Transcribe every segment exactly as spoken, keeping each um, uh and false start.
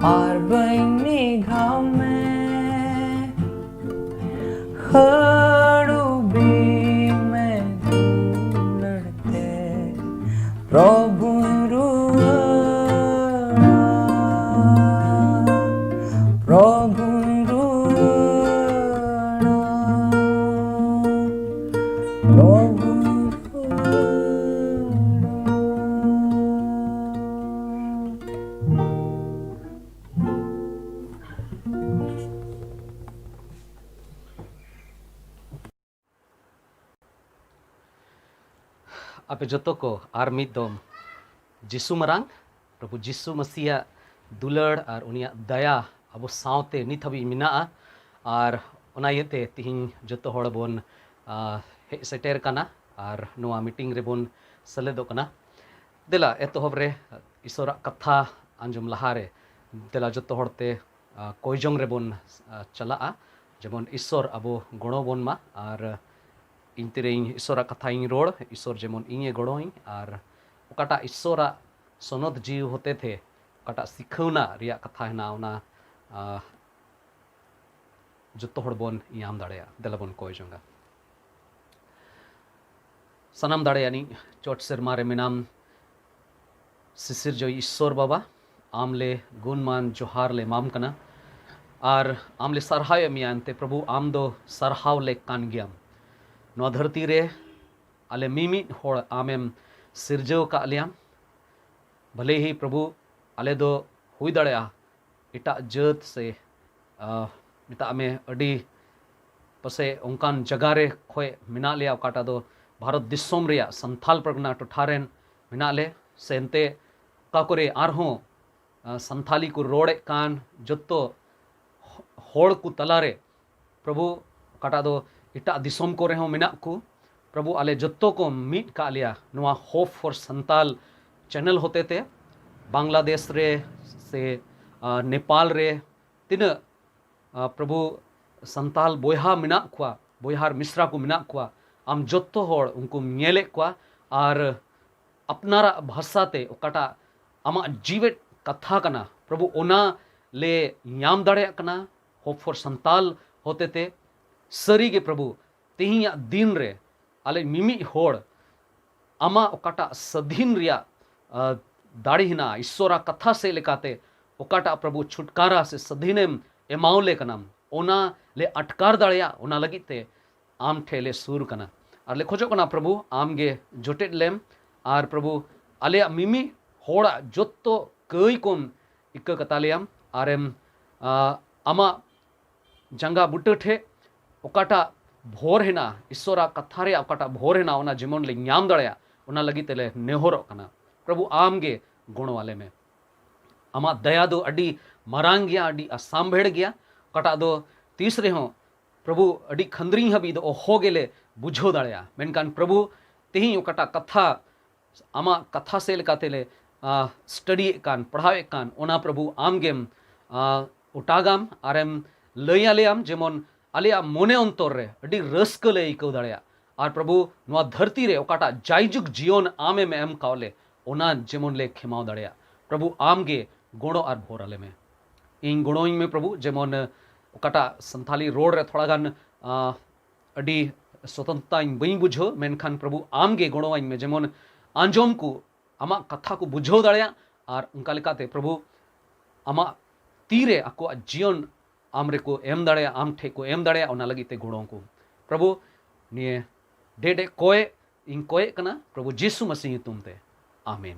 ᱟᱨ ᱵᱟᱹᱧ ᱱᱤᱜᱷᱟᱣ ᱢᱮ, ᱦᱟᱹᱲᱩᱵᱤ ᱢᱮ ᱫᱩᱞᱟᱹᱲ ᱛᱮ, ᱯᱨᱚᱵᱷᱩᱧ ᱨᱩᱣᱟᱹᱲᱟ, ᱯᱨᱚᱵᱷᱩᱧ ᱨᱩᱣᱟᱹᱲᱟ, ᱯᱨᱚᱵᱷᱩᱧ ᱨᱩᱣᱟᱹᱲᱟ᱾ ᱟᱯᱮ ᱡᱚᱛᱚ ᱠᱚ ᱟᱨ ᱢᱤᱫ ᱫᱚᱢ ᱡᱤᱥᱩ ᱢᱟᱨᱟᱝ, ᱯᱨᱚᱵᱷᱩ ᱡᱤᱥᱩ ᱢᱟᱥᱤᱭᱟᱜ ᱫᱩᱞᱟᱹᱲ ᱟᱨ ᱩᱱᱤᱭᱟᱜ ᱫᱟᱭᱟ ᱟᱵᱚ ᱥᱟᱶᱛᱮ ᱱᱤᱛ ᱦᱟᱹᱵᱤᱡ ᱢᱮᱱᱟᱜᱼᱟ᱾ ᱟᱨ ᱚᱱᱟ ᱤᱭᱟᱹᱛᱮ ᱛᱤᱦᱤᱧ ᱡᱚᱛᱚ ᱦᱚᱲ ᱵᱚᱱ, ᱟ, ᱦᱮᱡ ᱥᱮᱴᱮᱨ ᱠᱟᱱᱟ ᱟᱨ ᱱᱚᱣᱟ ᱢᱤᱴᱤᱝ ᱨᱮᱵᱚᱱ ᱥᱮᱞᱮᱫᱚᱜ ᱠᱟᱱᱟ᱾ ᱫᱮᱞᱟ, ᱮᱛᱚᱦᱚᱵ ᱨᱮ ᱤᱥᱚᱨᱟᱜ ᱠᱟᱛᱷᱟ ᱟᱸᱡᱚᱢ ᱞᱟᱦᱟᱨᱮ, ᱫᱮᱞᱟ ᱡᱚᱛᱚ ᱦᱚᱲᱛᱮ, ᱟ, ᱠᱚᱭ ᱡᱚᱝ ᱨᱮᱵᱚᱱ, ᱟ, ᱪᱟᱞᱟᱜᱼᱟ, ᱡᱮᱢᱚᱱ ᱤᱥᱚᱨ ᱟᱵᱚ ᱜᱚᱲᱚ ᱵᱚᱱ ᱢᱟ᱾ ᱟᱨ ᱤᱧ ᱛᱤᱨᱮᱧ ᱤᱥᱚᱨᱟᱜ ᱠᱟᱛᱷᱟᱧ ᱨᱚᱲ, ᱤᱥᱚᱨ ᱡᱮᱢᱚᱱ ᱤᱧᱮ ᱜᱚᱲᱚᱧ, ᱟᱨ ᱚᱠᱟᱴᱟᱜ ᱤᱥᱚᱨᱟᱜ ᱥᱚᱱᱚᱛ ᱡᱤᱣᱤ ᱦᱚᱛᱮᱛᱮ ᱚᱠᱟᱴᱟᱜ ᱥᱤᱠᱷᱟᱹᱣᱱᱟ ᱨᱮᱭᱟᱜ ᱠᱟᱛᱷᱟ ᱦᱮᱱᱟᱜᱼᱟ, ᱚᱱᱟ, ᱟ, ᱡᱚᱛᱚ ᱦᱚᱲ ᱵᱚᱱ ᱧᱟᱢ ᱫᱟᱲᱮᱭᱟᱜᱼᱟ᱾ ᱫᱮᱞᱟ ᱵᱚᱱ ᱠᱚᱭ ᱡᱚᱝᱟ᱾ ᱥᱟᱱᱟᱢ ᱫᱟᱲᱮᱭᱟᱱᱤᱡ ᱪᱚᱴ ᱥᱮᱨᱢᱟ ᱨᱮ ᱢᱮᱱᱟᱢ, ᱥᱤᱥᱤᱨᱡᱟᱹᱣᱤᱡ ᱤᱥᱥᱚᱨ ᱵᱟᱵᱟ, ᱟᱢ ᱞᱮ ᱜᱩᱱᱢᱟᱱ ᱡᱚᱦᱟᱨ ᱞᱮ ᱮᱢᱟᱢ ᱠᱟᱱᱟ ᱟᱨ ᱟᱢ ᱞᱮ ᱥᱟᱨᱦᱟᱣᱮᱫ ᱢᱮᱭᱟ᱾ ᱮᱱᱛᱮ ᱯᱨᱚᱵᱷᱩ, ᱟᱢ ᱫᱚ ᱥᱟᱨᱦᱟᱣ ᱞᱮᱠ ᱠᱟᱱ ᱜᱮᱭᱟᱢ᱾ ᱱᱚᱣᱟ ᱫᱷᱟᱹᱨᱛᱤ ᱨᱮ ᱟᱞᱮ ᱢᱤᱢᱤᱫ ᱦᱚᱲ ᱟᱢᱮᱢ ᱥᱤᱨᱡᱟᱹᱣ ᱟᱠᱟᱫ ᱞᱮᱭᱟ᱾ ᱵᱷᱟᱞᱮ ᱦᱤ ᱯᱨᱚᱵᱷᱩ, ᱟᱞᱮ ᱫᱚ ᱦᱩᱭ ᱫᱟᱲᱮᱭᱟᱜᱼᱟ ᱮᱴᱟᱜ ᱡᱟᱹᱛ ᱥᱮ, ᱟ, ᱢᱮᱛᱟᱜ ᱢᱮ ᱟᱹᱰᱤ ᱯᱟᱥᱮ ᱚᱱᱠᱟᱱ ᱡᱟᱭᱜᱟ ᱨᱮ ᱠᱷᱚᱡ ᱢᱮᱱᱟᱜ ᱞᱮᱭᱟ, ᱚᱠᱟᱴᱟᱜ ᱫᱚ ᱵᱷᱟᱨᱚᱛ ᱫᱤᱥᱚᱢ ᱨᱮᱭᱟᱜ ᱥᱟᱱᱛᱷᱟᱞ ᱯᱟᱨᱜᱟᱱᱟ ᱴᱚᱴᱷᱟ ᱨᱮᱱ ᱢᱮᱱᱟᱜ ᱞᱮ, ᱥᱮ ᱮᱱᱛᱮ ᱚᱠᱟ ᱠᱚᱨᱮ ᱟᱨᱦᱚᱸ, ᱟ, ᱥᱟᱱᱛᱷᱟᱞᱤ ᱠᱚ ᱨᱚᱲᱮᱫ ᱠᱟᱱ ᱡᱚᱛᱚ ᱦᱚᱲ ᱠᱚ ᱛᱟᱞᱟᱨᱮ, ᱯᱨᱚᱵᱷᱩ, ᱚᱠᱟᱴᱟᱜ ᱫᱚ ᱮᱴᱟᱜ ᱫᱤᱥᱚᱢ ᱠᱚᱨᱮ ᱦᱚᱸ ᱢᱮᱱᱟᱜ ᱠᱚ, ᱯᱨᱚᱵᱷᱩ, ᱟᱞᱮ ᱡᱚᱛᱚ ᱠᱚ ᱢᱤᱫ ᱠᱟᱜ ᱞᱮᱭᱟ ᱱᱚᱣᱟ Hope for Santal channel ᱦᱚᱛᱮᱛᱮ᱾ ᱵᱟᱝᱞᱟᱫᱮᱥ ᱨᱮ ᱥᱮ, ᱟ, ᱱᱮᱯᱟᱞ ᱨᱮ ᱛᱤᱱᱟᱹᱜ, ᱟ, ᱯᱨᱚᱵᱷᱩ, ᱥᱟᱱᱛᱟᱞ ᱵᱚᱭᱦᱟ ᱢᱮᱱᱟᱜ ᱠᱚᱣᱟ, ᱵᱚᱭᱦᱟ ᱟᱨ ᱢᱤᱥᱨᱟ ᱠᱚ ᱢᱮᱱᱟᱜ ᱠᱚᱣᱟ, ᱟᱢ ᱡᱚᱛᱚ ᱦᱚᱲ ᱩᱱᱠᱩᱢ ᱧᱮᱞᱮᱫ ᱠᱚᱣᱟ ᱟᱨ ᱟᱯᱱᱟᱨᱟᱜ ᱵᱷᱟᱥᱟ ᱛᱮ ᱚᱠᱟᱴᱟᱜ ᱟᱢᱟᱜ ᱡᱤᱣᱮᱫ ᱠᱟᱛᱷᱟ ᱠᱟᱱᱟ ᱯᱨᱚᱵᱷᱩ, ᱚᱱᱟ ᱞᱮ ᱧᱟᱢ ᱫᱟᱲᱮᱭᱟᱜ ᱠᱟᱱᱟ ᱦᱳᱯ ᱯᱷᱚᱨ ᱥᱟᱱᱛᱟᱞ ᱦᱚᱛᱮᱛᱮ᱾ ᱥᱟᱹᱨᱤᱜᱮ ᱯᱨᱚᱵᱷᱩ, ᱛᱮᱦᱮᱧᱟᱜ ᱫᱤᱱ ᱨᱮ ᱟᱞᱮ ᱢᱤᱢᱤᱫ ᱦᱚᱲ ᱟᱢᱟᱜ ᱚᱠᱟᱴᱟᱜ ᱥᱟᱹᱫᱷᱤᱱ ᱨᱮᱭᱟᱜ ᱫᱟᱲᱮ ᱦᱮᱱᱟᱜᱼᱟ, ᱤᱥᱥᱚᱨᱟᱜ ᱠᱟᱛᱷᱟ ᱥᱮᱫ ᱞᱮᱠᱟᱛᱮ ᱚᱠᱟᱴᱟᱜ ᱯᱨᱚᱵᱷᱩ ᱪᱷᱩᱴᱠᱟᱨᱟ ᱥᱮ ᱥᱟᱹᱫᱷᱤᱱᱮᱢ ᱮᱢᱟᱣ ᱞᱮ ᱠᱟᱱᱟᱢ, ᱚᱱᱟ ᱞᱮ ᱟᱴᱠᱟᱨ ᱫᱟᱲᱮᱭᱟᱜ, ᱚᱱᱟ ᱞᱟᱹᱜᱤᱫ ᱛᱮ ᱟᱢ ᱴᱷᱮᱱ ᱞᱮ ᱥᱩᱨ ᱠᱟᱱᱟ᱾ ᱟᱨ ᱞᱮ ᱠᱷᱚᱡᱚᱜ ᱠᱟᱱᱟ ᱯᱨᱚᱵᱷᱩ, ᱟᱢ ᱜᱮ ᱡᱚᱴᱮᱫ ᱞᱮᱢ᱾ ᱟᱨ ᱯᱨᱚᱵᱷᱩ, ᱟᱞᱮᱭᱟᱜ ᱢᱤᱢᱤᱫ ᱦᱚᱲᱟᱜ ᱡᱚᱛᱚ ᱠᱟᱹᱭ ᱠᱚᱢ ᱤᱠᱟᱹ ᱠᱟᱛᱟ ᱞᱮᱭᱟᱢ᱾ ᱟᱨᱮᱢ ᱟᱢᱟᱜ ᱡᱟᱸᱜᱟ ᱵᱩᱴᱟᱹ ᱴᱷᱮᱡ ᱚᱠᱟᱴᱟᱜ ᱵᱷᱚᱨ ᱦᱮᱱᱟᱜᱼᱟ, ᱤᱥᱥᱚᱨᱟᱜ ᱠᱟᱛᱷᱟ ᱨᱮᱭᱟᱜ ᱚᱠᱟᱴᱟᱜ ᱵᱷᱚᱨ ᱦᱮᱱᱟᱜᱼᱟ, ᱚᱱᱟ ᱡᱮᱢᱚᱱ ᱞᱮ ᱧᱟᱢ ᱫᱟᱲᱮᱭᱟᱜ, ᱚᱱᱟ ᱞᱟᱹᱜᱤᱫ ᱛᱮᱞᱮ ᱱᱮᱦᱚᱨᱚᱜ ᱠᱟᱱᱟ᱾ ᱯᱨᱚᱵᱷᱩ, ᱟᱢ ᱜᱮ ᱜᱚᱲᱚ ᱟᱞᱮ ᱢᱮ᱾ ᱟᱢᱟᱜ ᱫᱟᱭᱟ ᱫᱚ ᱟᱹᱰᱤ ᱢᱟᱨᱟᱝ ᱜᱮᱭᱟ, ᱟᱹᱰᱤ ᱟᱥᱟᱢᱵᱷᱮᱲ ᱜᱮᱭᱟ, ᱚᱠᱟᱴᱟᱜ ᱫᱚ ᱛᱤᱥ ᱨᱮᱦᱚᱸ ᱯᱨᱚᱵᱷᱩ ᱟᱹᱰᱤ ᱠᱷᱟᱹᱱᱫᱽᱨᱤᱧ ᱦᱟᱹᱵᱤᱡ ᱫᱚ ᱚᱦᱚ ᱜᱮᱞᱮ ᱵᱩᱡᱷᱟᱹᱣ ᱫᱟᱲᱮᱭᱟᱜᱼᱟ᱾ ᱢᱮᱱᱠᱷᱟᱱ ᱯᱨᱚᱵᱷᱩ, ᱛᱮᱦᱮᱧ ᱚᱠᱟᱴᱟᱜ ᱠᱟᱛᱷᱟ ᱟᱢᱟᱜ ᱠᱟᱛᱷᱟ ᱥᱮᱫ ᱞᱮᱠᱟᱛᱮ ᱞᱮ ᱥᱴᱟᱰᱤᱭᱮᱫ ᱠᱟᱱ, ᱯᱟᱲᱦᱟᱣᱮᱫ ᱠᱟᱱ, ᱚᱱᱟ ᱯᱨᱚᱵᱷᱩ ᱟᱢᱜᱮᱢ ᱚᱴᱟᱜᱟᱢ ᱟᱨᱮᱢ ᱞᱟᱹᱭ ᱟᱞᱮᱭᱟᱢ, ᱡᱮᱢᱚᱱ ᱟᱞᱮᱭᱟᱜ ᱢᱚᱱᱮ ᱚᱱᱛᱚᱨ ᱨᱮ ᱟᱹᱰᱤ ᱨᱟᱹᱥᱠᱟᱹ ᱞᱮ ᱟᱹᱭᱠᱟᱹᱣ ᱫᱟᱲᱮᱭᱟᱜ᱾ ᱟᱨ ᱯᱨᱚᱵᱷᱩ, ᱱᱚᱣᱟ ᱫᱷᱟᱹᱨᱛᱤ ᱨᱮ ᱚᱠᱟᱴᱟᱜ ᱡᱟᱭᱡᱩᱜᱽ ᱡᱤᱭᱚᱱ ᱟᱢᱮᱢ ᱮᱢ ᱠᱟᱣ ᱞᱮ, ᱚᱱᱟ ᱡᱮᱢᱚᱱ ᱞᱮ ᱠᱷᱮᱢᱟᱣ ᱫᱟᱲᱮᱭᱟᱜ᱾ ᱯᱨᱚᱵᱷᱩ, ᱟᱢᱜᱮ ᱜᱚᱲᱚ ᱟᱨ ᱵᱷᱚᱨ ᱟᱞᱮ ᱢᱮ᱾ ᱤᱧ ᱜᱚᱲᱚᱧ ᱢᱮ ᱯᱨᱚᱵᱷᱩ, ᱡᱮᱢᱚᱱ ᱚᱠᱟᱴᱟᱜ ᱥᱟᱱᱛᱷᱟᱞᱤ ᱨᱚᱲ ᱨᱮ ᱛᱷᱚᱲᱟ ᱜᱟᱱ ᱟᱹᱰᱤ ᱥᱚᱛᱚᱱᱛᱟᱧ ᱵᱟᱹᱧ ᱵᱩᱡᱷᱟᱹᱣ, ᱢᱮᱱᱠᱷᱟᱱ ᱯᱨᱚᱵᱷᱩ ᱟᱢᱜᱮ ᱜᱚᱲᱚᱣᱟᱹᱧ ᱢᱮ, ᱡᱮᱢᱚᱱ ᱟᱸᱡᱚᱢ ᱠᱚ ᱟᱢᱟᱜ ᱠᱟᱛᱷᱟ ᱠᱚ ᱵᱩᱡᱷᱟᱹᱣ ᱫᱟᱲᱮᱭᱟᱜ᱾ ᱟᱨ ᱚᱱᱠᱟ ᱞᱮᱠᱟᱛᱮ ᱯᱨᱚᱵᱷᱩ ᱟᱢᱟᱜ ᱛᱤᱨᱮ ᱟᱠᱚᱣᱟᱜ ᱡᱤᱭᱚᱱ ᱟᱢ ᱨᱮᱠᱚ ᱮᱢ ᱫᱟᱲᱮᱭᱟᱜ, ᱟᱢ ᱴᱷᱮᱱ ᱠᱚ ᱮᱢ ᱫᱟᱲᱮᱭᱟᱜ, ᱚᱱᱟ ᱞᱟᱹᱜᱤᱫ ᱛᱮ ᱜᱚᱲᱚ ᱠᱚ᱾ ᱯᱨᱚᱵᱷᱩ, ᱱᱤᱭᱟᱹ ᱰᱮ ᱰᱮ ᱠᱚᱭ ᱤᱧ ᱠᱚᱭᱮᱜ ᱠᱟᱱᱟ ᱯᱨᱚᱵᱷᱩ ᱡᱤᱥᱩ ᱢᱟᱹᱥᱤ ᱧᱩᱛᱩᱢ ᱛᱮ, ᱟᱢᱮᱱ᱾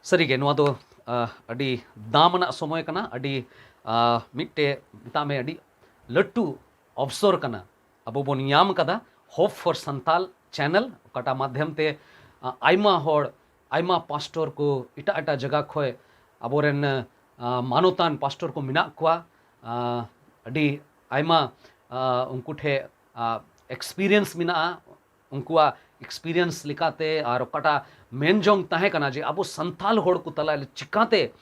ᱥᱟᱹᱨᱤᱜᱮ ᱱᱚᱣᱟ ᱫᱚ ᱟᱹᱰᱤ ᱫᱟᱢ ᱟᱱᱟᱜ ᱥᱚᱢᱚᱭ ᱠᱟᱱᱟ, ᱟᱹᱰᱤ ᱢᱤᱫᱴᱮᱡ ᱢᱮᱛᱟᱜ ᱢᱮ ᱟᱹᱰᱤ ᱞᱟᱹᱴᱩ ᱚᱵᱥᱚᱨ ᱠᱟᱱᱟ᱾ ᱟᱵᱚ ᱵᱚᱱ ᱧᱟᱢ ᱠᱟᱫᱟ ᱦᱳᱯ ᱯᱷᱚᱨ ᱥᱟᱱᱛᱟᱞ ᱪᱮᱱᱮᱞ, ᱚᱠᱟᱴᱟᱜ ᱢᱟᱫᱽᱫᱷᱚᱢ ᱛᱮ ᱟᱭᱢᱟ ᱦᱚᱲ, ᱟᱭᱢᱟ ᱯᱟᱥᱴᱚᱨ ᱠᱚ ᱮᱴᱟᱜ ᱮᱴᱟᱜ ᱡᱟᱭᱜᱟ ᱠᱷᱚᱱ ᱟᱵᱚᱨᱮᱱ ᱢᱟᱱᱚᱛᱟᱱ ᱯᱟᱥᱴᱚᱨ ᱠᱚ ᱢᱮᱱᱟᱜ ᱠᱚᱣᱟ᱾ ᱟᱹᱰᱤ ᱟᱭᱢᱟ ᱩᱱᱠᱩ ᱴᱷᱮᱱ ᱮᱠᱥᱯᱤᱨᱤᱭᱮᱱᱥ ᱢᱮᱱᱟᱜᱼᱟ᱾ ᱩᱱᱠᱩᱣᱟᱜ ᱮᱠᱥᱯᱤᱨᱤᱭᱮᱱᱥ ᱞᱮᱠᱟᱛᱮ ᱟᱨ ᱚᱠᱟᱴᱟᱜ ᱢᱮᱱ ᱡᱚᱝ ᱛᱟᱦᱮᱸ ᱠᱟᱱᱟ ᱡᱮ ᱟᱵᱚ ᱥᱟᱱᱛᱟᱞ ᱦᱚᱲ ᱠᱚ ᱛᱟᱞᱟ ᱨᱮ ᱪᱤᱠᱟᱛᱮ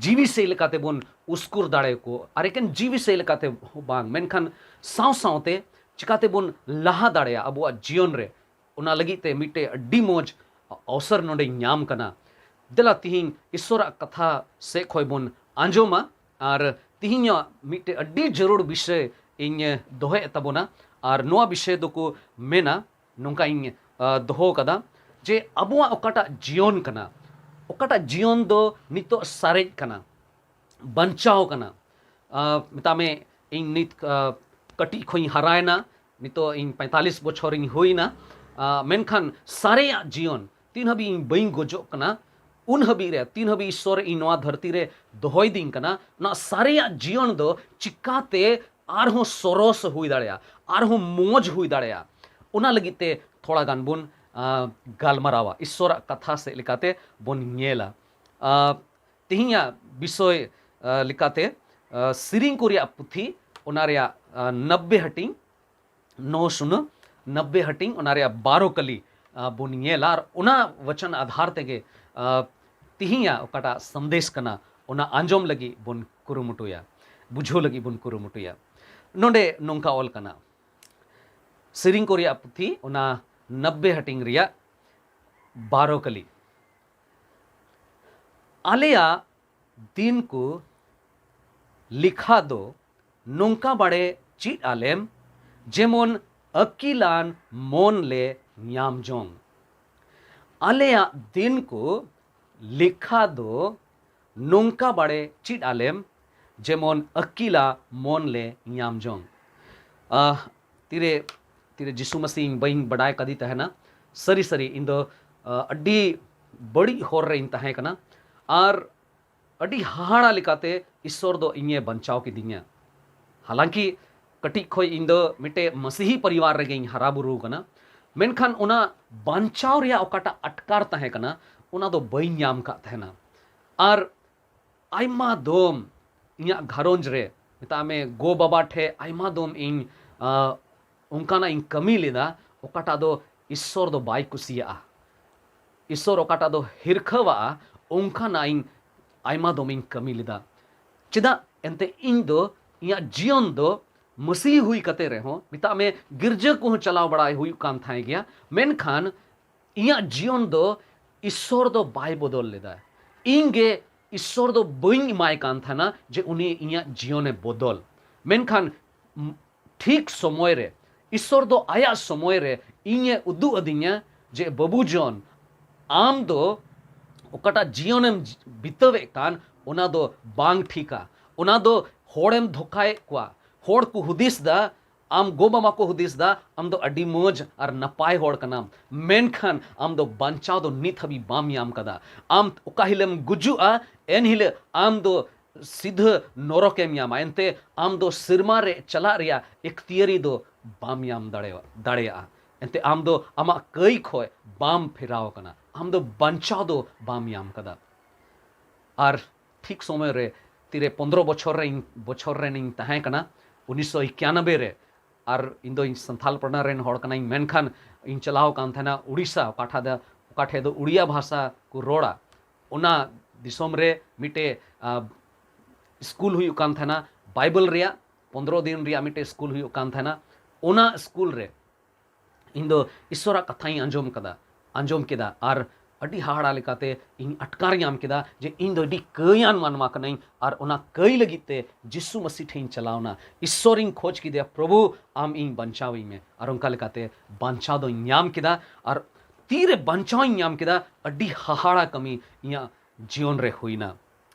ᱡᱤᱣᱤ ᱥᱮᱫ ᱞᱮᱠᱟᱛᱮ ᱵᱚᱱ ᱩᱥᱠᱩᱨ ᱫᱟᱲᱮ ᱠᱚ, ᱟᱨ ᱮᱠᱮᱱ ᱡᱤᱣᱤ ᱥᱮᱫ ᱞᱮᱠᱟᱛᱮ ᱵᱟᱝ, ᱢᱮᱱᱠᱷᱟᱱ ᱥᱟᱶ ᱥᱟᱶᱛᱮ ᱪᱤᱠᱟᱛᱮ ᱵᱚᱱ ᱞᱟᱦᱟ ᱫᱟᱲᱮᱭᱟᱜᱼᱟ ᱟᱵᱚᱣᱟᱜ ᱡᱤᱭᱚᱱ ᱨᱮ, ᱚᱱᱟ ᱞᱟᱹᱜᱤᱫ ᱛᱮ ᱢᱤᱫᱴᱮᱡ ᱟᱹᱰᱤ ᱢᱚᱡᱽ ᱚᱣᱥᱚᱨ ᱱᱚᱰᱮᱧ ᱧᱟᱢ ᱠᱟᱱᱟ᱾ ᱫᱮᱞᱟ ᱛᱤᱦᱤᱧ ᱤᱥᱥᱚᱨᱟᱜ ᱠᱟᱛᱷᱟ ᱥᱮᱫ ᱠᱷᱚᱱ ᱵᱚᱱ ᱟᱸᱡᱚᱢᱟ᱾ ᱟᱨ ᱛᱤᱦᱤᱧᱟᱜ ᱢᱤᱫᱴᱮᱡ ᱟᱹᱰᱤ ᱡᱟᱹᱨᱩᱲ ᱵᱤᱥᱚᱭ ᱤᱧ ᱫᱚᱦᱚᱭᱮᱫ ᱛᱟᱵᱚᱱᱟ᱾ ᱟᱨ ᱱᱚᱣᱟ ᱵᱤᱥᱚᱭ ᱫᱚᱠᱚ ᱢᱮᱱᱟ, ᱱᱚᱝᱠᱟ ᱤᱧ ᱫᱚᱦᱚ ᱠᱟᱫᱟ, ᱡᱮ ᱟᱵᱚᱣᱟᱜ ᱚᱠᱟᱴᱟᱜ ᱡᱤᱭᱚᱱ ᱠᱟᱱᱟ, ᱚᱠᱟᱴᱟᱜ ᱡᱤᱭᱚᱱ ᱫᱚ ᱱᱤᱛᱚᱜ ᱥᱟᱨᱮᱡ ᱠᱟᱱᱟ, ᱵᱟᱧᱪᱟᱣ ᱠᱟᱱᱟ᱾ ᱢᱮᱛᱟᱜ ᱢᱮ, ᱤᱧ ᱱᱤᱛ ᱠᱟᱹᱴᱤᱡ ᱠᱷᱚᱱ ᱤᱧ ᱦᱟᱨᱟᱭᱮᱱᱟ, ᱱᱤᱛᱚᱜ ᱤᱧ ᱯᱚᱸᱭᱛᱟᱞᱤᱥ ᱵᱚᱪᱷᱚᱨᱤᱧ ᱦᱩᱭᱱᱟ᱾ ᱢᱮᱱᱠᱷᱟᱱ ᱥᱟᱨᱮᱭᱟᱜ ᱡᱤᱭᱚᱱ ᱛᱤᱱ ᱦᱟᱹᱵᱤᱡ ᱤᱧ ᱵᱟᱹᱧ ᱜᱚᱡᱚᱜ ᱠᱟᱱᱟ, ᱩᱱ ᱦᱟᱹᱵᱤᱡ ᱨᱮ, ᱛᱤᱱ ᱦᱟᱹᱵᱤᱡ ᱤᱥᱥᱚᱨ ᱤᱧ ᱱᱚᱣᱟ ᱫᱷᱟᱹᱨᱛᱤ ᱨᱮ ᱫᱚᱦᱚᱭᱤᱫᱤᱧ ᱠᱟᱱᱟ, ᱚᱱᱟ ᱥᱟᱨᱮᱭᱟᱜ ᱡᱤᱭᱚᱱ ᱫᱚ ᱪᱤᱠᱟᱛᱮ ᱟᱨᱦᱚᱸ ᱥᱚᱨᱚᱥ ᱦᱩᱭ ᱫᱟᱲᱮᱭᱟᱜᱼᱟ, ᱟᱨᱦᱚᱸ ᱢᱚᱡᱽ ᱦᱩᱭ ᱫᱟᱲᱮᱭᱟᱜᱼᱟ, ᱚᱱᱟ ᱞᱟᱹᱜᱤᱫ ᱛᱮ ᱛᱷᱚᱲᱟ ᱜᱟᱱ ᱵᱚᱱ ᱜᱟᱞᱢᱟᱨᱟᱣᱟ, ᱤᱥᱥᱚᱨᱟᱜ ᱠᱟᱛᱷᱟ ᱥᱮᱫ ᱞᱮᱠᱟᱛᱮ ᱵᱚᱱ ᱧᱮᱞᱟ᱾ ᱛᱮᱦᱮᱧᱟᱜ ᱵᱤᱥᱚᱭ ᱞᱮᱠᱟᱛᱮ ᱥᱮᱨᱮᱧ ᱠᱚ ᱨᱮᱭᱟᱜ ᱯᱩᱛᱷᱤ, ᱚᱱᱟ ᱨᱮᱭᱟᱜ ᱱᱚᱵᱵᱮ ᱦᱟᱹᱴᱤᱧ, ᱱᱚ ᱥᱩᱱᱟᱹ ᱱᱚᱵᱵᱮ ᱦᱟᱹᱴᱤᱧ, ᱚᱱᱟ ᱨᱮᱭᱟᱜ ᱵᱟᱨᱚ ᱠᱟᱹᱞᱤ ᱵᱚᱱ ᱧᱮᱞᱟ᱾ ᱟᱨ ᱚᱱᱟ ᱵᱚᱪᱚᱱ ᱟᱫᱷᱟᱨ ᱛᱮᱜᱮ ᱛᱤᱦᱤᱧᱟᱜ ᱚᱠᱟᱴᱟᱜ ᱥᱟᱸᱫᱮᱥ ᱠᱟᱱᱟ, ᱚᱱᱟ ᱟᱸᱡᱚᱢ ᱞᱟᱹᱜᱤᱫ ᱵᱚᱱ ᱠᱩᱨᱩᱢᱩᱴᱩᱭᱟ, ᱵᱩᱡᱷᱟᱹᱣ ᱞᱟᱹᱜᱤᱫ ᱵᱚᱱ ᱠᱩᱨᱩᱢᱩᱴᱩᱭᱟ᱾ ᱱᱚᱰᱮ ᱱᱚᱝᱠᱟ ᱚᱞ ᱠᱟᱱᱟ, ᱥᱮᱨᱮᱧ ᱠᱚ ᱨᱮᱭᱟᱜ ᱯᱩᱛᱷᱤ, ᱚᱱᱟ ᱱᱚᱵᱵᱮ ᱦᱟᱹᱴᱤᱧ ᱨᱮᱭᱟᱜ ᱵᱟᱨᱚ ᱠᱟᱹᱞᱤ᱾ ᱟᱞᱮᱭᱟᱜ ᱫᱤᱱ ᱠᱚ ᱞᱮᱠᱷᱟ ᱫᱚ ᱱᱚᱝᱠᱟ ᱵᱟᱲᱮ ᱪᱮᱫ ᱟᱞᱮᱢ, ᱡᱮᱢᱚᱱ ᱟᱹᱠᱤᱞᱟᱱ ᱢᱚᱱ ᱞᱮ ᱧᱟᱢ ᱡᱚᱝ᱾ ᱟᱞᱮᱭᱟᱜ ᱫᱤᱱ ᱠᱚ ᱞᱮᱠᱷᱟ ᱫᱚ ᱱᱚᱝᱠᱟ ᱵᱟᱲᱮ ᱪᱮᱫ ᱟᱞᱮᱢ, ᱡᱮᱢᱚᱱ ᱟᱹᱠᱤᱞᱟ ᱢᱚᱱ ᱞᱮ ᱧᱟᱢ ᱡᱚᱝ᱾ ᱟᱦ, ᱛᱤᱨᱮ, ᱛᱤᱨᱮ ᱡᱤᱥᱩ ᱢᱟᱹᱥᱤ ᱤᱧ ᱵᱟᱹᱧ ᱵᱟᱰᱟᱭ ᱠᱟᱫᱮ ᱛᱟᱦᱮᱱᱟ᱾ ᱥᱟᱹᱨᱤ ᱥᱟᱹᱨᱤ ᱤᱧ ᱫᱚ, ᱟᱦ, ᱟᱹᱰᱤ ᱵᱟᱹᱲᱤᱡ ᱦᱚᱨ ᱨᱮ ᱤᱧ ᱛᱟᱦᱮᱸ ᱠᱟᱱᱟ᱾ ᱟᱨ ᱟᱹᱰᱤ ᱦᱟᱦᱟᱲᱟ ᱞᱮᱠᱟᱛᱮ ᱤᱥᱥᱚᱨ ᱫᱚ ᱤᱧᱮ ᱵᱟᱧᱪᱟᱣ ᱠᱤᱫᱤᱧᱟ᱾ ᱦᱟᱞᱟᱝᱠᱤ ᱠᱟᱹᱴᱤᱡ ᱠᱷᱚᱱ ᱤᱧ ᱫᱚ ᱢᱤᱫᱴᱮᱡ ᱢᱟᱥᱤᱦᱤ ᱯᱚᱨᱤᱵᱟᱨ ᱨᱮᱜᱮᱧ ᱦᱟᱨᱟ ᱵᱩᱨᱩ ᱟᱠᱟᱱᱟ, ᱢᱮᱱᱠᱷᱟᱱ ᱚᱱᱟ ᱵᱟᱧᱪᱟᱣ ᱨᱮᱭᱟᱜ ᱚᱠᱟᱴᱟᱜ ᱟᱴᱠᱟᱨ ᱛᱟᱦᱮᱸ ᱠᱟᱱᱟ, ᱚᱱᱟ ᱫᱚ ᱵᱟᱹᱧ ᱧᱟᱢ ᱟᱠᱟᱫ ᱛᱟᱦᱮᱱᱟ᱾ ᱟᱨ ᱟᱭᱢᱟ ᱫᱚᱢ ᱤᱧᱟᱹᱜ ᱜᱷᱟᱨᱚᱸᱡᱽ ᱨᱮ, ᱢᱮᱛᱟᱜ ᱢᱮ, ᱜᱚ ᱵᱟᱵᱟ ᱴᱷᱮᱡ ᱟᱭᱢᱟ ᱫᱚᱢ ᱤᱧ, ᱟ, ᱚᱱᱠᱟᱱᱟᱜ ᱤᱧ ᱠᱟᱹᱢᱤ ᱞᱮᱫᱟ, ᱚᱠᱟᱴᱟᱜ ᱫᱚ ᱤᱥᱥᱚᱨ ᱫᱚ ᱵᱟᱭ ᱠᱩᱥᱤᱭᱟᱜᱼᱟ᱾ ᱤᱥᱥᱚᱨ ᱚᱠᱟᱴᱟᱜ ᱫᱚ ᱦᱤᱨᱠᱷᱟᱹᱣᱟᱜᱼᱟ, ᱚᱱᱠᱟᱱᱟᱜ ᱤᱧ ᱟᱭᱢᱟ ᱫᱚᱢ ᱤᱧ ᱠᱟᱹᱢᱤ ᱞᱮᱫᱟ᱾ ᱪᱮᱫᱟᱜ? ᱮᱱᱛᱮ ᱤᱧ ᱫᱚ, ᱤᱧᱟᱹᱜ ᱡᱤᱭᱚᱱ ᱫᱚ ᱢᱟᱹᱥᱤ ᱦᱩᱭ ᱠᱟᱛᱮ ᱨᱮᱦᱚᱸ, ᱢᱮᱛᱟᱜ ᱢᱮ, ᱜᱤᱨᱡᱟᱹ ᱠᱚᱦᱚᱸ ᱪᱟᱞᱟᱣ ᱵᱟᱲᱟᱭ ᱦᱩᱭᱩᱜ ᱠᱟᱱ ᱛᱟᱦᱮᱸ ᱜᱮᱭᱟ, ᱢᱮᱱᱠᱷᱟᱱ ᱤᱧᱟᱹᱜ ᱡᱤᱭᱚᱱ ᱫᱚ ᱤᱥᱥᱚᱨ ᱫᱚ ᱵᱟᱭ ᱵᱚᱫᱚᱞ ᱞᱮᱫᱟ᱾ ᱤᱧ ᱜᱮ ᱤᱥᱥᱚᱨ ᱫᱚ ᱵᱟᱹᱧ ᱮᱢᱟᱭ ᱠᱟᱱ ᱛᱟᱦᱮᱱᱟ ᱡᱮ ᱩᱱᱤ ᱤᱧᱟᱹᱜ ᱡᱤᱭᱚᱱᱮ ᱵᱚᱫᱚᱞ᱾ ᱢᱮᱱᱠᱷᱟᱱ ᱴᱷᱤᱠ ᱥᱚᱢᱚᱭ ᱨᱮ ᱤᱥᱥᱚᱨ ᱫᱚ ᱟᱭᱟᱜ ᱥᱚᱢᱚᱭ ᱨᱮ ᱤᱧᱮ ᱩᱫᱩᱜ ᱟᱹᱫᱤᱧᱟ ᱡᱮ, ᱵᱟᱹᱵᱩ ᱡᱚᱱ, ᱟᱢ ᱫᱚ ᱚᱠᱟᱴᱟᱜ ᱡᱤᱭᱚᱱᱮᱢ ᱵᱤᱛᱟᱹᱣᱮᱫ ᱠᱟᱱ, ᱚᱱᱟ ᱫᱚ ᱵᱟᱝ ᱴᱷᱤᱠᱟ᱾ ᱚᱱᱟ ᱫᱚ ᱦᱚᱲᱮᱢ ᱫᱷᱳᱠᱟᱭᱮᱫ ᱠᱚᱣᱟ᱾ ᱦᱚᱲ ᱠᱚ ᱦᱩᱫᱤᱥ ᱫᱟ, ᱟᱢ ᱜᱚ ᱵᱟᱵᱟ ᱠᱚ ᱦᱩᱫᱤᱥ ᱫᱟ ᱟᱢ ᱫᱚ ᱟᱹᱰᱤ ᱢᱚᱡᱽ ᱟᱨ ᱱᱟᱯᱟᱭ ᱦᱚᱲ ᱠᱟᱱᱟᱢ, ᱢᱮᱱᱠᱷᱟᱱ ᱟᱢ ᱫᱚ ᱵᱟᱧᱪᱟᱣ ᱫᱚ ᱱᱤᱛ ᱦᱟᱹᱵᱤᱡ ᱵᱟᱢ ᱧᱟᱢ ᱠᱟᱫᱟ᱾ ᱟᱢ ᱚᱠᱟ ᱦᱤᱞᱮᱢ ᱜᱩᱡᱩᱜᱼᱟ, ᱮᱱ ᱦᱤᱞᱳᱜ ᱟᱢ ᱫᱚ ᱥᱤᱫᱷᱟᱹ ᱱᱚᱨᱚᱠᱮᱢ ᱧᱟᱢᱟ᱾ ᱮᱱᱛᱮ ᱟᱢ ᱫᱚ ᱥᱮᱨᱢᱟ ᱨᱮ ᱪᱟᱞᱟᱜ ᱨᱮᱭᱟᱜ ᱮᱠᱛᱤᱭᱟᱹᱨᱤ ᱫᱚ ᱵᱟᱢ ᱧᱟᱢ ᱫᱟᱲᱮᱭᱟᱜᱼᱟ᱾ ᱮᱱᱛᱮ ᱟᱢ ᱫᱚ ᱟᱢᱟᱜ ᱠᱟᱹᱭ ᱠᱷᱚᱡ ᱵᱟᱢ ᱯᱷᱮᱨᱟᱣ ᱟᱠᱟᱱᱟ᱾ ᱟᱢ ᱫᱚ ᱵᱟᱧᱪᱟᱣ ᱫᱚ ᱵᱟᱢ ᱧᱟᱢ ᱠᱟᱫᱟ᱾ ᱟᱨ ᱴᱷᱤᱠ ᱥᱚᱢᱚᱭ ᱨᱮ ᱛᱤᱨᱮ ᱯᱚᱱᱫᱽᱨᱚ ᱵᱚᱪᱷᱚᱨ ᱨᱮ ᱤᱧ, ᱵᱚᱪᱷᱚᱨ ᱨᱮᱱᱤᱧ ᱛᱟᱦᱮᱸ ᱠᱟᱱᱟ, ᱩᱱᱤᱥᱥᱚ ᱮᱠᱟᱱᱚᱵᱵᱳᱭ ᱨᱮ, ᱟᱨ ᱤᱧ ᱫᱚ ᱤᱧ ᱥᱟᱱᱛᱟᱞ ᱯᱟᱨᱜᱟᱱᱟ ᱨᱮᱱ ᱦᱚᱲ ᱠᱟᱱᱟᱧ, ᱢᱮᱱᱠᱷᱟᱱ ᱤᱧ ᱪᱟᱞᱟᱣ ᱠᱟᱱ ᱛᱟᱦᱮᱱᱟ ᱩᱲᱤᱥᱥᱟ, ᱚᱠᱟ ᱴᱷᱟ ᱫᱚ, ᱚᱠᱟ ᱴᱷᱮᱡ ᱫᱚ ᱩᱲᱤᱭᱟ ᱵᱷᱟᱥᱟ ᱠᱚ ᱨᱚᱲᱟ᱾ ᱚᱱᱟ ᱫᱤᱥᱚᱢ ᱨᱮ ᱢᱤᱫᱴᱮᱡ, ᱟ, ᱥᱠᱩᱞ ᱦᱩᱭᱩᱜ ᱠᱟᱱ ᱛᱟᱦᱮᱱᱟ, ᱵᱟᱭᱵᱮᱞ ᱨᱮᱭᱟᱜ ᱯᱚᱱᱫᱽᱨᱚ ᱫᱤᱱ ᱨᱮᱭᱟᱜ ᱢᱤᱫᱴᱮᱡ ᱥᱠᱩᱞ ᱦᱩᱭᱩᱜ ᱠᱟᱱ ᱛᱟᱦᱮᱱᱟ᱾ ᱚᱱᱟ ᱥᱠᱩᱞ ᱨᱮ ᱤᱧ ᱫᱚ ᱤᱥᱥᱚᱨᱟᱜ ᱠᱟᱛᱷᱟᱧ ᱟᱸᱡᱚᱢ ᱠᱟᱫᱟ, ᱟᱸᱡᱚᱢ ᱠᱮᱫᱟ, ᱟᱨ ᱟᱹᱰᱤ ᱦᱟᱦᱟᱲᱟ ᱞᱮᱠᱟᱛᱮ ᱤᱧ ᱟᱴᱠᱟᱨ ᱧᱟᱢ ᱠᱮᱫᱟ ᱡᱮ ᱤᱧ ᱫᱚ ᱟᱹᱰᱤ ᱠᱟᱹᱭᱟᱱ ᱢᱟᱱᱣᱟ ᱠᱟᱹᱱᱟᱹᱧ, ᱟᱨ ᱚᱱᱟ ᱠᱟᱹᱭ ᱞᱟᱹᱜᱤᱫ ᱛᱮ ᱡᱤᱥᱩ ᱢᱟᱹᱥᱤ ᱴᱷᱮᱱ ᱤᱧ ᱪᱟᱞᱟᱣᱱᱟ᱾ ᱤᱥᱥᱚᱨᱤᱧ ᱠᱷᱚᱡᱽ ᱠᱮᱫᱮᱭᱟ, "ᱯᱨᱚᱵᱷᱩ, ᱟᱢ ᱤᱧ ᱵᱟᱧᱪᱟᱣᱤᱧ ᱢᱮ", ᱟᱨ ᱚᱱᱠᱟ ᱞᱮᱠᱟᱛᱮ ᱵᱟᱧᱪᱟᱣ ᱫᱚᱧ ᱧᱟᱢ ᱠᱮᱫᱟ᱾ ᱟᱨ ᱛᱤᱨᱮ ᱵᱟᱧᱪᱟᱣᱤᱧ ᱧᱟᱢ ᱠᱮᱫᱟ, ᱟᱹᱰᱤ ᱦᱟᱦᱟᱲᱟ ᱠᱟᱹᱢᱤ ᱤᱧᱟᱹᱜ ᱡᱤᱭᱚᱱ ᱨᱮ ᱦᱩᱭᱱᱟ᱾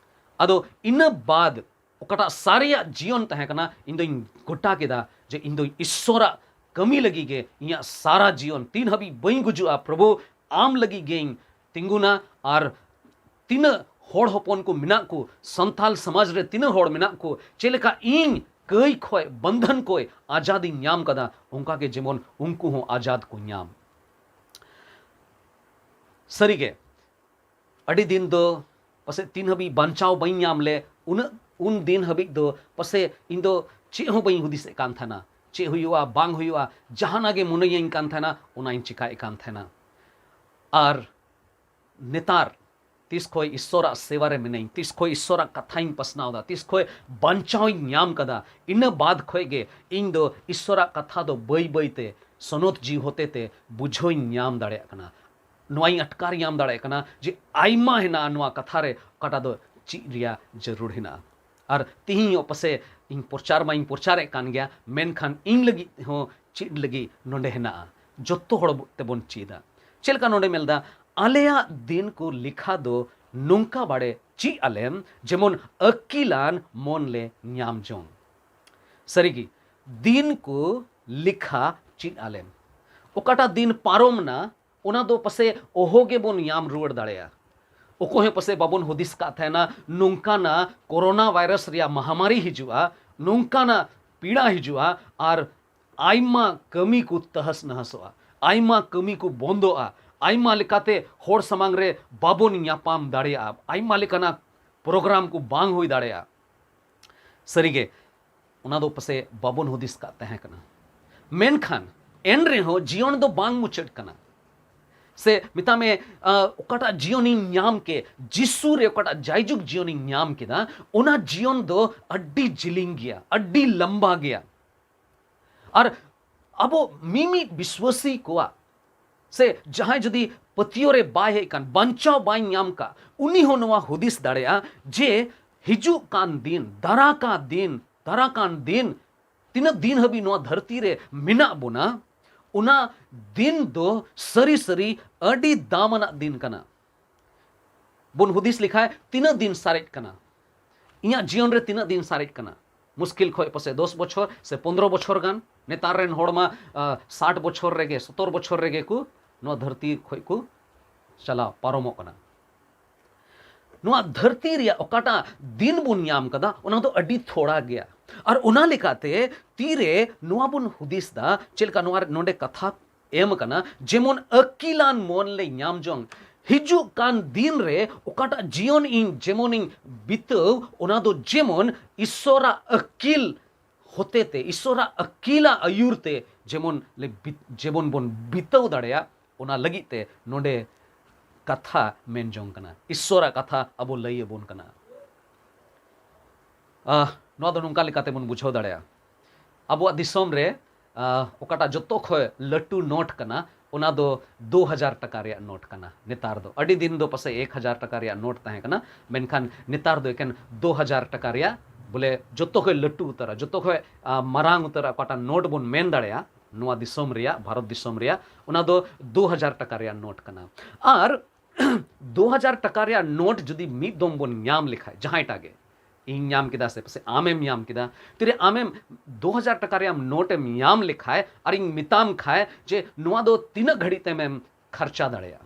ᱟᱫᱚ ᱤᱱᱟᱹ ᱵᱟᱫ ᱚᱠᱟᱴᱟᱜ ᱥᱟᱨᱮᱭᱟᱜ ᱡᱤᱭᱚᱱ ᱛᱟᱦᱮᱸ ᱠᱟᱱᱟ, ᱤᱧ ᱫᱚᱧ ᱜᱚᱴᱟ ᱠᱮᱫᱟ ᱡᱮ ᱤᱧ ᱫᱚ ᱤᱥᱥᱚᱨᱟᱜ ᱠᱟᱹᱢᱤ ᱞᱟᱹᱜᱤᱫ ᱜᱮ ᱤᱧᱟᱹᱜ ᱥᱟᱨᱟ ᱡᱤᱭᱚᱱ, ᱛᱤᱱ ᱦᱟᱹᱵᱤᱡ ᱵᱟᱹᱧ ᱜᱩᱡᱩᱜᱼᱟ, ᱯᱨᱚᱵᱷᱩ, ᱟᱢ ᱞᱟᱹᱜᱤᱫ ᱜᱮᱧ ᱛᱤᱸᱜᱩᱱᱟ᱾ ᱟᱨ ᱛᱤᱱᱟᱹᱜ ᱦᱚᱲ ᱦᱚᱯᱚᱱ ᱠᱚ ᱢᱮᱱᱟᱜ ᱠᱚ, ᱥᱟᱱᱛᱟᱞ ᱥᱚᱢᱟᱡᱽ ᱨᱮ ᱛᱤᱱᱟᱹᱜ ᱦᱚᱲ ᱢᱮᱱᱟᱜ ᱠᱚ, ᱪᱮᱫ ᱞᱮᱠᱟ ᱤᱧ ᱠᱟᱹᱭ ᱠᱷᱚᱡ, ᱵᱚᱱᱫᱷᱚᱱ ᱠᱷᱚᱡ ᱟᱡᱟᱫᱤᱧ ᱧᱟᱢ ᱠᱟᱫᱟ, ᱚᱱᱠᱟ ᱜᱮ ᱡᱮᱢᱚᱱ ᱩᱱᱠᱩ ᱦᱚᱸ ᱟᱡᱟᱫ ᱠᱚ ᱧᱟᱢ᱾ ᱥᱟᱹᱨᱤᱜᱮ, ᱟᱹᱰᱤ ᱫᱤᱱ ᱫᱚ ᱯᱟᱥᱮᱡ ᱛᱤᱱ ᱦᱟᱹᱵᱤᱡ ᱵᱟᱧᱪᱟᱣ ᱵᱟᱹᱧ ᱧᱟᱢ ᱞᱮ, ᱩᱱᱟᱹᱜ, ᱩᱱ ᱫᱤᱱ ᱦᱟᱹᱵᱤᱡ ᱫᱚ ᱯᱟᱥᱮᱡ ᱤᱧ ᱫᱚ ᱪᱮᱫ ᱦᱚᱸ ᱵᱟᱹᱧ ᱦᱩᱫᱤᱥᱮᱫ ᱠᱟᱱ ᱛᱟᱦᱮᱱᱟ, ᱪᱮᱫ ᱦᱩᱭᱩᱜᱼᱟ, ᱵᱟᱝ ᱦᱩᱭᱩᱜᱼᱟ, ᱡᱟᱦᱟᱱᱟᱜ ᱜᱮ ᱢᱚᱱᱮᱭᱟᱹᱧ ᱠᱟᱱ ᱛᱟᱦᱮᱱᱟ, ᱚᱱᱟᱧ ᱪᱮᱠᱟᱭᱮᱫ ᱠᱟᱱ ᱛᱟᱦᱮᱱᱟ᱾ ᱟᱨ ᱱᱮᱛᱟᱨ ᱛᱤᱥ ᱠᱷᱚᱡ ᱤᱥᱥᱚᱨᱟᱜ ᱥᱮᱵᱟ ᱨᱮ ᱢᱤᱱᱟᱹᱧ, ᱛᱤᱥ ᱠᱷᱚᱡ ᱤᱥᱥᱚᱨᱟᱜ ᱠᱟᱛᱷᱟᱧ ᱯᱟᱥᱱᱟᱣ ᱫᱟ, ᱛᱤᱥ ᱠᱷᱚᱡ ᱵᱟᱧᱪᱟᱣᱤᱧ ᱧᱟᱢ ᱠᱟᱫᱟ, ᱤᱱᱟᱹ ᱵᱟᱫ ᱠᱷᱚᱡ ᱜᱮ ᱤᱧ ᱫᱚ ᱤᱥᱥᱚᱨᱟᱜ ᱠᱟᱛᱷᱟ ᱫᱚ ᱵᱟᱹᱭ ᱵᱟᱹᱭ ᱛᱮ ᱥᱚᱱᱚᱛ ᱡᱤᱣᱤ ᱦᱚᱛᱮ ᱛᱮ ᱵᱩᱡᱷᱟᱹᱣᱤᱧ ᱧᱟᱢ ᱫᱟᱲᱮᱭᱟᱜ ᱠᱟᱱᱟ᱾ ᱱᱚᱣᱟᱧ ᱟᱴᱠᱟᱨ ᱧᱟᱢ ᱫᱟᱲᱮᱭᱟᱜ ᱠᱟᱱᱟ ᱡᱮ ᱟᱭᱢᱟ ᱦᱮᱱᱟᱜᱼᱟ ᱱᱚᱣᱟ ᱠᱟᱛᱷᱟ ᱨᱮ, ᱚᱠᱟᱴᱟᱜ ᱫᱚ ᱪᱮᱫ ᱨᱮᱭᱟᱜ ᱡᱟᱹᱨᱩᱲ ᱦᱮᱱᱟᱜᱼᱟ᱾ ᱟᱨ ᱛᱤᱦᱤᱧ ᱦᱚᱸ ᱯᱟᱥᱮ ᱤᱧ ᱯᱨᱚᱪᱟᱨ ᱢᱟᱧ ᱯᱨᱚᱪᱟᱨᱮᱫ ᱠᱟᱱ ᱜᱮᱭᱟ, ᱢᱮᱱᱠᱷᱟᱱ ᱤᱧ ᱞᱟᱹᱜᱤᱫ ᱦᱚᱸ ᱪᱮᱫ ᱞᱟᱹᱜᱤᱫ ᱱᱚᱰᱮ ᱦᱮᱱᱟᱜᱼᱟ᱾ ᱡᱚᱛᱚ ᱦᱚᱲ ᱛᱮᱵᱚᱱ ᱪᱮᱫᱟ᱾ ᱪᱮᱫ ᱞᱮᱠᱟ ᱱᱚᱰᱮ ᱢᱮᱱᱫᱟ, ᱟᱞᱮᱭᱟᱜ ᱫᱤᱱ ᱠᱚ ᱞᱮᱠᱷᱟ ᱫᱚ ᱱᱚᱝᱠᱟ ᱵᱟᱲᱮ ᱪᱮᱫ ᱟᱞᱮᱢ, ᱡᱮᱢᱚᱱ ᱟᱹᱠᱤᱞᱟᱱ ᱢᱚᱱ ᱞᱮ ᱧᱟᱢ ᱡᱚᱝ᱾ ᱥᱟᱹᱨᱤᱜᱮ, ᱫᱤᱱ ᱠᱚ ᱞᱮᱠᱷᱟ ᱪᱮᱫ ᱟᱞᱮᱢ᱾ ᱚᱠᱟᱴᱟᱜ ᱫᱤᱱ ᱯᱟᱨᱚᱢ ᱱᱟ, ᱚᱱᱟ ᱫᱚ ᱯᱟᱥᱮ ᱚᱦᱚ ᱜᱮᱵᱚᱱ ᱧᱟᱢ ᱨᱩᱣᱟᱹᱲ ᱫᱟᱲᱮᱭᱟᱜᱼᱟ᱾ ᱚᱠᱚᱭ ᱦᱚᱸ ᱯᱟᱥᱮ ᱵᱟᱵᱚᱱ ᱦᱩᱫᱤᱥ ᱠᱟᱜ ᱛᱟᱦᱮᱱᱟ, ᱱᱚᱝᱠᱟᱱᱟᱜ ᱠᱳᱨᱳᱱᱟ ᱵᱷᱟᱭᱨᱟᱥ ᱨᱮᱭᱟᱜ ᱢᱟᱦᱟᱢᱟᱨᱤ ᱦᱤᱡᱩᱜᱼᱟ, ᱱᱚᱝᱠᱟᱱᱟᱜ ᱯᱤᱲᱟ ᱦᱤᱡᱩᱜᱼᱟ, ᱟᱨ ᱟᱭᱢᱟ ᱠᱟᱹᱢᱤ ᱠᱚ ᱛᱟᱦᱟᱥ ᱱᱟᱦᱟᱥᱚᱜᱼᱟ, ᱟᱭᱢᱟ ᱠᱟᱹᱢᱤ ᱠᱚ ᱵᱚᱱᱫᱚᱜᱼᱟ, ᱟᱭᱢᱟ ᱞᱮᱠᱟᱛᱮ ᱦᱚᱲ ᱥᱟᱢᱟᱝ ᱨᱮ ᱵᱟᱵᱚᱱ ᱧᱟᱯᱟᱢ ᱫᱟᱲᱮᱭᱟᱜᱼᱟ, ᱟᱭᱢᱟ ᱞᱮᱠᱟᱱᱟᱜ ᱯᱨᱳᱜᱨᱟᱢ ᱠᱚ ᱵᱟᱝ ᱦᱩᱭ ᱫᱟᱲᱮᱭᱟᱜᱼᱟ᱾ ᱥᱟᱹᱨᱤᱜᱮ, ᱚᱱᱟ ᱫᱚ ᱯᱟᱥᱮ ᱵᱟᱵᱚᱱ ᱦᱩᱫᱤᱥ ᱠᱟᱜ ᱛᱟᱦᱮᱸ ᱠᱟᱱᱟ᱾ ᱢᱮᱱᱠᱷᱟᱱ ᱮᱱ ᱨᱮᱦᱚᱸ ᱡᱤᱭᱚᱱ ᱫᱚ ᱵᱟᱝ ᱢᱩᱪᱟᱹᱫ ᱠᱟᱱᱟ᱾ ᱥᱮ ᱢᱮᱛᱟᱜ ᱢᱮ, ᱟᱸ, ᱚᱠᱟᱴᱟᱜ ᱡᱤᱭᱚᱱᱤᱧ ᱧᱟᱢ ᱠᱮ, ᱡᱤᱥᱩ ᱨᱮ ᱚᱠᱟᱴᱟᱜ ᱡᱟᱭᱡᱩᱜᱽ ᱡᱤᱭᱚᱱᱤᱧ ᱧᱟᱢ ᱠᱮᱫᱟ, ᱚᱱᱟ ᱡᱤᱭᱚᱱ ᱫᱚ ᱟᱹᱰᱤ ᱡᱤᱞᱤᱧ ᱜᱮᱭᱟ, ᱟᱹᱰᱤ ᱞᱟᱢᱵᱟ ᱜᱮᱭᱟ᱾ ᱟᱨ ᱟᱵᱚ ᱢᱤᱢᱤᱫ ᱵᱤᱥᱣᱟᱥᱤ ᱠᱚᱣᱟᱜ, ᱥᱮ ᱡᱟᱦᱟᱸᱭ ᱡᱩᱫᱤ ᱯᱟᱹᱛᱭᱟᱹᱣ ᱨᱮ ᱵᱟᱭ ᱦᱮᱡ ᱠᱟᱱ, ᱵᱟᱧᱪᱟᱣ ᱵᱟᱭ ᱧᱟᱢ ᱠᱟᱜ, ᱩᱱᱤ ᱦᱚᱸ ᱱᱚᱣᱟ ᱦᱩᱫᱤᱥ ᱫᱟᱲᱮᱭᱟᱜᱼᱟ ᱡᱮ ᱦᱤᱡᱩᱜ ᱠᱟᱱ ᱫᱤᱱ, ᱫᱟᱨᱟ ᱠᱟᱱ ᱫᱤᱱ, ᱫᱟᱨᱟ ᱠᱟᱱ ᱫᱤᱱ, ᱛᱤᱱᱟᱹᱜ ᱫᱤᱱ ᱦᱟᱹᱵᱤᱡ ᱱᱚᱣᱟ ᱫᱷᱟᱹᱨᱛᱤ ᱨᱮ ᱢᱮᱱᱟᱜ ᱵᱚᱱᱟ, ᱚᱱᱟ ᱫᱤᱱ ᱫᱚ ᱥᱟᱹᱨᱤ ᱥᱟᱹᱨᱤ ᱟᱹᱰᱤ ᱫᱟᱢ ᱟᱱᱟᱜ ᱫᱤᱱ ᱠᱟᱱᱟ᱾ ᱵᱚᱱ ᱦᱩᱫᱤᱥ ᱞᱮᱠᱷᱟᱡ, ᱛᱤᱱᱟᱹᱜ ᱫᱤᱱ ᱥᱟᱨᱮᱡ ᱠᱟᱱᱟ? ᱤᱧᱟᱹᱜ ᱡᱤᱭᱚᱱ ᱨᱮ ᱛᱤᱱᱟᱹᱜ ᱫᱤᱱ ᱥᱟᱨᱮᱡ ᱠᱟᱱᱟ? ᱢᱩᱥᱠᱤᱞ ᱠᱷᱚᱡ ᱯᱟᱥᱮ ᱫᱚᱥ ᱵᱚᱪᱷᱚᱨ ᱥᱮ ᱯᱚᱱᱫᱽᱨᱚ ᱵᱚᱪᱷᱚᱨ ᱜᱟᱱ᱾ ᱱᱮᱛᱟᱨ ᱨᱮᱱ ᱦᱚᱲ ᱢᱟ, ᱟ, ᱥᱟᱴ ᱵᱚᱪᱷᱚᱨ ᱨᱮᱜᱮ, ᱥᱚᱛᱛᱚᱨ ᱵᱚᱪᱷᱚᱨ ᱨᱮᱜᱮ ᱠᱚ ᱱᱚᱣᱟ ᱫᱷᱟᱹᱨᱛᱤ ᱠᱷᱚᱡ ᱠᱚ ᱪᱟᱞᱟᱣ ᱯᱟᱨᱚᱢᱚᱜ ᱠᱟᱱᱟ᱾ ᱱᱚᱣᱟ ᱫᱷᱟᱹᱨᱛᱤ ᱨᱮᱭᱟᱜ ᱚᱠᱟᱴᱟᱜ ᱫᱤᱱ ᱵᱚᱱ ᱧᱟᱢ ᱠᱟᱫᱟ, ᱚᱱᱟ ᱫᱚ ᱟᱹᱰᱤ ᱛᱷᱚᱲᱟ ᱜᱮᱭᱟ᱾ ᱟᱨ ᱚᱱᱟ ᱞᱮᱠᱟᱛᱮ ᱛᱤᱨᱮ ᱱᱚᱣᱟ ᱵᱚᱱ ᱦᱩᱫᱤᱥ ᱫᱟ, ᱪᱮᱫ ᱞᱮᱠᱟ ᱱᱚᱣᱟ ᱨᱮ, ᱱᱚᱰᱮ ᱠᱟᱛᱷᱟ ᱮᱢ ᱟᱠᱟᱱᱟ, ᱡᱮᱢᱚᱱ ᱟᱹᱠᱤᱞᱟᱱ ᱢᱚᱱ ᱞᱮ ᱧᱟᱢ ᱡᱚᱝ᱾ ᱦᱤᱡᱩᱜ ᱠᱟᱱ ᱫᱤᱱ ᱨᱮ ᱚᱠᱟᱴᱟᱜ ᱡᱤᱭᱚᱱ ᱤᱧ ᱡᱮᱢᱚᱱᱤᱧ ᱵᱤᱛᱟᱹᱣ, ᱚᱱᱟ ᱫᱚ ᱡᱮᱢᱚᱱ ᱤᱥᱥᱚᱨᱟᱜ ᱟᱹᱠᱤᱞ ᱦᱚᱛᱮᱛᱮ, ᱤᱥᱥᱚᱨᱟᱜ ᱟᱹᱠᱤᱞᱟᱜ ᱟᱹᱭᱩᱨ ᱛᱮ ᱡᱮᱢᱚᱱ ᱞᱮ ᱵᱤᱛ-, ᱡᱮᱢᱚᱱ ᱵᱚᱱ ᱵᱤᱛᱟᱹᱣ ᱫᱟᱲᱮᱭᱟᱜ, ᱚᱱᱟ ᱞᱟᱹᱜᱤᱫ ᱛᱮ ᱱᱚᱰᱮ ᱠᱟᱛᱷᱟ ᱢᱮᱱ ᱡᱚᱝ ᱠᱟᱱᱟ᱾ ᱤᱥᱥᱚᱨᱟᱜ ᱠᱟᱛᱷᱟ ᱟᱵᱚ ᱞᱟᱹᱭ ᱟᱵᱚᱱ ᱠᱟᱱᱟ᱾ ᱟᱦ, ᱱᱚᱣᱟ ᱫᱚ ᱱᱚᱝᱠᱟ ᱞᱮᱠᱟᱛᱮ ᱵᱚᱱ ᱵᱩᱡᱷᱟᱹᱣ ᱫᱟᱲᱮᱭᱟᱜᱼᱟ, ᱟᱵᱚᱣᱟᱜ ᱫᱤᱥᱚᱢ ᱨᱮ, ᱟᱦ, ᱚᱠᱟᱴᱟᱜ ᱡᱚᱛᱚ ᱠᱷᱚᱱ ᱞᱟᱹᱴᱩ ᱱᱳᱴ ᱠᱟᱱᱟ, ᱚᱱᱟ ᱫᱚ ᱫᱩ ᱦᱟᱡᱟᱨ ᱴᱟᱠᱟ ᱨᱮᱭᱟᱜ ᱱᱳᱴ ᱠᱟᱱᱟ᱾ ᱱᱮᱛᱟᱨ ᱫᱚ, ᱟᱹᱰᱤ ᱫᱤᱱ ᱫᱚ ᱯᱟᱥᱮᱡ ᱮᱠ ᱦᱟᱡᱟᱨ ᱴᱟᱠᱟ ᱨᱮᱭᱟᱜ ᱱᱳᱴ ᱛᱟᱦᱮᱸ ᱠᱟᱱᱟ, ᱢᱮᱱᱠᱷᱟᱱ ᱱᱮᱛᱟᱨ ᱫᱚ ᱮᱠᱮᱱ ᱫᱩ ᱦᱟᱡᱟᱨ ᱴᱟᱠᱟ ᱨᱮᱭᱟᱜ, ᱵᱚᱞᱮ, ᱡᱚᱛᱚ ᱠᱷᱚᱡ ᱞᱟᱹᱴᱩ ᱩᱛᱟᱹᱨᱟ, ᱡᱚᱛᱚ ᱠᱷᱚᱡ, ᱟ, ᱢᱟᱨᱟᱝ ᱩᱛᱟᱹᱨᱟ ᱚᱠᱟᱴᱟᱜ ᱱᱳᱴ ᱵᱚᱱ ᱢᱮᱱ ᱫᱟᱲᱮᱭᱟᱜᱼᱟ ᱱᱚᱣᱟ ᱫᱤᱥᱚᱢ ᱨᱮᱭᱟᱜ, ᱵᱷᱟᱨᱚᱛ ᱫᱤᱥᱚᱢ ᱨᱮᱭᱟᱜ, ᱚᱱᱟ ᱫᱚ ᱫᱩ ᱦᱟᱡᱟᱨ ᱴᱟᱠᱟ ᱨᱮᱭᱟᱜ ᱱᱳᱴ ᱠᱟᱱᱟ᱾ ᱟᱨ ᱫᱩ ᱦᱟᱡᱟᱨ ᱴᱟᱠᱟ ᱨᱮᱭᱟᱜ ᱱᱳᱴ ᱡᱩᱫᱤ ᱢᱤᱫ ᱫᱚᱢ ᱵᱚᱱ ᱧᱟᱢ ᱞᱮᱠᱷᱟᱡ, ᱡᱟᱦᱟᱸᱭᱴᱟᱜ ᱜᱮ, ᱤᱧ ᱧᱟᱢ ᱠᱮᱫᱟ ᱥᱮ ᱯᱟᱥᱮᱡ ᱟᱢᱮᱢ ᱧᱟᱢ ᱠᱮᱫᱟ, ᱛᱤᱨᱮ ᱟᱢᱮᱢ ᱫᱩ ᱦᱟᱡᱟᱨ ᱴᱟᱠᱟ ᱨᱮᱭᱟᱜ ᱱᱳᱴ ᱮᱢ ᱧᱟᱢ ᱞᱮᱠᱷᱟᱡ ᱟᱨ ᱤᱧ ᱢᱮᱛᱟᱢ ᱠᱷᱟᱡ ᱡᱮ ᱱᱚᱣᱟ ᱫᱚ ᱛᱤᱱᱟᱹᱜ ᱜᱷᱟᱹᱲᱤᱡ ᱛᱮᱢ ᱠᱷᱟᱨᱪᱟ ᱫᱟᱲᱮᱭᱟᱜᱼᱟ,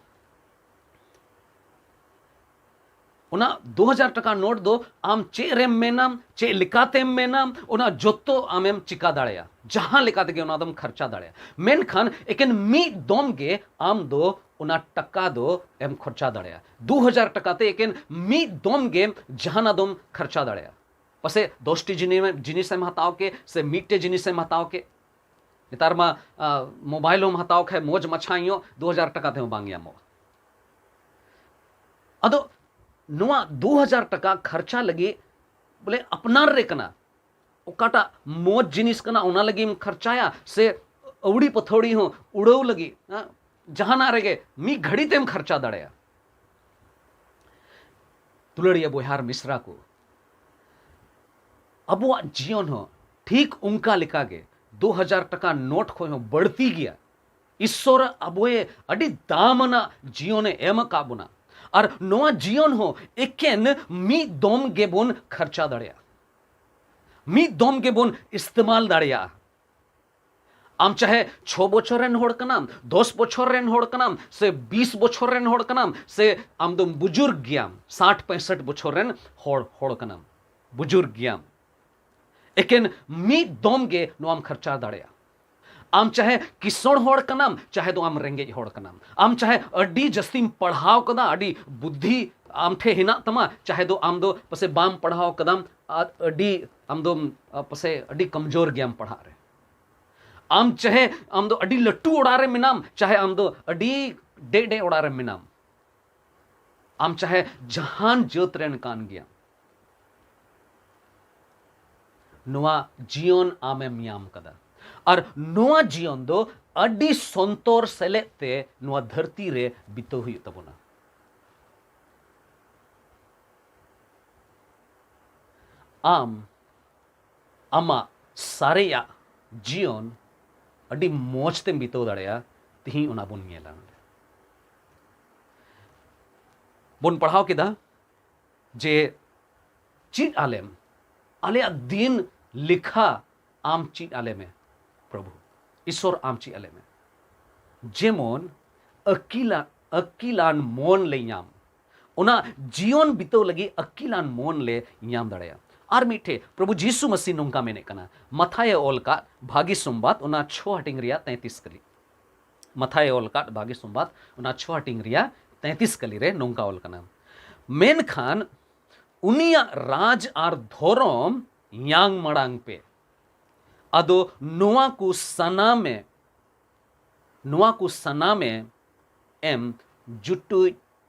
ᱚᱱᱟ ᱫᱩ ᱦᱟᱡᱟᱨ ᱴᱟᱠᱟ ᱱᱳᱴ ᱫᱚ ᱟᱢ ᱪᱮᱫ ᱨᱮᱢ ᱢᱮᱱᱟᱢ, ᱪᱮᱫ ᱞᱮᱠᱟᱛᱮᱢ ᱢᱮᱱᱟᱢ, ᱚᱱᱟ ᱡᱚᱛᱚ ᱟᱢᱮᱢ ᱪᱤᱠᱟ ᱫᱟᱲᱮᱭᱟᱜᱼᱟ, ᱡᱟᱦᱟᱸ ᱞᱮᱠᱟ ᱛᱮᱜᱮ ᱚᱱᱟ ᱫᱚᱢ ᱠᱷᱟᱨᱪᱟ ᱫᱟᱲᱮᱭᱟᱜᱼᱟ᱾ ᱢᱮᱱᱠᱷᱟᱱ ᱮᱠᱮᱱ ᱢᱤᱫ ᱫᱚᱢ ᱜᱮ ᱟᱢ ᱫᱚ ᱚᱱᱟ ᱴᱟᱠᱟ ᱫᱚ ᱮᱢ ᱠᱷᱚᱨᱪᱟ ᱫᱟᱲᱮᱭᱟᱜᱼᱟ᱾ ᱫᱩ ᱦᱟᱡᱟᱨ ᱴᱟᱠᱟ ᱛᱮ ᱮᱠᱮᱱ ᱢᱤᱫ ᱫᱚᱢ ᱜᱮ ᱡᱟᱦᱟᱱᱟᱜ ᱫᱚᱢ ᱠᱷᱟᱨᱪᱟ ᱫᱟᱲᱮᱭᱟᱜᱼᱟ᱾ ᱯᱟᱥᱮᱡ ᱫᱚᱥᱴᱤ ᱡᱤᱱᱤ-, ᱡᱤᱱᱤᱥᱮᱢ ᱦᱟᱛᱟᱣ ᱠᱮ ᱥᱮ ᱢᱤᱫᱴᱮᱡ ᱡᱤᱱᱤᱥᱮᱢ ᱦᱟᱛᱟᱣ ᱠᱮ᱾ ᱱᱮᱛᱟᱨ ᱢᱟ, ᱟ, ᱢᱳᱵᱟᱭᱤᱞ ᱦᱚᱸᱢ ᱦᱟᱛᱟᱣ ᱠᱷᱟᱡ ᱢᱚᱡᱽ ᱢᱟᱪᱷᱟ ᱧᱚᱜ, ᱫᱩ ᱦᱟᱡᱟᱨ ᱴᱟᱠᱟ ᱛᱮᱦᱚᱸ ᱵᱟᱝ ᱧᱟᱢᱚᱜᱼᱟ᱾ ᱟᱫᱚ ᱱᱚᱣᱟ ᱫᱩ ᱦᱟᱡᱟᱨ ᱴᱟᱠᱟ ᱠᱷᱟᱨᱪᱟ ᱞᱟᱹᱜᱤᱫ, ᱵᱚᱞᱮ, ᱟᱯᱱᱟᱨ ᱨᱮ ᱠᱟᱱᱟ, ᱚᱠᱟᱴᱟᱜ ᱢᱚᱡᱽ ᱡᱤᱱᱤᱥ ᱠᱟᱱᱟ ᱚᱱᱟ ᱞᱟᱹᱜᱤᱫ ᱮᱢ ᱠᱷᱟᱨᱪᱟᱭᱟ, ᱥᱮ ᱟᱹᱣᱲᱤ ᱯᱟᱹᱛᱷᱟᱹᱣᱲᱤ ᱦᱚᱸ ᱩᱲᱟᱹᱣ ᱞᱟᱹᱜᱤᱫ, ᱦᱮᱸ, ᱡᱟᱦᱟᱱᱟᱜ ᱨᱮᱜᱮ ᱢᱤᱫ ᱜᱷᱟᱹᱲᱤ ᱛᱮᱢ ᱠᱷᱟᱨᱪᱟ ᱫᱟᱲᱮᱭᱟᱜᱼᱟ᱾ ᱫᱩᱞᱟᱹᱲᱤᱭᱟᱹ ᱵᱚᱭᱦᱟ ᱟᱨ ᱢᱤᱥᱨᱟ ᱠᱚ, ᱟᱵᱚᱣᱟᱜ ᱡᱤᱭᱚᱱ ᱦᱚᱸ ᱴᱷᱤᱠ ᱚᱱᱠᱟ ᱞᱮᱠᱟᱜᱮ ᱫᱩ ᱦᱟᱡᱟᱨ ᱴᱟᱠᱟ ᱱᱳᱴ ᱠᱷᱚᱱ ᱦᱚᱸ ᱵᱟᱹᱲᱛᱤ ᱜᱮᱭᱟ᱾ ᱤᱥᱥᱚᱨ ᱟᱵᱚᱭᱮ ᱟᱹᱰᱤ ᱫᱟᱢ ᱟᱱᱟᱜ ᱡᱤᱭᱚᱱᱮ ᱮᱢ ᱟᱠᱟᱫ ᱵᱚᱱᱟ, ᱟᱨ ᱱᱚᱣᱟ ᱡᱤᱭᱚᱱ ᱦᱚᱸ ᱮᱠᱮᱱ ᱢᱤᱫ ᱫᱚᱢ ᱜᱮᱵᱚᱱ ᱠᱷᱟᱨᱪᱟ ᱫᱟᱲᱮᱭᱟᱜᱼᱟ, ᱢᱤᱫ ᱫᱚᱢ ᱜᱮᱵᱚᱱ ᱤᱥᱛᱮᱢᱟᱞ ᱫᱟᱲᱮᱭᱟᱜᱼᱟ᱾ ᱟᱢ ᱪᱟᱦᱮ ᱪᱷᱚ ᱵᱚᱪᱷᱚᱨ ᱨᱮᱱ ᱦᱚᱲ ᱠᱟᱱᱟᱢ, ᱫᱚᱥ ᱵᱚᱪᱷᱚᱨ ᱨᱮᱱ ᱦᱚᱲ ᱠᱟᱱᱟᱢ, ᱥᱮ ᱵᱤᱥ ᱵᱚᱪᱷᱚᱨ ᱨᱮᱱ ᱦᱚᱲ ᱠᱟᱱᱟᱢ, ᱥᱮ ᱟᱢ ᱫᱚᱢ ᱵᱩᱡᱩᱨᱜ ᱜᱮᱭᱟᱢ, ᱥᱟᱴ ᱯᱮᱸᱥᱚᱴ ᱵᱚᱪᱷᱚᱨ ᱨᱮᱱ ᱦᱚᱲ, ᱦᱚᱲ ᱠᱟᱱᱟᱢ, ᱵᱩᱡᱩᱨᱜ ᱜᱮᱭᱟᱢ, ᱮᱠᱮᱱ ᱢᱤᱫ ᱫᱚᱢ ᱜᱮ ᱱᱚᱣᱟᱢ ᱠᱷᱟᱨᱪᱟ ᱫᱟᱲᱮᱭᱟᱜᱼᱟ᱾ ᱟᱢ ᱪᱟᱦᱮ ᱠᱤᱥᱚᱬ ᱦᱚᱲ ᱠᱟᱱᱟᱢ, ᱪᱟᱦᱮ ᱫᱚ ᱟᱢ ᱨᱮᱸᱜᱮᱡ ᱦᱚᱲ ᱠᱟᱱᱟᱢ, ᱟᱢ ᱪᱟᱦᱮ ᱟᱹᱰᱤ ᱡᱟᱹᱥᱛᱤᱢ ᱯᱟᱲᱦᱟᱣ ᱠᱟᱫᱟ, ᱟᱹᱰᱤ ᱵᱩᱫᱽᱫᱷᱤ ᱟᱢ ᱴᱷᱮᱱ ᱦᱮᱱᱟᱜ ᱛᱟᱢᱟ, ᱪᱟᱦᱮ ᱫᱚ ᱟᱢ ᱫᱚ ᱯᱟᱥᱮ ᱵᱟᱢ ᱯᱟᱲᱦᱟᱣ ᱠᱟᱫᱟᱢ, ᱟᱨ ᱟᱹᱰᱤ ᱟᱢ ᱫᱚᱢ, ᱟ, ᱯᱟᱥᱮ ᱟᱹᱰᱤ ᱠᱚᱢᱡᱳᱨ ᱜᱮᱭᱟᱢ ᱯᱟᱲᱦᱟᱜ ᱨᱮ᱾ ᱟᱢ ᱪᱟᱦᱮ ᱟᱢ ᱫᱚ ᱟᱹᱰᱤ ᱞᱟᱹᱴᱩ ᱚᱲᱟᱜ ᱨᱮ ᱢᱮᱱᱟᱢ, ᱪᱟᱦᱮ ᱟᱢ ᱫᱚ ᱟᱹᱰᱤ ᱰᱮᱡ ᱰᱮᱡ ᱚᱲᱟᱜ ᱨᱮ ᱢᱮᱱᱟᱢ, ᱟᱢ ᱪᱟᱦᱮ ᱡᱟᱦᱟᱱ ᱡᱟᱹᱛ ᱨᱮᱱ ᱠᱟᱱ ᱜᱮᱭᱟᱢ, ᱱᱚᱣᱟ ᱡᱤᱭᱚᱱ ᱟᱢᱮᱢ ᱧᱟᱢ ᱠᱟᱫᱟ᱾ ᱟᱨ ᱱᱚᱣᱟ ᱡᱤᱭᱚᱱ ᱫᱚ ᱟᱹᱰᱤ ᱥᱚᱱᱛᱚᱨ ᱥᱮᱞᱮᱫ ᱛᱮ ᱱᱚᱣᱟ ᱫᱷᱟᱹᱨᱛᱤ ᱨᱮ ᱵᱤᱛᱟᱹᱣ ᱦᱩᱭᱩᱜ ᱛᱟᱵᱚᱱᱟ᱾ ᱟᱢ ᱟᱢᱟᱜ ᱥᱟᱨᱮᱡᱟᱜ ᱡᱤᱭᱚᱱ ᱟᱹᱰᱤ ᱢᱚᱡᱽ ᱛᱮᱢ ᱵᱤᱛᱟᱹᱣ ᱫᱟᱲᱮᱭᱟᱜᱼᱟ᱾ ᱛᱤᱦᱤᱧ ᱚᱱᱟ ᱵᱚᱱ ᱧᱮᱞᱟ᱾ ᱱᱚᱰᱮ ᱵᱚᱱ ᱯᱟᱲᱦᱟᱣ ᱠᱮᱫᱟ ᱡᱮ, ᱪᱮᱫ ᱟᱞᱮᱢ, ᱟᱞᱮᱭᱟᱜ ᱫᱤᱱ ᱞᱮᱠᱷᱟ ᱟᱢ ᱪᱮᱫ ᱟᱞᱮ ᱢᱮ᱾ ᱯᱨᱚᱵᱷᱩ ᱤᱥᱚᱨ, ᱟᱢ ᱪᱮᱫ ᱟᱞᱮ ᱢᱮ, ᱡᱮᱢᱚᱱ ᱟᱹᱠᱤᱞᱟ- ᱟᱹᱠᱤᱞᱟᱱ ᱢᱚᱱ ᱞᱮ ᱧᱟᱢ᱾ ᱚᱱᱟ ᱡᱤᱭᱚᱱ ᱵᱤᱛᱟᱹᱣ ᱞᱟᱹᱜᱤᱫ ᱟᱹᱠᱤᱞᱟᱱ ᱢᱚᱱ ᱞᱮ ᱧᱟᱢ ᱫᱟᱲᱮᱭᱟᱜᱼᱟ᱾ ᱟᱨ ᱢᱤᱫᱴᱷᱮᱡ ᱯᱨᱚᱵᱷᱩ ᱡᱤᱥᱩ ᱢᱟᱹᱥᱤ ᱱᱚᱝᱠᱟ ᱢᱮᱱᱮᱫ ᱠᱟᱱᱟ, ᱢᱟᱛᱷᱟᱭᱮ ᱚᱞ ᱠᱟᱫ ᱵᱷᱟᱹᱜᱤ ᱥᱚᱢᱵᱟᱫ, ᱚᱱᱟ ᱪᱷᱚ ᱦᱟᱹᱴᱤᱧ ᱨᱮᱭᱟᱜ ᱛᱮᱸᱭᱛᱤᱥ ᱠᱟᱹᱞᱤ᱾ ᱢᱟᱛᱷᱟᱭᱮ ᱚᱞ ᱠᱟᱫ ᱵᱷᱟᱹᱜᱤ ᱥᱚᱢᱵᱟᱫ, ᱚᱱᱟ ᱪᱷᱚ ᱦᱟᱹᱴᱤᱧ ᱨᱮᱭᱟᱜ ᱛᱮᱸᱭᱛᱤᱥ ᱠᱟᱹᱞᱤ ᱨᱮ ᱱᱚᱝᱠᱟ ᱚᱞ ᱠᱟᱱᱟ, ᱢᱮᱱᱠᱷᱟᱱ ᱩᱱᱤᱭᱟᱜ ᱨᱟᱡᱽ ᱟᱨ ᱫᱷᱚᱨᱚᱢ ᱧᱟᱝ ᱢᱟᱲᱟᱝ ᱯᱮ, ᱟᱫᱚ ᱱᱚᱣᱟ ᱠᱚ ᱥᱟᱱᱟᱢᱮ ᱱᱚᱣᱟ ᱠᱚ ᱥᱟᱱᱟᱢᱮ ᱮᱢ ᱡᱩᱴᱩᱡ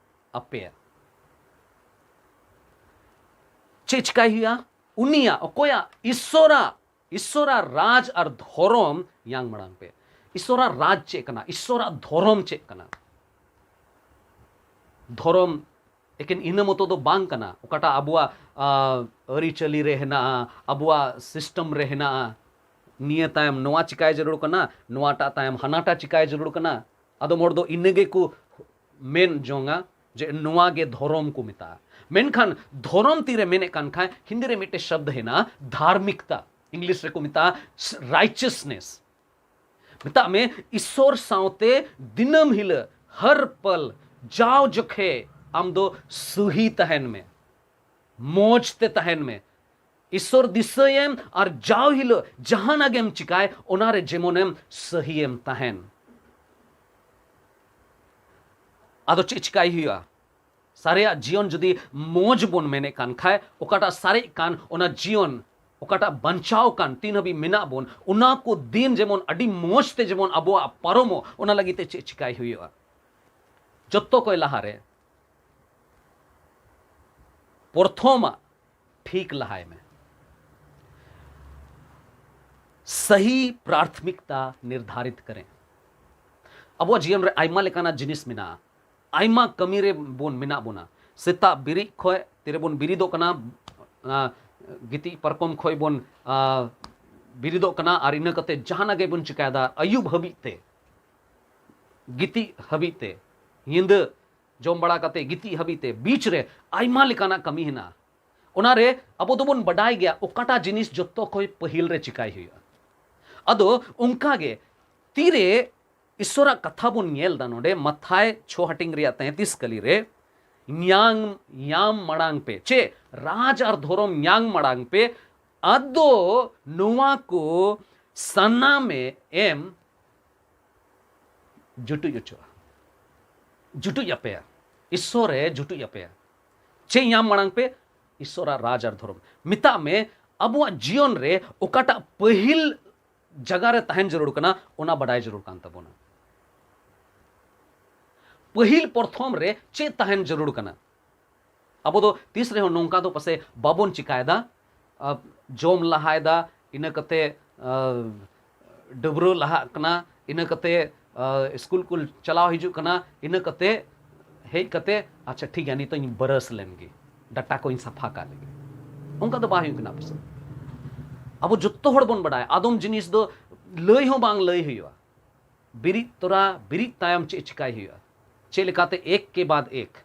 ᱟᱯᱮᱭᱟ᱾ ᱪᱮᱫ ᱪᱤᱠᱟᱭ ᱦᱩᱭᱩᱜᱼᱟ? ᱩᱱᱤᱭᱟᱜ, ᱚᱠᱚᱭᱟᱜ? ᱤᱥᱚᱨᱟᱜ, ᱤᱥᱚᱨᱟᱜ ᱨᱟᱡᱽ ᱟᱨ ᱫᱷᱚᱨᱚᱢ ᱧᱟᱝ ᱢᱟᱲᱟᱝ ᱯᱮ᱾ ᱤᱥᱚᱨᱟᱜ ᱨᱟᱡᱽ ᱪᱮᱫ ᱠᱟᱱᱟ? ᱤᱥᱚᱨᱟᱜ ᱫᱷᱚᱨᱚᱢ ᱪᱮᱫ ᱠᱟᱱᱟ? ᱫᱷᱚᱨᱚᱢ ᱮᱠᱮᱱ ᱤᱱᱟᱹ ᱢᱚᱛᱚ ᱫᱚ ᱵᱟᱝ ᱠᱟᱱᱟ, ᱚᱠᱟᱴᱟᱜ ᱟᱵᱚᱣᱟᱜ, ᱟ, ᱟᱹᱨᱤᱪᱟᱹᱞᱤ ᱨᱮ ᱦᱮᱱᱟᱜᱼᱟ, ᱟᱵᱚᱣᱟᱜ system ᱨᱮ ᱦᱮᱱᱟᱜᱼᱟ᱾ ᱱᱤᱭᱟᱹ ᱛᱟᱭᱚᱢ ᱱᱚᱣᱟ ᱪᱤᱠᱟᱭ ᱡᱟᱹᱨᱩᱲ ᱠᱟᱱᱟ, ᱱᱚᱣᱟᱴᱟᱜ ᱛᱟᱭᱚᱢ ᱦᱟᱱᱟᱴᱟᱜ ᱪᱤᱠᱟᱭ ᱡᱟᱹᱨᱩᱲ ᱠᱟᱱᱟ᱾ ᱟᱫᱚᱢ ᱦᱚᱲ ᱫᱚ ᱤᱱᱟᱹ ᱜᱮᱠᱚ ᱢᱮᱱ ᱡᱚᱝᱟ ᱡᱮ ᱱᱚᱣᱟ ᱜᱮ ᱫᱷᱚᱨᱚᱢ ᱠᱚ ᱢᱮᱛᱟᱜᱼᱟ᱾ ᱢᱮᱱᱠᱷᱟᱱ ᱫᱷᱚᱨᱚᱢ ᱛᱤᱨᱮ ᱢᱮᱱᱮᱫ ᱠᱟᱱ ᱠᱷᱟᱱ, ᱦᱤᱱᱫᱤ ᱨᱮ ᱢᱤᱫᱴᱮᱡ ᱥᱚᱵᱫ ᱦᱮᱱᱟᱜᱼᱟ, ᱫᱷᱟᱨᱢᱤᱠᱛᱟ, English ᱨᱮᱠᱚ ᱢᱮᱛᱟᱜᱼᱟ righteousness᱾ ᱢᱮᱛᱟᱜ ᱢᱮ, ᱤᱥᱚᱨ ᱥᱟᱶᱛᱮ ᱫᱤᱱᱟᱹᱢ ᱦᱤᱞᱟᱹᱜ, ᱦᱟᱨ ᱯᱟᱞ, ᱡᱟᱣ ᱡᱚᱠᱷᱮ ᱟᱢ ᱫᱚ ᱥᱩᱦᱤ ᱛᱟᱦᱮᱱ ᱢᱮ, ᱢᱚᱡᱽ ᱛᱮ ᱛᱟᱦᱮᱱ ᱢᱮ᱾ ᱤᱥᱚᱨ ᱫᱤᱥᱟᱹᱭᱮᱢ ᱟᱨ ᱡᱟᱣ ᱦᱤᱞᱟᱹᱜ ᱡᱟᱦᱟᱱᱟᱜ ᱜᱮᱢ ᱪᱤᱠᱟᱭ, ᱚᱱᱟᱨᱮ ᱡᱮᱢᱚᱱᱮᱢ ᱥᱟᱹᱦᱤᱭᱮᱢ ᱛᱟᱦᱮᱱ᱾ ᱟᱫᱚ ᱪᱮᱫ ᱪᱤᱠᱟᱭ ᱦᱩᱭᱩᱜᱼᱟ? ᱥᱟᱨᱮᱡᱟᱜ ᱡᱤᱭᱚᱱ ᱡᱩᱫᱤ ᱢᱚᱡᱽ ᱵᱚᱱ ᱢᱮᱱᱮᱫ ᱠᱟᱱ ᱠᱷᱟᱡ, ᱚᱠᱟᱴᱟᱜ ᱥᱟᱨᱮᱡ ᱠᱟᱱ ᱚᱱᱟ ᱡᱤᱭᱚᱱ, ᱚᱠᱟᱴᱟᱜ ᱵᱟᱧᱪᱟᱣ ᱠᱟᱱ, ᱛᱤᱱ ᱦᱟᱹᱵᱤᱡ ᱢᱮᱱᱟᱜ ᱵᱚᱱ, ᱚᱱᱟ ᱠᱚ ᱫᱤᱱ ᱡᱮᱢᱚᱱ ᱟᱹᱰᱤ ᱢᱚᱡᱽ ᱛᱮ ᱡᱮᱢᱚᱱ ᱟᱵᱚᱣᱟᱜ ᱯᱟᱨᱚᱢᱚᱜ, ᱚᱱᱟ ᱞᱟᱹᱜᱤᱫ ᱛᱮ ᱪᱮᱫ ᱪᱤᱠᱟᱭ ᱦᱩᱭᱩᱜᱼᱟ? ᱡᱚᱛᱚ ᱠᱚᱭ ᱞᱟᱦᱟᱨᱮ ᱯᱨᱚᱛᱷᱚᱢᱟᱜ ᱴᱷᱤᱠ ᱞᱟᱦᱟᱭ ᱢᱮ᱾ सही प्राथमिकता निर्धारित करें। ᱟᱵᱚᱣᱟᱜ ᱡᱤᱭᱚᱱ ᱨᱮ ᱟᱭᱢᱟ ᱞᱮᱠᱟᱱᱟᱜ ᱡᱤᱱᱤᱥ ᱢᱮᱱᱟᱜᱼᱟ᱾ ᱟᱭᱢᱟ ᱠᱟᱹᱢᱤ ᱨᱮ ᱵᱚᱱ ᱢᱮᱱᱟᱜ ᱵᱚᱱᱟ᱾ ᱥᱮᱛᱟᱜ ᱵᱮᱨᱮᱫ ᱠᱷᱚᱱ ᱛᱤᱨᱮᱵᱚᱱ ᱵᱮᱨᱮᱫᱚᱜ ᱠᱟᱱᱟ, ᱜᱤᱛᱤᱡ ᱯᱟᱨᱠᱚᱢ ᱠᱷᱚᱱ ᱵᱚᱱ ᱵᱮᱨᱮᱫᱚᱜ ᱠᱟᱱᱟ, ᱟᱨ ᱤᱱᱟᱹ ᱠᱟᱛᱮ ᱡᱟᱦᱟᱱᱟᱜ ᱜᱮᱵᱚᱱ ᱪᱤᱠᱟᱭᱮᱫᱟ, ᱟᱹᱭᱩᱵ ᱦᱟᱹᱵᱤᱡ ᱛᱮ, ᱜᱤᱛᱤᱡ ᱦᱟᱹᱵᱤᱡ ᱛᱮ, ᱧᱤᱫᱟᱹ ᱡᱚᱢ ᱵᱟᱲᱟ ᱠᱟᱛᱮ ᱜᱤᱛᱤᱡ ᱦᱟᱹᱵᱤᱡ ᱛᱮ, ᱵᱤᱪ ᱨᱮ ᱟᱭᱢᱟ ᱞᱮᱠᱟᱱᱟᱜ ᱠᱟᱹᱢᱤ ᱦᱮᱱᱟᱜᱼᱟ᱾ ᱚᱱᱟᱨᱮ ᱟᱵᱚ ᱫᱚᱵᱚᱱ ᱵᱟᱰᱟᱭ ᱜᱮᱭᱟ ᱚᱠᱟᱴᱟᱜ ᱡᱤᱱᱤᱥ ᱡᱚᱛᱚ ᱠᱷᱚᱱ ᱯᱟᱹᱦᱤᱞ ᱨᱮ ᱪᱤᱠᱟᱭ ᱦᱩᱭᱩᱜᱼᱟ᱾ ᱟᱫᱚ ᱚᱱᱠᱟᱜᱮ ᱛᱤᱨᱮ ᱤᱥᱚᱨᱟᱜ ᱠᱟᱛᱷᱟ ᱵᱚᱱ ᱧᱮᱞ ᱮᱫᱟ ᱱᱚᱰᱮ ᱢᱟᱛᱷᱟᱭ ᱪᱷᱚ ᱦᱟᱹᱴᱤᱧ ᱨᱮᱭᱟᱜ ᱛᱮᱸᱛᱤᱥ ᱠᱟᱹᱞᱤ ᱨᱮ, ᱧᱟᱢ, ᱧᱟᱢ ᱢᱟᱲᱟᱝ ᱯᱮ, ᱪᱮ ᱨᱟᱡᱽ ᱟᱨ ᱫᱷᱚᱨᱚᱢ ᱧᱟᱢ ᱢᱟᱲᱟᱝ ᱯᱮ, ᱟᱫᱚ ᱱᱚᱣᱟ ᱠᱚ ᱥᱟᱱᱟᱢᱮ ᱮᱢ ᱡᱩᱴᱩᱡ ᱚᱪᱚᱜᱼᱟ, ᱡᱩᱴᱩᱡ ᱟᱯᱮᱭᱟ, ᱤᱥᱚᱨᱮ ᱡᱩᱴᱩᱡ ᱟᱯᱮᱭᱟ᱾ ᱪᱮᱫ ᱧᱟᱢ ᱢᱟᱲᱟᱝ ᱯᱮ? ᱤᱥᱚᱨᱟᱜ ᱨᱟᱡᱽ ᱟᱨ ᱫᱷᱚᱨᱚᱢ᱾ ᱢᱮᱛᱟᱜ ᱢᱮ, ᱟᱵᱚᱣᱟᱜ ᱡᱤᱭᱚᱱ ᱨᱮ ᱚᱠᱟᱴᱟᱜ ᱯᱟᱹᱦᱤᱞ ᱡᱟᱭᱜᱟ ᱨᱮ ᱛᱟᱦᱮᱱ ᱡᱟᱹᱨᱩᱲ ᱠᱟᱱᱟ, ᱚᱱᱟ ᱵᱟᱰᱟᱭ ᱡᱟᱹᱨᱩᱲ ᱠᱟᱱ ᱛᱟᱵᱚᱱᱟ᱾ ᱯᱟᱹᱦᱤᱞ ᱯᱨᱚᱛᱷᱚᱢ ᱨᱮ ᱪᱮᱫ ᱛᱟᱦᱮᱱ ᱡᱟᱹᱨᱩᱲ ᱠᱟᱱᱟ? ᱟᱵᱚ ᱫᱚ ᱛᱤᱥ ᱨᱮᱦᱚᱸ ᱱᱚᱝᱠᱟ ᱫᱚ ᱯᱟᱥᱮ ᱵᱟᱵᱚᱱ ᱪᱤᱠᱟᱭᱮᱫᱟ᱾ ᱟ, ᱡᱚᱢ ᱞᱟᱦᱟᱭᱮᱫᱟ, ᱤᱱᱟᱹ ᱠᱟᱛᱮ, ᱟ, ᱰᱟᱹᱵᱽᱨᱟᱹ ᱞᱟᱦᱟᱜ ᱠᱟᱱᱟ, ᱤᱱᱟᱹ ᱠᱟᱛᱮ, ᱟ, ᱥᱠᱩᱞ ᱠᱚ ᱪᱟᱞᱟᱣ ᱦᱤᱡᱩᱜ ᱠᱟᱱᱟ, ᱤᱱᱟᱹ ᱠᱟᱛᱮ ᱦᱮᱡ ᱠᱟᱛᱮ, "ᱟᱪᱪᱷᱟ, ᱴᱷᱤᱠ ᱜᱮᱭᱟ, ᱱᱤᱛᱚᱜ ᱤᱧ ᱵᱨᱟᱥ ᱞᱮᱱ ᱜᱮ, ᱰᱟᱴᱟ ᱠᱚᱧ ᱥᱟᱯᱷᱟ ᱠᱟᱜ ᱞᱮᱜᱮ᱾" ᱚᱱᱠᱟ ᱫᱚ ᱵᱟᱝ ᱦᱩᱭᱩᱜ ᱠᱟᱱᱟ ᱯᱟᱥᱮ᱾ ᱟᱵᱚ ᱡᱚᱛᱚ ᱦᱚᱲ ᱵᱚᱱ ᱵᱟᱰᱟᱭᱟ, ᱟᱫᱚᱢ ᱡᱤᱱᱤᱥ ᱫᱚ ᱞᱟᱹᱭ ᱦᱚᱸ ᱵᱟᱝ ᱞᱟᱹᱭ ᱦᱩᱭᱩᱜᱼᱟ᱾ ᱵᱮᱨᱮᱫ ᱛᱚᱨᱟ, ᱵᱮᱨᱮᱫ ᱛᱟᱭᱚᱢ ᱪᱮᱫ ᱪᱤᱠᱟᱭ ᱦᱩᱭᱩᱜᱼᱟ, ᱪᱮᱫ ᱞᱮᱠᱟᱛᱮ ᱮᱠ ᱠᱮ ᱵᱟᱫ ᱮᱠ,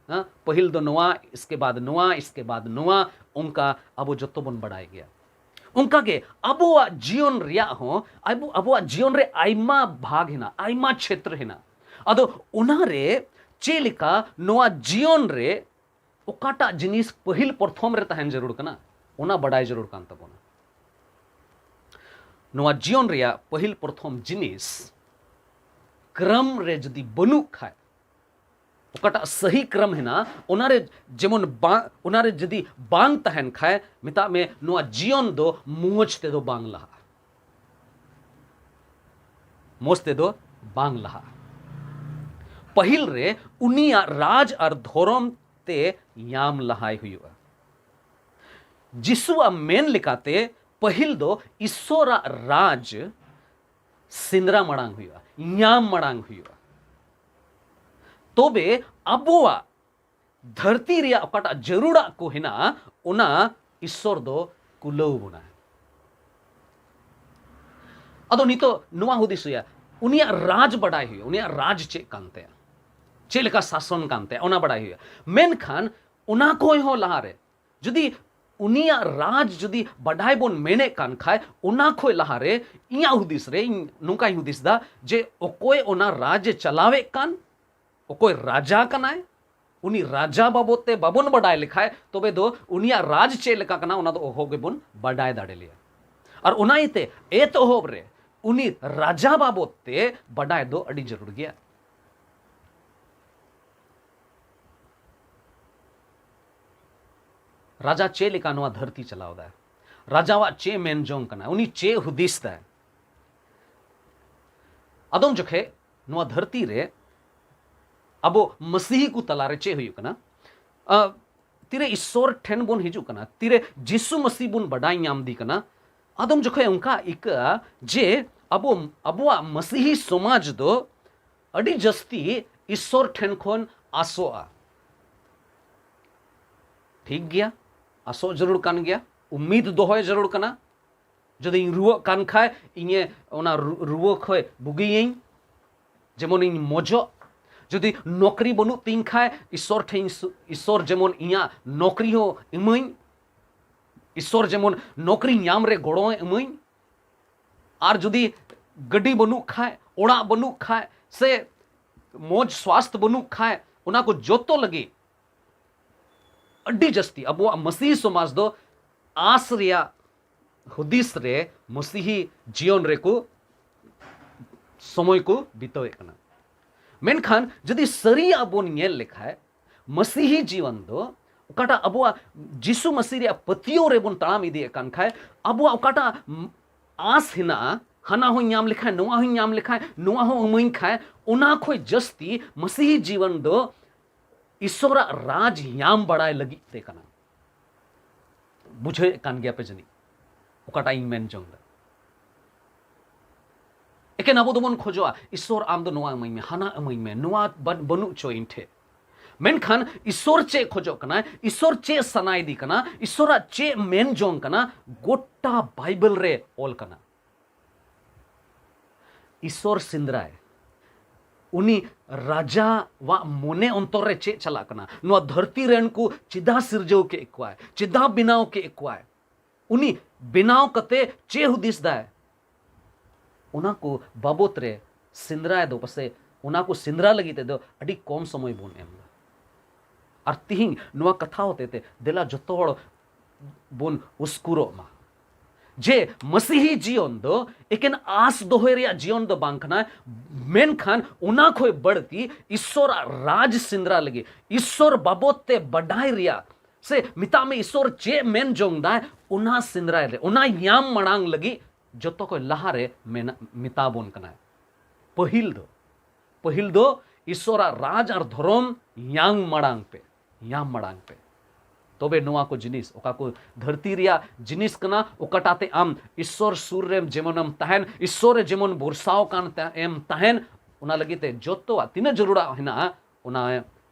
ᱦᱮᱸ, ᱯᱟᱹᱦᱤᱞ ᱫᱚ ᱱᱚᱣᱟ, ᱤᱥᱠᱮ ᱵᱟᱫ ᱱᱚᱣᱟ, ᱤᱥᱠᱮ ᱵᱟᱫ ᱱᱚᱣᱟ, ᱚᱱᱠᱟ ᱟᱵᱚ ᱡᱚᱛᱚ ᱵᱚᱱ ᱵᱟᱰᱟᱭ ᱜᱮᱭᱟ᱾ ᱚᱱᱠᱟᱜᱮ ᱟᱵᱚᱣᱟᱜ ᱡᱤᱭᱚᱱ ᱨᱮᱭᱟᱜ ᱦᱚᱸ, ᱟᱵᱚ, ᱟᱵᱚᱣᱟᱜ ᱡᱤᱭᱚᱱ ᱨᱮ ᱟᱭᱢᱟ ᱵᱷᱟᱜᱽ ᱦᱮᱱᱟᱜ, ᱟᱭᱢᱟ ᱪᱷᱮᱛᱨᱚ ᱦᱮᱱᱟᱜ᱾ ᱟᱫᱚ ᱚᱱᱟᱨᱮ ᱪᱮᱫ ᱞᱮᱠᱟ ᱱᱚᱣᱟ ᱡᱤᱭᱚᱱ ᱨᱮ ᱚᱠᱟᱴᱟᱜ ᱡᱤᱱᱤᱥ ᱯᱟᱹᱦᱤᱞ ᱯᱨᱚᱛᱷᱚᱢ ᱨᱮ ᱛᱟᱦᱮᱱ ᱡᱟᱹᱨᱩᱲ ᱠᱟᱱᱟ, ᱚᱱᱟ ᱵᱟᱰᱟᱭ ᱡᱟᱹᱨᱩᱲ ᱠᱟᱱ ᱛᱟᱵᱚᱱᱟ᱾ ᱱᱚᱣᱟ ᱡᱤᱭᱚᱱ ᱨᱮᱭᱟᱜ ᱯᱟᱹᱦᱤᱞ ᱯᱨᱚᱛᱷᱚᱢ ᱡᱤᱱᱤᱥ ᱠᱨᱚᱢ ᱨᱮ ᱡᱩᱫᱤ ᱵᱟᱹᱱᱩᱜ ᱠᱷᱟᱡ, ᱚᱠᱟᱴᱟᱜ ᱥᱟᱹᱦᱤ ᱠᱨᱚᱢ ᱦᱮᱱᱟᱜ, ᱚᱱᱟᱨᱮ ᱡᱮᱢᱚᱱ ᱵᱟᱝ, ᱚᱱᱟᱨᱮ ᱡᱩᱫᱤ ᱵᱟᱝ ᱛᱟᱦᱮᱱ ᱠᱷᱟᱡ, ᱢᱮᱛᱟᱜ ᱢᱮ, ᱱᱚᱣᱟ ᱡᱤᱭᱚᱱ ᱫᱚ ᱢᱚᱡᱽ ᱛᱮᱫᱚ ᱵᱟᱝ ᱞᱟᱦᱟᱜᱼᱟ, ᱢᱚᱡᱽ ᱛᱮᱫᱚ ᱵᱟᱝ ᱞᱟᱦᱟᱜᱼᱟ᱾ ᱯᱟᱹᱦᱤᱞ ᱨᱮ ᱩᱱᱤᱭᱟᱜ ᱨᱟᱡᱽ ᱟᱨ ᱫᱷᱚᱨᱚᱢ ᱛᱮ ᱧᱟᱢ ᱞᱟᱦᱟᱭ ᱦᱩᱭᱩᱜᱼᱟ᱾ ᱡᱤᱥᱩᱣᱟᱜ ᱢᱮᱱ ᱞᱮᱠᱟᱛᱮ, ᱯᱟᱹᱦᱤᱞ ᱫᱚ ᱤᱥᱚᱨᱟᱜ ᱨᱟᱡᱽ ᱥᱮᱸᱫᱽᱨᱟ ᱢᱟᱲᱟᱝ ᱦᱩᱭᱩᱜᱼᱟ, ᱧᱟᱢ ᱢᱟᱲᱟᱝ ᱦᱩᱭᱩᱜᱼᱟ᱾ ᱛᱚᱵᱮ ᱟᱵᱚᱣᱟᱜ ᱫᱷᱟᱹᱨᱛᱤ ᱨᱮᱭᱟᱜ ᱚᱠᱟᱴᱟᱜ ᱡᱟᱹᱨᱩᱲᱟᱜ ᱠᱚ ᱦᱮᱱᱟᱜᱼᱟ, ᱚᱱᱟ ᱤᱥᱥᱚᱨ ᱫᱚ ᱠᱩᱞᱟᱹᱣ ᱵᱚᱱᱟ᱾ ᱟᱫᱚ ᱱᱤᱛᱚᱜ ᱱᱚᱣᱟ ᱦᱩᱫᱤᱥ ᱦᱩᱭᱩᱜᱼᱟ, ᱩᱱᱤᱭᱟᱜ ᱨᱟᱡᱽ ᱵᱟᱰᱟᱭ ᱦᱩᱭᱩᱜᱼᱟ, ᱩᱱᱤᱭᱟᱜ ᱨᱟᱡᱽ ᱪᱮᱫ ᱠᱟᱱ ᱛᱟᱭᱟ, ᱪᱮᱫ ᱞᱮᱠᱟ ᱥᱟᱥᱚᱱ ᱠᱟᱱ ᱛᱟᱭᱟ, ᱚᱱᱟ ᱵᱟᱰᱟᱭ ᱦᱩᱭᱩᱜᱼᱟ᱾ ᱢᱮᱱᱠᱷᱟᱱ ᱚᱱᱟ ᱠᱷᱚᱱ ᱦᱚᱸ ᱞᱟᱦᱟᱨᱮ ᱡᱩᱫᱤ ᱩᱱᱤᱭᱟᱜ ᱨᱟᱡᱽ ᱡᱩᱫᱤ ᱵᱟᱰᱟᱭ ᱵᱚᱱ ᱢᱮᱱᱮᱫ ᱠᱟᱱ ᱠᱷᱟᱡ, ᱚᱱᱟ ᱠᱷᱚᱱ ᱞᱟᱦᱟᱨᱮ ᱤᱧᱟᱹᱜ ᱦᱩᱫᱤᱥ ᱨᱮ ᱤᱧ ᱱᱚᱝᱠᱟᱧ ᱦᱩᱫᱤᱥ ᱮᱫᱟ ᱡᱮ ᱚᱠᱚᱭ ᱚᱱᱟ ᱨᱟᱡᱽ ᱮ ᱪᱟᱞᱟᱣᱮᱫ ᱠᱟᱱ, ᱚᱠᱚᱭ ᱨᱟᱡᱟ ᱠᱟᱱᱟᱭ, ᱩᱱᱤ ᱨᱟᱡᱟ ᱵᱟᱵᱚᱫ ᱛᱮ ᱵᱟᱵᱚᱱ ᱵᱟᱰᱟᱭ ᱞᱮᱠᱷᱟᱡ, ᱛᱚᱵᱮ ᱫᱚ ᱩᱱᱤᱭᱟᱜ ᱨᱟᱡᱽ ᱪᱮᱫ ᱞᱮᱠᱟ ᱠᱟᱱᱟ, ᱚᱱᱟ ᱫᱚ ᱚᱦᱚ ᱜᱮᱵᱚᱱ ᱵᱟᱰᱟᱭ ᱫᱟᱲᱮ ᱞᱮᱭᱟ᱾ ᱟᱨ ᱚᱱᱟ ᱤᱭᱟᱹᱛᱮ ᱮᱛᱚᱦᱚᱵ ᱨᱮ ᱩᱱᱤ ᱨᱟᱡᱟ ᱵᱟᱵᱚᱫ ᱛᱮ ᱵᱟᱰᱟᱭ ᱫᱚ ᱟᱹᱰᱤ ᱡᱟᱹᱨᱩᱲ ᱜᱮᱭᱟ᱾ ᱨᱟᱡᱟ ᱪᱮᱫ ᱞᱮᱠᱟ ᱱᱚᱣᱟ ᱫᱷᱟᱹᱨᱛᱤ ᱪᱟᱞᱟᱣ ᱫᱟᱭ, ᱨᱟᱡᱟᱣᱟᱜ ᱪᱮᱫ ᱢᱮᱱ ᱡᱚᱝ ᱠᱟᱱᱟ, ᱩᱱᱤ ᱪᱮᱫ ᱦᱩᱫᱤᱥ ᱫᱟᱭ᱾ ᱟᱫᱚᱢ ᱡᱚᱠᱷᱮᱡ ᱱᱚᱣᱟ ᱫᱷᱟᱹᱨᱛᱤ ᱨᱮ ᱟᱵᱚ ᱢᱟᱹᱥᱤᱦᱤ ᱠᱚ ᱛᱟᱞᱟᱨᱮ ᱪᱮᱫ ᱦᱩᱭᱩᱜ ᱠᱟᱱᱟ? ᱟ, ᱛᱤᱨᱮ ᱤᱥᱥᱚᱨ ᱴᱷᱮᱱ ᱵᱚᱱ ᱦᱤᱡᱩᱜ ᱠᱟᱱᱟ, ᱛᱤᱨᱮ ᱡᱤᱥᱩ ᱢᱟᱹᱥᱤ ᱵᱚᱱ ᱵᱟᱰᱟᱭ ᱧᱟᱢ ᱫᱤ ᱠᱟᱱᱟ, ᱟᱫᱚᱢ ᱡᱚᱠᱷᱮᱡ ᱚᱱᱠᱟ ᱟᱹᱭᱠᱟᱹᱜᱼᱟ ᱡᱮ ᱟᱵᱚ, ᱟᱵᱚᱣᱟᱜ ᱢᱟᱹᱥᱤᱦᱤ ᱥᱚᱢᱟᱡᱽ ᱫᱚ ᱟᱹᱰᱤ ᱡᱟᱹᱥᱛᱤ ᱤᱥᱥᱚᱨ ᱴᱷᱮᱱ ᱠᱷᱚᱱ ᱟᱥᱚᱜᱼᱟ᱾ ᱴᱷᱤᱠ ᱜᱮᱭᱟ, ᱟᱥᱚᱜ ᱡᱟᱹᱨᱩᱲ ᱠᱟᱱ ᱜᱮᱭᱟ, ᱩᱢᱤᱫ ᱫᱚᱦᱚᱭ ᱡᱟᱹᱨᱩᱲ ᱠᱟᱱᱟ᱾ ᱡᱩᱫᱤᱧ ᱨᱩᱣᱟᱹᱜ ᱠᱟᱱ ᱠᱷᱟᱡ, ᱤᱧᱮ ᱚᱱᱟ ᱨᱩ-, ᱨᱩᱣᱟᱹ ᱠᱷᱚᱡ ᱵᱩᱜᱤᱭᱟᱹᱧ, ᱡᱮᱢᱚᱱᱤᱧ ᱢᱚᱡᱚᱜ᱾ ᱡᱩᱫᱤ ᱱᱚᱠᱨᱤ ᱵᱟᱹᱱᱩᱜ ᱛᱤᱧ ᱠᱷᱟᱡ, ᱤᱥᱥᱚᱨ ᱴᱷᱮᱱ ᱥᱩ-, ᱤᱥᱥᱚᱨ ᱡᱮᱢᱚᱱ ᱤᱧᱟᱹᱜ ᱱᱚᱠᱨᱤ ᱦᱚᱸ ᱤᱢᱟᱹᱧ, ᱤᱥᱥᱚᱨ ᱡᱮᱢᱚᱱ ᱱᱚᱠᱨᱤ ᱧᱟᱢ ᱨᱮ ᱜᱚᱲᱚᱭ ᱤᱢᱟᱹᱧ᱾ ᱟᱨ ᱡᱩᱫᱤ ᱜᱟᱹᱰᱤ ᱵᱟᱹᱱᱩᱜ ᱠᱷᱟᱡ, ᱚᱲᱟᱜ ᱵᱟᱹᱱᱩᱜ ᱠᱷᱟᱡ, ᱥᱮ ᱢᱚᱡᱽ ᱥᱣᱟᱥᱛᱷ ᱵᱟᱹᱱᱩᱜ ᱠᱷᱟᱡ, ᱚᱱᱟ ᱠᱚ ᱡᱚᱛᱚ ᱞᱟᱹᱜᱤᱫ ᱟᱹᱰᱤ ᱡᱟᱹᱥᱛᱤ ᱟᱵᱚᱣᱟᱜ ᱢᱟᱹᱥᱤᱦᱤ ᱥᱚᱢᱟᱡᱽ ᱫᱚ ᱟᱸᱥ ᱨᱮᱭᱟᱜ ᱦᱩᱫᱤᱥ ᱨᱮ ᱢᱟᱹᱥᱤᱦᱤ ᱡᱤᱭᱚᱱ ᱨᱮᱠᱚ ᱥᱚᱢᱚᱭ ᱠᱚ ᱵᱤᱛᱟᱹᱣᱮᱫ ᱠᱟᱱᱟ᱾ ᱢᱮᱱᱠᱷᱟᱱ ᱡᱩᱫᱤ ᱥᱟᱹᱨᱤᱭᱟᱜ ᱵᱚᱱ ᱧᱮᱞ ᱞᱮᱠᱷᱟᱡ, ᱢᱟᱹᱥᱤᱦᱤ ᱡᱤᱭᱚᱱ ᱫᱚ ᱚᱠᱟᱴᱟᱜ ᱟᱵᱚᱣᱟᱜ ᱡᱤᱥᱩ ᱢᱟᱹᱥᱤ ᱨᱮᱭᱟᱜ ᱯᱟᱹᱛᱭᱟᱹᱣ ᱨᱮᱵᱚᱱ ᱛᱟᱲᱟᱢ ᱤᱫᱤᱭᱮᱫ ᱠᱟᱱ ᱠᱷᱟᱡ, ᱟᱵᱚᱣᱟᱜ ᱚᱠᱟᱴᱟᱜ ᱟᱸᱥ ᱦᱮᱱᱟᱜᱼᱟ, ᱦᱟᱱᱟ ᱦᱚᱸᱧ ᱧᱟᱢ ᱞᱮᱠᱷᱟᱡ, ᱱᱚᱣᱟ ᱦᱚᱸᱧ ᱧᱟᱢ ᱞᱮᱠᱷᱟᱡ, ᱱᱚᱣᱟ ᱦᱚᱸ ᱤᱢᱟᱹᱧ ᱠᱷᱟᱡ, ᱚᱱᱟ ᱠᱷᱚᱡ ᱡᱟᱹᱥᱛᱤ ᱢᱟᱹᱥᱤᱦᱤ ᱡᱤᱵᱚᱱ ᱫᱚ ᱤᱥᱥᱚᱨᱟᱜ ᱨᱟᱡᱽ ᱧᱟᱢ ᱵᱟᱲᱟᱭ ᱞᱟᱹᱜᱤᱫ ᱛᱮ ᱠᱟᱱᱟ᱾ ᱵᱩᱡᱷᱟᱹᱣᱮᱫ ᱠᱟᱱ ᱜᱮᱭᱟ ᱯᱮ ᱡᱟᱹᱱᱤᱡ ᱚᱠᱟᱴᱟᱜ ᱤᱧ ᱢᱮᱱ ᱡᱚᱝ ᱫᱟ᱾ ᱮᱠᱮᱱ ᱟᱵᱚ ᱫᱚᱵᱚᱱ ᱠᱷᱚᱡᱚᱜᱼᱟ, "ᱤᱥᱥᱚᱨ, ᱟᱢ ᱫᱚ ᱱᱚᱣᱟ ᱤᱢᱟᱹᱧ ᱢᱮ, ᱦᱟᱱᱟ ᱤᱢᱟᱹᱧ ᱢᱮ, ᱱᱚᱣᱟ ᱵᱟᱹᱱ-, ᱵᱟᱹᱱᱩᱜ ᱪᱚ ᱤᱧ ᱴᱷᱮᱱ᱾" ᱢᱮᱱᱠᱷᱟᱱ ᱤᱥᱥᱚᱨ ᱪᱮᱫ ᱠᱷᱚᱡᱚᱜ ᱠᱟᱱᱟᱭ? ᱤᱥᱥᱚᱨ ᱪᱮᱫ ᱥᱟᱱᱟᱭᱮᱫᱤ ᱠᱟᱱᱟ? ᱤᱥᱥᱚᱨᱟᱜ ᱪᱮᱫ ᱢᱮᱱ ᱡᱚᱝ ᱠᱟᱱᱟ? ᱜᱚᱴᱟ ᱵᱟᱭᱵᱮᱞ ᱨᱮ ᱚᱞ ᱠᱟᱱᱟ᱾ ᱤᱥᱥᱚᱨ ᱥᱮᱸᱫᱽᱨᱟᱭ, ᱩᱱᱤ ᱨᱟᱡᱟᱣᱟᱜ ᱢᱚᱱᱮ ᱚᱱᱛᱚᱨ ᱨᱮ ᱪᱮᱫ ᱪᱟᱞᱟᱜ ᱠᱟᱱᱟ? ᱱᱚᱣᱟ ᱫᱷᱟᱹᱨᱛᱤ ᱨᱮᱱ ᱠᱚ ᱪᱮᱫᱟᱜ ᱥᱤᱨᱡᱟᱹᱣ ᱠᱮᱫ ᱠᱚᱣᱟᱭ? ᱪᱮᱫᱟᱜ ᱵᱮᱱᱟᱣ ᱠᱮᱫ ᱠᱚᱣᱟᱭ? ᱩᱱᱤ ᱵᱮᱱᱟᱣ ᱠᱟᱛᱮ ᱪᱮᱫ ᱦᱩᱫᱤᱥ ᱫᱟᱭ? ᱚᱱᱟ ᱠᱚ ᱵᱟᱵᱚᱛ ᱨᱮ ᱥᱮᱸᱫᱽᱨᱟᱭ ᱫᱚ ᱯᱟᱥᱮ, ᱚᱱᱟ ᱠᱚ ᱥᱮᱸᱫᱽᱨᱟ ᱞᱟᱹᱜᱤᱫ ᱛᱮᱫᱚ ᱟᱹᱰᱤ ᱠᱚᱢ ᱥᱚᱢᱚᱭ ᱵᱚᱱ ᱮᱢ ᱮᱫᱟ᱾ ᱟᱨ ᱛᱤᱦᱤᱧ ᱱᱚᱣᱟ ᱠᱟᱛᱷᱟ ᱦᱚᱛᱮ ᱛᱮ ᱫᱮᱞᱟ ᱡᱚᱛᱚ ᱦᱚᱲ ᱵᱚᱱ ᱩᱥᱠᱩᱨᱚᱜ ᱢᱟ ᱡᱮ ᱢᱟᱹᱥᱤᱦᱤ ᱡᱤᱭᱚᱱ ᱫᱚ ᱮᱠᱮᱱ ᱟᱸᱥ ᱫᱚᱦᱚᱭ ᱨᱮᱭᱟᱜ ᱡᱤᱭᱚᱱ ᱫᱚ ᱵᱟᱝ ᱠᱟᱱᱟ, ᱢᱮᱱᱠᱷᱟᱱ ᱚᱱᱟ ᱠᱷᱚᱱ ᱵᱟᱹᱲᱛᱤ ᱤᱥᱥᱚᱨᱟᱜ ᱨᱟᱡᱽ ᱥᱮᱸᱫᱽᱨᱟ ᱞᱟᱹᱜᱤᱫ, ᱤᱥᱥᱚᱨ ᱵᱟᱵᱚᱛ ᱛᱮ ᱵᱟᱰᱟᱭ ᱨᱮᱭᱟᱜ, ᱥᱮ ᱢᱮᱛᱟᱜ ᱢᱮ ᱤᱥᱥᱚᱨ ᱪᱮᱫ ᱢᱮᱱ ᱡᱚᱝ ᱫᱟᱭ, ᱚᱱᱟ ᱥᱮᱸᱫᱽᱨᱟᱭ ᱨᱮ, ᱚᱱᱟ ᱧᱟᱢ ᱢᱟᱲᱟᱝ ᱞᱟᱹᱜᱤᱫ ᱡᱚᱛᱚ ᱠᱷᱚᱱ ᱞᱟᱦᱟ ᱨᱮ ᱢᱮᱱᱟ-, ᱢᱮᱛᱟ ᱵᱚᱱ ᱠᱟᱱᱟᱭ᱾ ᱯᱟᱹᱦᱤᱞ ᱫᱚ, ᱯᱟᱹᱦᱤᱞ ᱫᱚ ᱤᱥᱥᱚᱨᱟᱜ ᱨᱟᱡᱽ ᱟᱨ ᱫᱷᱚᱨᱚᱢ ᱧᱟᱢ ᱢᱟᱲᱟᱝ ᱯᱮ, ᱧᱟᱢ ᱢᱟᱲᱟᱝ ᱯᱮ᱾ ᱛᱚᱵᱮ ᱱᱚᱣᱟ ᱠᱚ ᱡᱤᱱᱤᱥ, ᱚᱠᱟ ᱠᱚ ᱫᱷᱟᱹᱨᱛᱤ ᱨᱮᱭᱟᱜ ᱡᱤᱱᱤᱥ ᱠᱟᱱᱟ, ᱚᱠᱟᱴᱟᱜ ᱛᱮ ᱟᱢ ᱤᱥᱥᱚᱨ ᱥᱩᱨ ᱨᱮᱢ ᱡᱮᱢᱚᱱᱮᱢ ᱛᱟᱦᱮᱱ, ᱤᱥᱥᱚᱨ ᱨᱮ ᱡᱮᱢᱚᱱ ᱵᱷᱚᱨᱥᱟᱣ ᱠᱟᱱ ᱛᱟ-, ᱮᱢ ᱛᱟᱦᱮᱱ, ᱚᱱᱟ ᱞᱟᱹᱜᱤᱫ ᱛᱮ ᱡᱚᱛᱚᱣᱟᱜ ᱛᱤᱱᱟᱹᱜ ᱡᱟᱹᱨᱩᱲᱟᱜ ᱦᱮᱱᱟᱜᱼᱟ, ᱚᱱᱟ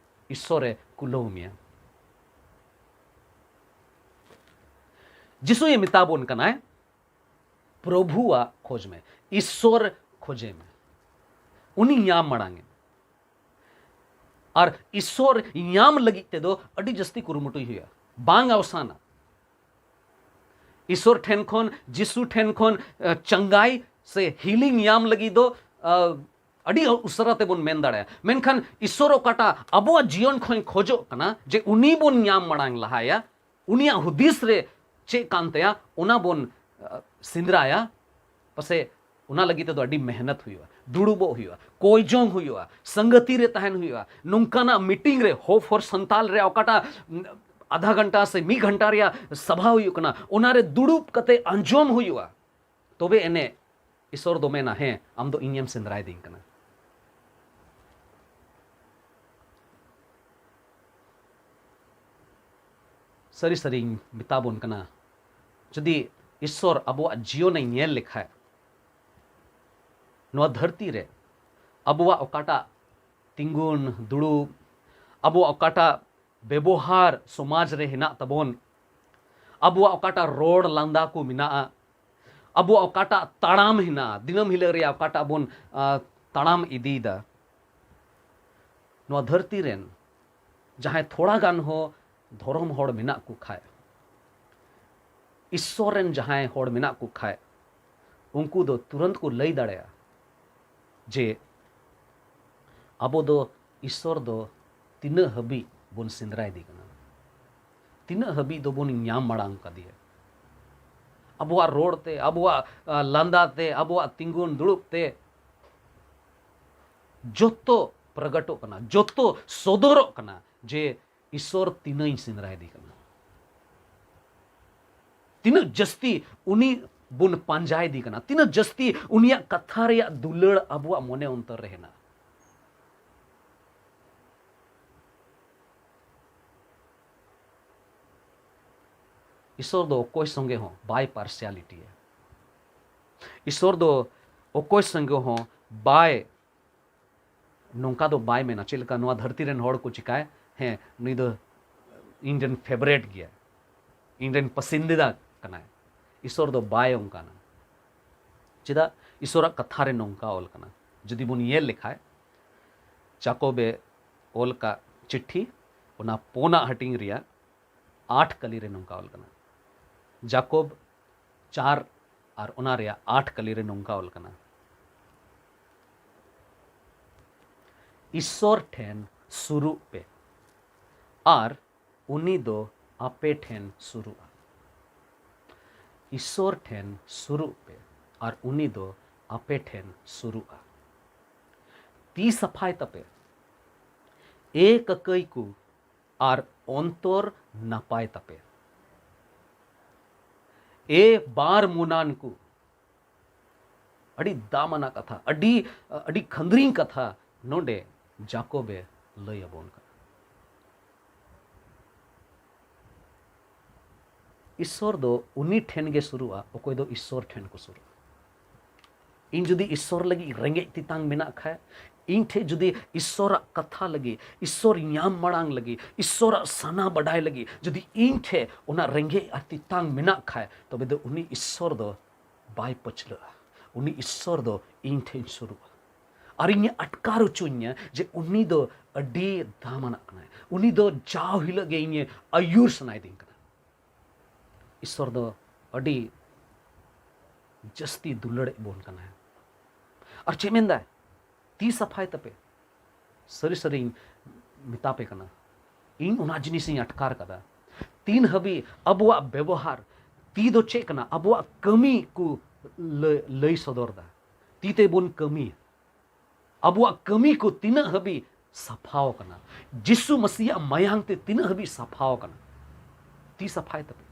ᱤᱥᱥᱚᱨᱮ ᱠᱩᱞᱟᱹᱣ ᱢᱮᱭᱟ᱾ ᱡᱤᱥᱩᱭ ᱢᱮᱛᱟ ᱵᱚᱱ ᱠᱟᱱᱟᱭ, "ᱯᱨᱚᱵᱷᱩᱣᱟᱜ ᱠᱷᱚᱡᱽ ᱢᱮ, ᱤᱥᱥᱚᱨ ᱠᱷᱚᱡᱮ ᱢᱮ, ᱩᱱᱤ ᱧᱟᱢ ᱢᱟᱲᱟᱝ ᱮᱢ᱾" ᱟᱨ ᱤᱥᱥᱚᱨ ᱧᱟᱢ ᱞᱟᱹᱜᱤᱫ ᱛᱮᱫᱚ ᱟᱹᱰᱤ ᱡᱟᱹᱥᱛᱤ ᱠᱩᱨᱩᱢᱩᱴᱩᱭ ᱦᱩᱭᱩᱜᱼᱟ, ᱵᱟᱝ ᱟᱣᱥᱟᱱᱟ᱾ ᱤᱥᱥᱚᱨ ᱴᱷᱮᱱ ᱠᱷᱚᱱ, ᱡᱤᱥᱩ ᱴᱷᱮᱱ ᱠᱷᱚᱱ, ᱟ, ᱪᱟᱸᱜᱟᱭ ᱥᱮ healing ᱧᱟᱢ ᱞᱟᱹᱜᱤᱫ ᱫᱚ, ᱟ, ᱟᱹᱰᱤ ᱩᱥᱟᱹᱨᱟ ᱛᱮᱵᱚᱱ ᱢᱮᱱ ᱫᱟᱲᱮᱭᱟᱜᱼᱟ, ᱢᱮᱱᱠᱷᱟᱱ ᱤᱥᱥᱚᱨ ᱚᱠᱟᱴᱟᱜ ᱟᱵᱚᱣᱟᱜ ᱡᱤᱭᱚᱱ ᱠᱷᱚᱱ ᱠᱷᱚᱡᱚᱜ ᱠᱟᱱᱟ ᱡᱮ ᱩᱱᱤ ᱵᱚᱱ ᱧᱟᱢ ᱢᱟᱲᱟᱝ ᱞᱟᱦᱟᱭᱟ, ᱩᱱᱤᱭᱟᱜ ᱦᱩᱫᱤᱥ ᱨᱮ ᱪᱮᱫ ᱠᱟᱱ ᱛᱟᱭᱟ, ᱚᱱᱟ ᱵᱚᱱ, ᱟ, ᱥᱮᱸᱫᱽᱨᱟᱭᱟ, ᱯᱟᱥᱮ ᱚᱱᱟ ᱞᱟᱹᱜᱤᱫ ᱛᱮᱫᱚ ᱟᱹᱰᱤ ᱢᱮᱦᱱᱚᱛ ᱦᱩᱭᱩᱜᱼᱟ, ᱫᱩᱲᱩᱵᱚᱜ ᱦᱩᱭᱩᱜᱼᱟ, ᱠᱚᱭ ᱡᱚᱝ ᱦᱩᱭᱩᱜᱼᱟ, ᱥᱟᱝᱜᱟᱛᱤ ᱨᱮ ᱛᱟᱦᱮᱱ ᱦᱩᱭᱩᱜᱼᱟ, ᱱᱚᱝᱠᱟᱱᱟᱜ meeting ᱨᱮ, Hope for Santal ᱨᱮ ᱚᱠᱟᱴᱟᱜ, ᱩᱢ, ᱟᱫᱷᱟ ᱜᱷᱚᱱᱴᱟ ᱥᱮ ᱢᱤᱫ ᱜᱷᱚᱱᱴᱟ ᱨᱮᱭᱟᱜ ᱥᱟᱵᱷᱟ ᱦᱩᱭᱩᱜ ᱠᱟᱱᱟ, ᱚᱱᱟᱨᱮ ᱫᱩᱲᱩᱵ ᱠᱟᱛᱮ ᱟᱸᱡᱚᱢ ᱦᱩᱭᱩᱜᱼᱟ, ᱛᱚᱵᱮ ᱮᱱᱮ ᱤᱥᱥᱚᱨ ᱫᱚ ᱢᱮᱱᱟ, "ᱦᱮᱸ, ᱟᱢ ᱫᱚ ᱤᱧᱮᱢ ᱥᱮᱸᱫᱽᱨᱟᱭᱮᱫᱤᱧ ᱠᱟᱱᱟ᱾" ᱥᱟᱹᱨᱤ ᱥᱟᱹᱨᱤᱧ ᱢᱮᱛᱟ ᱵᱚᱱ ᱠᱟᱱᱟ, ᱡᱩᱫᱤ ᱤᱥᱥᱚᱨ ᱟᱵᱚᱣᱟᱜ ᱡᱤᱭᱚᱱᱮ ᱧᱮᱞ ᱞᱮᱠᱷᱟᱡ, ᱱᱚᱣᱟ ᱫᱷᱟᱹᱨᱛᱤ ᱨᱮ ᱟᱵᱚᱣᱟᱜ ᱚᱠᱟᱴᱟᱜ ᱛᱤᱸᱜᱩᱱ ᱫᱩᱲᱩᱵ, ᱟᱵᱚᱣᱟᱜ ᱚᱠᱟᱴᱟᱜ ᱵᱮᱵᱚᱦᱟᱨ ᱥᱚᱢᱟᱡᱽ ᱨᱮ ᱦᱮᱱᱟᱜ ᱛᱟᱵᱚᱱ, ᱟᱵᱚᱣᱟᱜ ᱚᱠᱟᱴᱟᱜ ᱨᱚᱲ ᱞᱟᱸᱫᱟ ᱠᱚ ᱢᱮᱱᱟᱜᱼᱟ, ᱟᱵᱚᱣᱟᱜ ᱚᱠᱟᱴᱟᱜ ᱛᱟᱲᱟᱢ ᱦᱮᱱᱟᱜᱼᱟ, ᱫᱤᱱᱟᱹᱢ ᱦᱤᱞᱳᱜ ᱨᱮᱭᱟᱜ ᱚᱠᱟᱴᱟᱜ ᱵᱚᱱ, ᱟ, ᱛᱟᱲᱟᱢ ᱤᱫᱤᱭᱮᱫᱟ, ᱱᱚᱣᱟ ᱫᱷᱟᱹᱨᱛᱤ ᱨᱮᱱ ᱡᱟᱦᱟᱸᱭ ᱛᱷᱚᱲᱟ ᱜᱟᱱ ᱦᱚᱸ ᱫᱷᱚᱨᱚᱢ ᱦᱚᱲ ᱢᱮᱱᱟᱜ ᱠᱚ ᱠᱷᱟᱡ, ᱤᱥᱥᱚᱨ ᱨᱮᱱ ᱡᱟᱦᱟᱸᱭ ᱦᱚᱲ ᱢᱮᱱᱟᱜ ᱠᱚ ᱠᱷᱟᱡ, ᱩᱱᱠᱩ ᱫᱚ ᱛᱩᱨᱟᱹᱱᱛ ᱠᱚ ᱞᱟᱹᱭ ᱫᱟᱲᱮᱭᱟᱜᱼᱟ ᱡᱮ ᱟᱵᱚ ᱫᱚ ᱤᱥᱥᱚᱨ ᱫᱚ ᱛᱤᱱᱟᱹᱜ ᱦᱟᱹᱵᱤᱡ ᱵᱚᱱ ᱥᱮᱸᱫᱽᱨᱟᱭᱮᱫᱮ ᱠᱟᱱᱟ, ᱛᱤᱱᱟᱹᱜ ᱦᱟᱹᱵᱤᱡ ᱫᱚᱵᱚᱱ ᱧᱟᱢ ᱢᱟᱲᱟᱝ ᱠᱟᱫᱮᱭᱟ᱾ ᱟᱵᱚᱣᱟᱜ ᱨᱚᱲ ᱛᱮ, ᱟᱵᱚᱣᱟᱜ, ᱟ, ᱞᱟᱸᱫᱟ ᱛᱮ, ᱟᱵᱚᱣᱟᱜ ᱛᱤᱸᱜᱩᱱ ᱫᱩᱲᱩᱵ ᱛᱮ ᱡᱚᱛᱚ ᱯᱨᱚᱜᱚᱴᱚᱜ ᱠᱟᱱᱟ, ᱡᱚᱛᱚ ᱥᱚᱫᱚᱨᱚᱜ ᱠᱟᱱᱟ ᱡᱮ ᱤᱥᱥᱚᱨ ᱛᱤᱱᱟᱹᱜ ᱤᱧ ᱥᱮᱸᱫᱽᱨᱟᱭᱮᱫᱮ ᱠᱟᱱᱟ, ᱛᱤᱱᱟᱹᱜ ᱡᱟᱹᱥᱛᱤ ᱩᱱᱤ ᱵᱚᱱ ᱯᱟᱸᱡᱟᱭᱮᱫᱮ ᱠᱟᱱᱟ, ᱛᱤᱱᱟᱹᱜ ᱡᱟᱹᱥᱛᱤ ᱩᱱᱤᱭᱟᱜ ᱠᱟᱛᱷᱟ ᱨᱮᱭᱟᱜ ᱫᱩᱞᱟᱹᱲ ᱟᱵᱚᱣᱟᱜ ᱢᱚᱱᱮ ᱚᱱᱛᱚᱨ ᱨᱮ ᱦᱮᱱᱟᱜᱼᱟ᱾ ᱤᱥᱥᱚᱨ ᱫᱚ ᱚᱠᱚᱭ ᱥᱚᱸᱜᱮ ᱦᱚᱸ ᱵᱟᱭ ᱯᱟᱨᱥᱤᱭᱟᱞᱤᱴᱤᱭᱟ᱾ ᱤᱥᱥᱚᱨ ᱫᱚ ᱚᱠᱚᱭ ᱥᱚᱸᱜᱮ ᱦᱚᱸ ᱵᱟᱭ, ᱱᱚᱝᱠᱟ ᱫᱚ ᱵᱟᱭ ᱢᱮᱱᱟ᱾ ᱪᱮᱫ ᱞᱮᱠᱟ ᱱᱚᱣᱟ ᱫᱷᱟᱹᱨᱛᱤ ᱨᱮᱱ ᱦᱚᱲ ᱠᱚ ᱪᱤᱠᱟᱭᱟ, ᱦᱮᱸ, ᱱᱩᱭ ᱫᱚ ᱤᱧ ᱨᱮᱱ ᱯᱷᱮᱵᱟᱨᱮᱴ ᱜᱮᱭᱟ, ᱤᱧ ᱨᱮᱱ ᱯᱟᱥᱤᱱᱫᱤᱫᱟ ᱠᱟᱱᱟᱭ᱾ ᱤᱥᱥᱚᱨ ᱫᱚ ᱵᱟᱭ ᱚᱱᱠᱟᱱᱟ᱾ ᱪᱮᱫᱟᱜ? ᱤᱥᱥᱚᱨᱟᱜ ᱠᱟᱛᱷᱟ ᱨᱮ ᱱᱚᱝᱠᱟ ᱚᱞ ᱠᱟᱱᱟ, ᱡᱩᱫᱤ ᱵᱚᱱ ᱧᱮᱞ ᱞᱮᱠᱷᱟᱡ, ᱡᱟᱠᱚᱵᱮ ᱚᱞ ᱠᱟᱜ ᱪᱤᱴᱷᱤ, ᱚᱱᱟ ᱯᱳᱱᱟᱜ ᱦᱟᱹᱴᱤᱧ ᱨᱮᱭᱟᱜ ᱟᱴ ᱠᱟᱹᱞᱤ ᱨᱮ ᱱᱚᱝᱠᱟ ᱚᱞ ᱠᱟᱱᱟ, ᱡᱟᱠᱚᱵ ᱪᱟᱨ ᱟᱨ ᱚᱱᱟ ᱨᱮᱭᱟᱜ ᱟᱴ ᱠᱟᱹᱞᱤ ᱨᱮ ᱱᱚᱝᱠᱟ ᱚᱞ ᱠᱟᱱᱟ, ᱤᱥᱥᱚᱨ ᱴᱷᱮᱱ ᱥᱩᱨᱩᱜ ᱯᱮ ᱟᱨ ᱩᱱᱤ ᱫᱚ ᱟᱯᱮ ᱴᱷᱮᱱ ᱥᱩᱨᱩᱜᱼᱟ᱾ ᱤᱥᱥᱚᱨ ᱴᱷᱮᱱ ᱥᱩᱨᱩᱜ ᱯᱮ ᱟᱨ ᱩᱱᱤ ᱫᱚ ᱟᱯᱮ ᱴᱷᱮᱱ ᱥᱩᱨᱩᱜᱼᱟ᱾ ᱛᱤ ᱥᱟᱯᱷᱟᱭ ᱛᱟᱯᱮ, ᱮ ᱠᱟᱹᱠᱟᱹᱭ ᱠᱚ, ᱟᱨ ᱚᱱᱛᱚᱨ ᱱᱟᱯᱟᱭ ᱛᱟᱯᱮ, ᱮ ᱵᱟᱨ ᱢᱩᱱᱟᱱ ᱠᱚ᱾ ᱟᱹᱰᱤ ᱫᱟᱢᱟᱱᱟᱜ ᱠᱟᱛᱷᱟ, ᱟᱹᱰᱤ, ᱟᱹᱰᱤ ᱠᱷᱟᱹᱱᱫᱽᱨᱤᱝ ᱠᱟᱛᱷᱟ ᱱᱚᱰᱮ ᱡᱟᱠᱚᱵᱮ ᱞᱟᱹᱭ ᱟᱵᱚᱱ ᱠᱟᱱᱟ᱾ ᱤᱥᱥᱚᱨ ᱫᱚ ᱩᱱᱤ ᱴᱷᱮᱱ ᱜᱮ ᱥᱩᱨᱩᱜᱼᱟ, ᱚᱠᱚᱭ ᱫᱚ ᱤᱥᱥᱚᱨ ᱴᱷᱮᱱ ᱠᱚ ᱥᱩᱨᱩᱜᱼᱟ᱾ ᱤᱧ ᱡᱩᱫᱤ ᱤᱥᱥᱚᱨ ᱞᱟᱹᱜᱤᱫ ᱨᱮᱸᱜᱮᱡ ᱛᱮᱛᱟᱝ ᱢᱮᱱᱟᱜ ᱠᱷᱟᱡ, ᱤᱧ ᱴᱷᱮᱡ ᱡᱩᱫᱤ ᱤᱥᱥᱚᱨᱟᱜ ᱠᱟᱛᱷᱟ ᱞᱟᱹᱜᱤᱫ, ᱤᱥᱥᱚᱨ ᱧᱟᱢ ᱢᱟᱲᱟᱝ ᱞᱟᱹᱜᱤᱫ, ᱤᱥᱥᱚᱨᱟᱜ ᱥᱟᱱᱟ ᱵᱟᱰᱟᱭ ᱞᱟᱹᱜᱤᱫ ᱡᱩᱫᱤ ᱤᱧ ᱴᱷᱮᱡ ᱚᱱᱟ ᱨᱮᱸᱜᱮᱡ ᱟᱨ ᱛᱮᱛᱟᱝ ᱢᱮᱱᱟᱜ ᱠᱷᱟᱡ, ᱛᱚᱵᱮ ᱫᱚ ᱩᱱᱤ ᱤᱥᱥᱚᱨ ᱫᱚ ᱵᱟᱭ ᱯᱟᱹᱪᱷᱞᱟᱹᱜᱼᱟ᱾ ᱩᱱᱤ ᱤᱥᱥᱚᱨ ᱫᱚ ᱤᱧ ᱴᱷᱮᱡ ᱥᱩᱨᱩᱜᱼᱟ᱾ ᱟᱨ ᱤᱧᱮ ᱟᱴᱠᱟᱨ ᱦᱚᱪᱚᱧᱟ ᱡᱮ ᱩᱱᱤ ᱫᱚ ᱟᱹᱰᱤ ᱫᱟᱢᱟᱱᱟᱜ ᱠᱟᱱᱟᱭ᱾ ᱩᱱᱤ ᱫᱚ ᱡᱟᱣ ᱦᱤᱞᱳᱜ ᱜᱮ ᱤᱧᱮ ᱟᱹᱭᱩᱨ ᱥᱟᱱᱟᱭᱮᱫᱤᱧ ᱠᱟᱱᱟ᱾ ᱤᱥᱥᱚᱨ ᱫᱚ ᱟᱹᱰᱤ ᱡᱟᱹᱥᱛᱤ ᱫᱩᱞᱟᱹᱲᱮᱫ ᱵᱚᱱ ᱠᱟᱱᱟᱭ᱾ ᱟᱨ ᱪᱮᱫ ᱢᱮᱱᱫᱟᱭ? "ᱛᱤ ᱥᱟᱯᱷᱟᱭ ᱛᱟᱯᱮ᱾" ᱥᱟᱹᱨᱤ ᱥᱟᱹᱨᱤᱧ ᱢᱮᱛᱟ ᱯᱮ ᱠᱟᱱᱟ, ᱤᱧ ᱚᱱᱟ ᱡᱤᱱᱤᱥᱤᱧ ᱟᱴᱠᱟᱨ ᱠᱟᱫᱟ᱾ ᱛᱤᱱ ᱦᱟᱹᱵᱤᱡ ᱟᱵᱚᱣᱟᱜ ᱵᱮᱵᱚᱦᱟᱨ, ᱛᱤ ᱫᱚ ᱪᱮᱫ ᱠᱟᱱᱟ? ᱟᱵᱚᱣᱟᱜ ᱠᱟᱹᱢᱤ ᱠᱚ ᱞᱟᱹ-, ᱞᱟᱹᱭ ᱥᱚᱫᱚᱨ ᱫᱟ᱾ ᱛᱤ ᱛᱮᱵᱚᱱ ᱠᱟᱹᱢᱤᱭᱟ᱾ ᱟᱵᱚᱣᱟᱜ ᱠᱟᱹᱢᱤ ᱠᱚ ᱛᱤᱱᱟᱹᱜ ᱦᱟᱹᱵᱤᱡ ᱥᱟᱯᱷᱟᱣ ᱠᱟᱱᱟ? ᱡᱤᱥᱩ ᱢᱟᱹᱥᱤᱭᱟᱜ ᱢᱟᱭᱟᱝ ᱛᱮ ᱛᱤᱱᱟᱹᱜ ᱦᱟᱹᱵᱤᱡ ᱥᱟᱯᱷᱟᱣ ᱠᱟᱱᱟ? ᱛᱤ ᱥᱟᱯᱷᱟᱭ ᱛᱟᱯᱮ᱾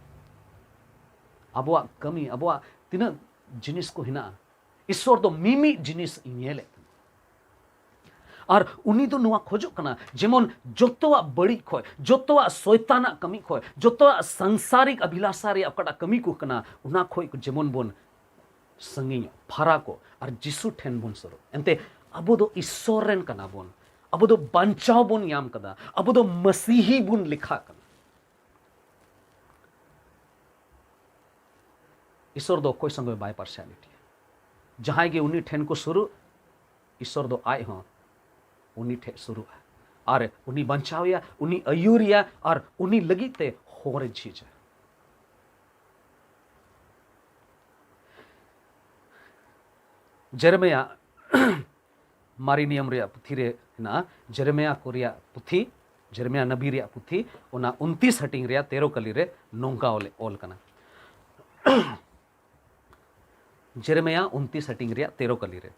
ᱟᱵᱚᱣᱟᱜ ᱠᱟᱹᱢᱤ, ᱟᱵᱚᱣᱟᱜ ᱛᱤᱱᱟᱹᱜ ᱡᱤᱱᱤᱥ ᱠᱚ ᱦᱮᱱᱟᱜᱼᱟ, ᱤᱥᱥᱚᱨ ᱫᱚ ᱢᱤᱢᱤᱫ ᱡᱤᱱᱤᱥ ᱧᱮᱞᱮᱫ ᱠᱟᱱᱟ᱾ ᱟᱨ ᱩᱱᱤ ᱫᱚ ᱱᱚᱣᱟ ᱠᱷᱚᱡᱚᱜ ᱠᱟᱱᱟ, ᱡᱮᱢᱚᱱ ᱡᱚᱛᱚᱣᱟᱜ ᱵᱟᱹᱲᱤᱡ ᱠᱷᱚᱡ, ᱡᱚᱛᱚᱣᱟᱜ ᱥᱚᱭᱛᱟᱱᱟᱜ ᱠᱟᱹᱢᱤ ᱠᱷᱚᱡ, ᱡᱚᱛᱚᱣᱟᱜ ᱥᱟᱝᱥᱟᱨᱤᱠ ᱟᱵᱷᱤᱞᱟᱥᱟ ᱨᱮᱭᱟᱜ ᱚᱠᱟᱴᱟᱜ ᱠᱟᱹᱢᱤ ᱠᱚ ᱠᱟᱱᱟ, ᱚᱱᱟ ᱠᱷᱚᱡ ᱡᱮᱢᱚᱱ ᱵᱚᱱ ᱥᱟᱺᱜᱤᱧᱚᱜ, ᱯᱷᱟᱨᱟᱠᱚᱜ ᱟᱨ ᱡᱤᱥᱩ ᱴᱷᱮᱱ ᱵᱚᱱ ᱥᱩᱨᱩᱜ᱾ ᱮᱱᱛᱮ ᱟᱵᱚ ᱫᱚ ᱤᱥᱥᱚᱨ ᱨᱮᱱ ᱠᱟᱱᱟ ᱵᱚᱱ, ᱟᱵᱚ ᱫᱚ ᱵᱟᱧᱪᱟᱣ ᱵᱚᱱ ᱧᱟᱢ ᱠᱟᱫᱟ, ᱟᱵᱚ ᱫᱚ ᱢᱟᱹᱥᱤᱦᱤ ᱵᱚᱱ ᱞᱮᱠᱷᱟᱜ ᱠᱟᱱᱟ᱾ ᱤᱥᱥᱚᱨ ᱫᱚ ᱚᱠᱚᱭ ᱥᱚᱸᱜᱮ ᱵᱟᱭ ᱯᱟᱨᱥᱤᱭᱟᱞᱤᱴᱤᱭᱟ᱾ ᱡᱟᱦᱟᱸᱭ ᱜᱮ ᱩᱱᱤ ᱴᱷᱮᱱ ᱠᱚ ᱥᱩᱨᱩᱜ, ᱤᱥᱥᱚᱨ ᱫᱚ ᱟᱡ ᱦᱚᱸ ᱩᱱᱤ ᱴᱷᱮᱱ ᱥᱩᱨᱩᱜᱼᱟ ᱟᱨ ᱩᱱᱤ ᱵᱟᱧᱪᱟᱣᱮᱭᱟ, ᱩᱱᱤ ᱟᱹᱭᱩᱨᱮᱭᱟ ᱟᱨ ᱩᱱᱤ ᱞᱟᱹᱜᱤᱫ ᱛᱮ ᱦᱚᱨᱮ ᱡᱷᱤᱡᱟ᱾ ᱡᱮᱨᱮᱢᱤᱭᱟ ᱢᱟᱨᱮ ᱱᱤᱭᱚᱢ ᱨᱮᱭᱟᱜ ᱯᱩᱛᱷᱤ ᱨᱮ ᱦᱮᱱᱟᱜᱼᱟ, ᱡᱮᱨᱮᱢᱤᱭᱟ ᱠᱚ ᱨᱮᱭᱟᱜ ᱯᱩᱛᱷᱤ, ᱡᱮᱨᱮᱢᱤᱭᱟ ᱱᱟᱵᱤ ᱨᱮᱭᱟᱜ ᱯᱩᱛᱷᱤ, ᱚᱱᱟ ᱩᱱᱛᱤᱥ ᱦᱟᱹᱴᱤᱧ ᱨᱮᱭᱟᱜ ᱛᱮᱨᱚ ᱠᱟᱹᱞᱤ ᱨᱮ ᱱᱚᱝᱠᱟ ᱚᱞ, ᱚᱞ ᱠᱟᱱᱟ᱾ ᱡᱮᱨᱮᱢᱤᱭᱟ ᱩᱱᱛᱤᱥ ᱦᱟᱹᱴᱤᱧ ᱨᱮᱭᱟᱜ ᱛᱮᱨᱚ ᱠᱟᱹᱞᱤ ᱨᱮ,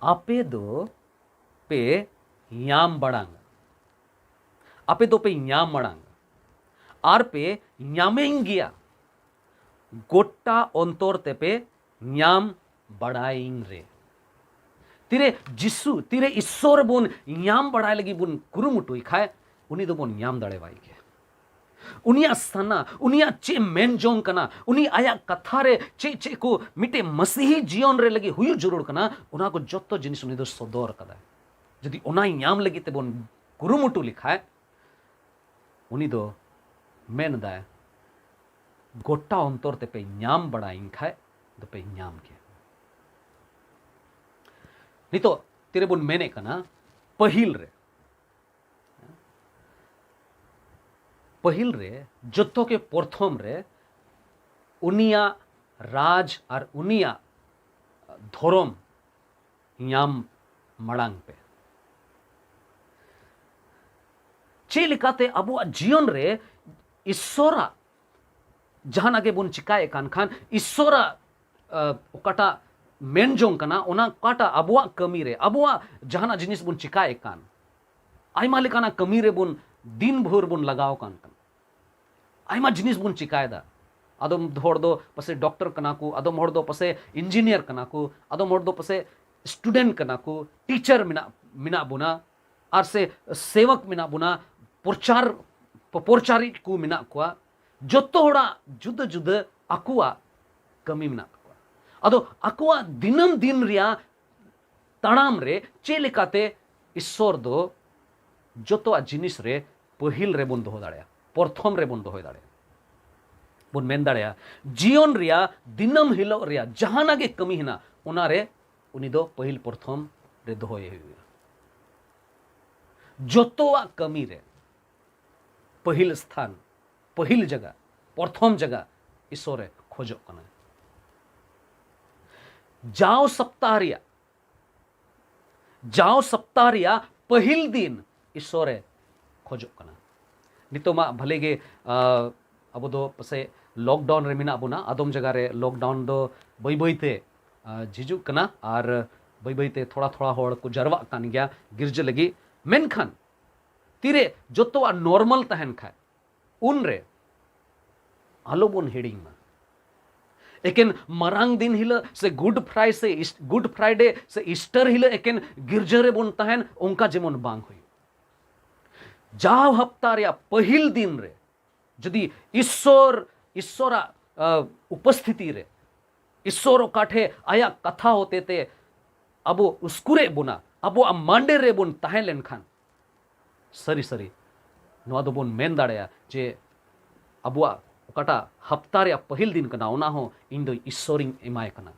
ᱟᱯᱮ ᱫᱚ ᱯᱮ ᱧᱟᱢ ᱵᱟᱲᱟᱝ, ᱟᱯᱮ ᱫᱚᱯᱮ ᱧᱟᱢ ᱢᱟᱲᱟᱝ ᱟᱨ ᱯᱮ ᱧᱟᱢᱮᱧ ᱜᱮᱭᱟ, ᱜᱚᱴᱟ ᱚᱱᱛᱚᱨ ᱛᱮᱯᱮ ᱧᱟᱢ ᱵᱟᱲᱟᱭᱤᱧ ᱨᱮ᱾ ᱛᱤᱨᱮ ᱡᱤᱥᱩ, ᱛᱤᱨᱮ ᱤᱥᱥᱚᱨ ᱵᱚᱱ ᱧᱟᱢ ᱵᱟᱲᱟᱭ ᱞᱟᱹᱜᱤᱫ ᱵᱚᱱ ᱠᱩᱨᱩᱢᱩᱴᱩᱭ ᱠᱷᱟᱡ, ᱩᱱᱤ ᱫᱚᱵᱚᱱ ᱧᱟᱢ ᱫᱟᱲᱮᱣᱟᱭ ᱜᱮᱭᱟ᱾ ᱩᱱᱤᱭᱟᱜ ᱥᱟᱱᱟ, ᱩᱱᱤᱭᱟᱜ ᱪᱮᱫ ᱮ ᱢᱮᱱ ᱡᱚᱝ ᱠᱟᱱᱟ, ᱩᱱᱤ ᱟᱭᱟᱜ ᱠᱟᱛᱷᱟ ᱨᱮ ᱪᱮᱫ ᱪᱮᱫ ᱠᱚ ᱢᱤᱫᱴᱮᱡ ᱢᱟᱥᱤᱦᱤ ᱡᱤᱭᱚᱱ ᱨᱮ ᱞᱟᱹᱜᱤᱫ ᱦᱩᱭᱩᱜ ᱡᱟᱹᱨᱩᱲ ᱠᱟᱱᱟ, ᱚᱱᱟ ᱠᱚ ᱡᱚᱛᱚ ᱡᱤᱱᱤᱥ ᱩᱱᱤ ᱫᱚ ᱥᱚᱫᱚᱨ ᱠᱟᱫᱟᱭ᱾ ᱡᱩᱫᱤ ᱚᱱᱟᱭ ᱧᱟᱢ ᱞᱟᱹᱜᱤᱫ ᱛᱮᱵᱚᱱ ᱠᱩᱨᱩᱢᱩᱴᱩ ᱞᱮᱠᱷᱟᱡ, ᱩᱱᱤ ᱫᱚ ᱢᱮᱱ ᱮᱫᱟᱭ, "ᱜᱚᱴᱟ ᱚᱱᱛᱚᱨ ᱛᱮᱯᱮ ᱧᱟᱢ ᱵᱟᱲᱟᱭᱤᱧ ᱠᱷᱟᱡ ᱫᱚᱯᱮ ᱧᱟᱢ ᱜᱮᱭᱟ᱾" ᱱᱤᱛᱚᱜ ᱛᱤᱨᱮᱵᱚᱱ ᱢᱮᱱᱮᱫ ᱠᱟᱱᱟ, ᱯᱟᱹᱦᱤᱞ ᱨᱮ, ᱯᱟᱹᱦᱤᱞ ᱨᱮ, ᱡᱚᱛᱚ ᱜᱮ ᱯᱨᱚᱛᱷᱚᱢ ᱨᱮ ᱩᱱᱤᱭᱟᱜ ᱨᱟᱡᱽ ᱟᱨ ᱩᱱᱤᱭᱟᱜ ᱫᱷᱚᱨᱚᱢ ᱧᱟᱢ ᱢᱟᱲᱟᱝ ᱯᱮ᱾ ᱪᱮᱫ ᱞᱮᱠᱟᱛᱮ ᱟᱵᱚᱣᱟᱜ ᱡᱤᱭᱚᱱ ᱨᱮ ᱤᱥᱥᱚᱨᱟᱜ ᱡᱟᱦᱟᱱᱟᱜ ᱜᱮᱵᱚᱱ ᱪᱤᱠᱟᱭᱮᱫ ᱠᱟᱱ ᱠᱷᱟᱱ, ᱤᱥᱥᱚᱨᱟᱜ, ᱟ, ᱚᱠᱟᱴᱟᱜ ᱢᱮᱱ ᱡᱚᱝ ᱠᱟᱱᱟ, ᱚᱱᱟ ᱚᱠᱟᱴᱟᱜ ᱟᱵᱚᱣᱟᱜ ᱠᱟᱹᱢᱤ ᱨᱮ, ᱟᱵᱚᱣᱟᱜ ᱡᱟᱦᱟᱱᱟᱜ ᱡᱤᱱᱤᱥ ᱵᱚᱱ ᱪᱤᱠᱟᱭᱮᱫ ᱠᱟᱱ, ᱟᱭᱢᱟ ᱞᱮᱠᱟᱱᱟᱜ ᱠᱟᱹᱢᱤ ᱨᱮᱵᱚᱱ ᱫᱤᱱ ᱵᱷᱳᱨ ᱵᱚᱱ ᱞᱟᱜᱟᱣ ᱠᱟᱱ ᱠᱟᱱᱟ᱾ ᱟᱭᱢᱟ ᱡᱤᱱᱤᱥ ᱵᱚᱱ ᱪᱤᱠᱟᱭᱮᱫᱟ᱾ ᱟᱫᱚᱢ ᱦᱚᱲ ᱫᱚ ᱯᱟᱥᱮ ᱰᱚᱠᱴᱚᱨ ᱠᱟᱱᱟ ᱠᱚ, ᱟᱫᱚᱢ ᱦᱚᱲ ᱫᱚ ᱯᱟᱥᱮ ᱤᱧᱡᱤᱱᱤᱭᱟᱨ ᱠᱟᱱᱟ ᱠᱚ, ᱟᱫᱚᱢ ᱦᱚᱲ ᱫᱚ ᱯᱟᱥᱮ ᱥᱴᱩᱰᱮᱱᱴ ᱠᱟᱱᱟ ᱠᱚ, ᱴᱤᱪᱟᱨ ᱢᱮᱱᱟᱜ, ᱢᱮᱱᱟᱜ ᱵᱚᱱᱟ, ᱟᱨ ᱥᱮ ᱥᱮᱵᱚᱠ ᱢᱮᱱᱟᱜ ᱵᱚᱱᱟ, ᱯᱨᱚᱪᱟᱨ, ᱯᱨᱚᱪᱟᱨᱤ ᱠᱚ ᱢᱮᱱᱟᱜ ᱠᱚᱣᱟ᱾ ᱡᱚᱛᱚ ᱦᱚᱲᱟᱜ ᱡᱩᱫᱟᱹ ᱡᱩᱫᱟᱹ ᱟᱠᱚᱣᱟᱜ ᱠᱟᱹᱢᱤ ᱢᱮᱱᱟᱜ ᱛᱟᱠᱚᱣᱟ᱾ ᱟᱫᱚ ᱟᱠᱚᱣᱟᱜ ᱫᱤᱱᱟᱹᱢ ᱫᱤᱱ ᱨᱮᱭᱟᱜ ᱛᱟᱲᱟᱢ ᱨᱮ ᱪᱮᱫ ᱞᱮᱠᱟᱛᱮ ᱤᱥᱥᱚᱨ ᱫᱚ ᱡᱚᱛᱚᱣᱟᱜ ᱡᱤᱱᱤᱥ ᱨᱮ ᱯᱟᱹᱦᱤᱞ ᱨᱮᱵᱚᱱ ᱫᱚᱦᱚ ᱫᱟᱲᱮᱭᱟᱜᱼᱟ, ᱯᱨᱚᱛᱷᱚᱢ ᱨᱮᱵᱚᱱ ᱫᱚᱦᱚᱭ ᱫᱟᱲᱮᱭᱟᱜᱼᱟ, ᱵᱚᱱ ᱢᱮᱱ ᱫᱟᱲᱮᱭᱟᱜᱼᱟ, ᱡᱤᱭᱚᱱ ᱨᱮᱭᱟᱜ ᱫᱤᱱᱟᱹᱢ ᱦᱤᱞᱳᱜ ᱨᱮᱭᱟᱜ ᱡᱟᱦᱟᱱᱟᱜ ᱜᱮ ᱠᱟᱹᱢᱤ ᱦᱮᱱᱟᱜ, ᱚᱱᱟᱨᱮ ᱩᱱᱤ ᱫᱚ ᱯᱟᱹᱦᱤᱞ ᱯᱨᱚᱛᱷᱚᱢ ᱨᱮ ᱫᱚᱦᱚᱭᱮ ᱦᱩᱭᱩᱜᱼᱟ᱾ ᱡᱚᱛᱚᱣᱟᱜ ᱠᱟᱹᱢᱤ ᱨᱮ ᱯᱟᱹᱦᱤᱞ ᱥᱛᱷᱟᱱ, ᱯᱟᱹᱦᱤᱞ ᱡᱟᱭᱜᱟ, ᱯᱨᱚᱛᱷᱚᱢ ᱡᱟᱭᱜᱟ ᱤᱥᱥᱚᱨᱮ ᱠᱷᱚᱡᱚᱜ ᱠᱟᱱᱟ᱾ ᱡᱟᱣ ᱥᱚᱯᱛᱟᱦ ᱨᱮᱭᱟᱜ, ᱡᱟᱣ ᱥᱚᱯᱛᱟᱦ ᱨᱮᱭᱟᱜ ᱯᱟᱹᱦᱤᱞ ᱫᱤᱱ ᱤᱥᱥᱚᱨᱮ ᱠᱷᱚᱡᱚᱜ ᱠᱟᱱᱟ᱾ ᱱᱤᱛᱚᱜ ᱢᱟ ᱵᱷᱟᱞᱮ ᱜᱮ, ᱟ, ᱟᱵᱚ ᱫᱚ ᱯᱟᱥᱮ ᱞᱚᱠᱰᱟᱣᱩᱱ ᱨᱮ ᱢᱮᱱᱟᱜ ᱵᱚᱱᱟ᱾ ᱟᱫᱚᱢ ᱡᱟᱭᱜᱟ ᱨᱮ ᱞᱚᱠᱰᱟᱣᱩᱱ ᱫᱚ ᱵᱟᱹᱭ ᱵᱟᱹᱭ ᱛᱮ, ᱟ, ᱡᱷᱤᱡᱩᱜ ᱠᱟᱱᱟ ᱟᱨ ᱵᱟᱹᱭ ᱵᱟᱹᱭ ᱛᱮ ᱛᱷᱚᱲᱟ ᱛᱷᱚᱲᱟ ᱦᱚᱲ ᱠᱚ ᱡᱟᱨᱣᱟᱜ ᱠᱟᱱ ᱜᱮᱭᱟ ᱜᱤᱨᱡᱟᱹ ᱞᱟᱹᱜᱤᱫ᱾ ᱢᱮᱱᱠᱷᱟᱱ ᱛᱤᱨᱮ ᱡᱚᱛᱚᱣᱟᱜ ᱱᱚᱨᱢᱟᱞ ᱛᱟᱦᱮᱱ ᱠᱷᱟᱡ, ᱩᱱᱨᱮ ᱟᱞᱚ ᱵᱚᱱ ᱦᱤᱲᱤᱧ ᱢᱟ᱾ ᱮᱠᱮᱱ ᱢᱟᱨᱟᱝ ᱫᱤᱱ ᱦᱤᱞᱳᱜ ᱥᱮ ᱜᱩᱰ ᱯᱷᱨᱟᱭ ᱥᱮ ᱤᱥ-, ᱜᱩᱰ ᱯᱷᱨᱟᱭᱰᱮ ᱥᱮ ᱤᱥᱴᱟᱨ ᱦᱤᱞᱳᱜ ᱮᱠᱮᱱ ᱜᱤᱨᱡᱟᱹ ᱨᱮᱵᱚᱱ ᱛᱟᱦᱮᱱ, ᱚᱱᱠᱟ ᱡᱮᱢᱚᱱ ᱵᱟᱝ ᱦᱩᱭᱩᱜ᱾ ᱡᱟᱣ ᱦᱟᱯᱛᱟ ᱨᱮᱭᱟᱜ ᱯᱟᱹᱦᱤᱞ ᱫᱤᱱ ᱨᱮ ᱡᱩᱫᱤ ᱤᱥᱥᱚᱨ, ᱤᱥᱥᱚᱨᱟᱜ ᱩᱯᱚᱥᱛᱷᱤᱛᱤ ᱨᱮ, ᱤᱥᱥᱚᱨ ᱚᱠᱟᱴᱷᱮ ᱟᱭᱟᱜ ᱠᱟᱛᱷᱟ ᱦᱚᱛᱮᱛᱮ ᱟᱵᱚ ᱩᱥᱠᱩᱨᱮᱫ ᱵᱚᱱᱟ, ᱟᱵᱚᱣᱟᱜ ᱢᱟᱱᱰᱮ ᱨᱮᱵᱚᱱ ᱛᱟᱦᱮᱸ ᱞᱮᱱᱠᱷᱟᱱ, ᱥᱟᱹᱨᱤ ᱥᱟᱹᱨᱤ ᱱᱚᱣᱟ ᱫᱚᱵᱚᱱ ᱢᱮᱱ ᱫᱟᱲᱮᱭᱟᱜᱼᱟ ᱡᱮ ᱟᱵᱚᱣᱟᱜ ᱚᱠᱟᱴᱟᱜ ᱦᱟᱯᱛᱟ ᱨᱮᱭᱟᱜ ᱯᱟᱹᱦᱤᱞ ᱫᱤᱱ ᱠᱟᱱᱟ, ᱚᱱᱟ ᱦᱚᱸ ᱤᱧ ᱫᱚ ᱤᱥᱥᱚᱨᱤᱧ ᱮᱢᱟᱭ ᱠᱟᱱᱟ᱾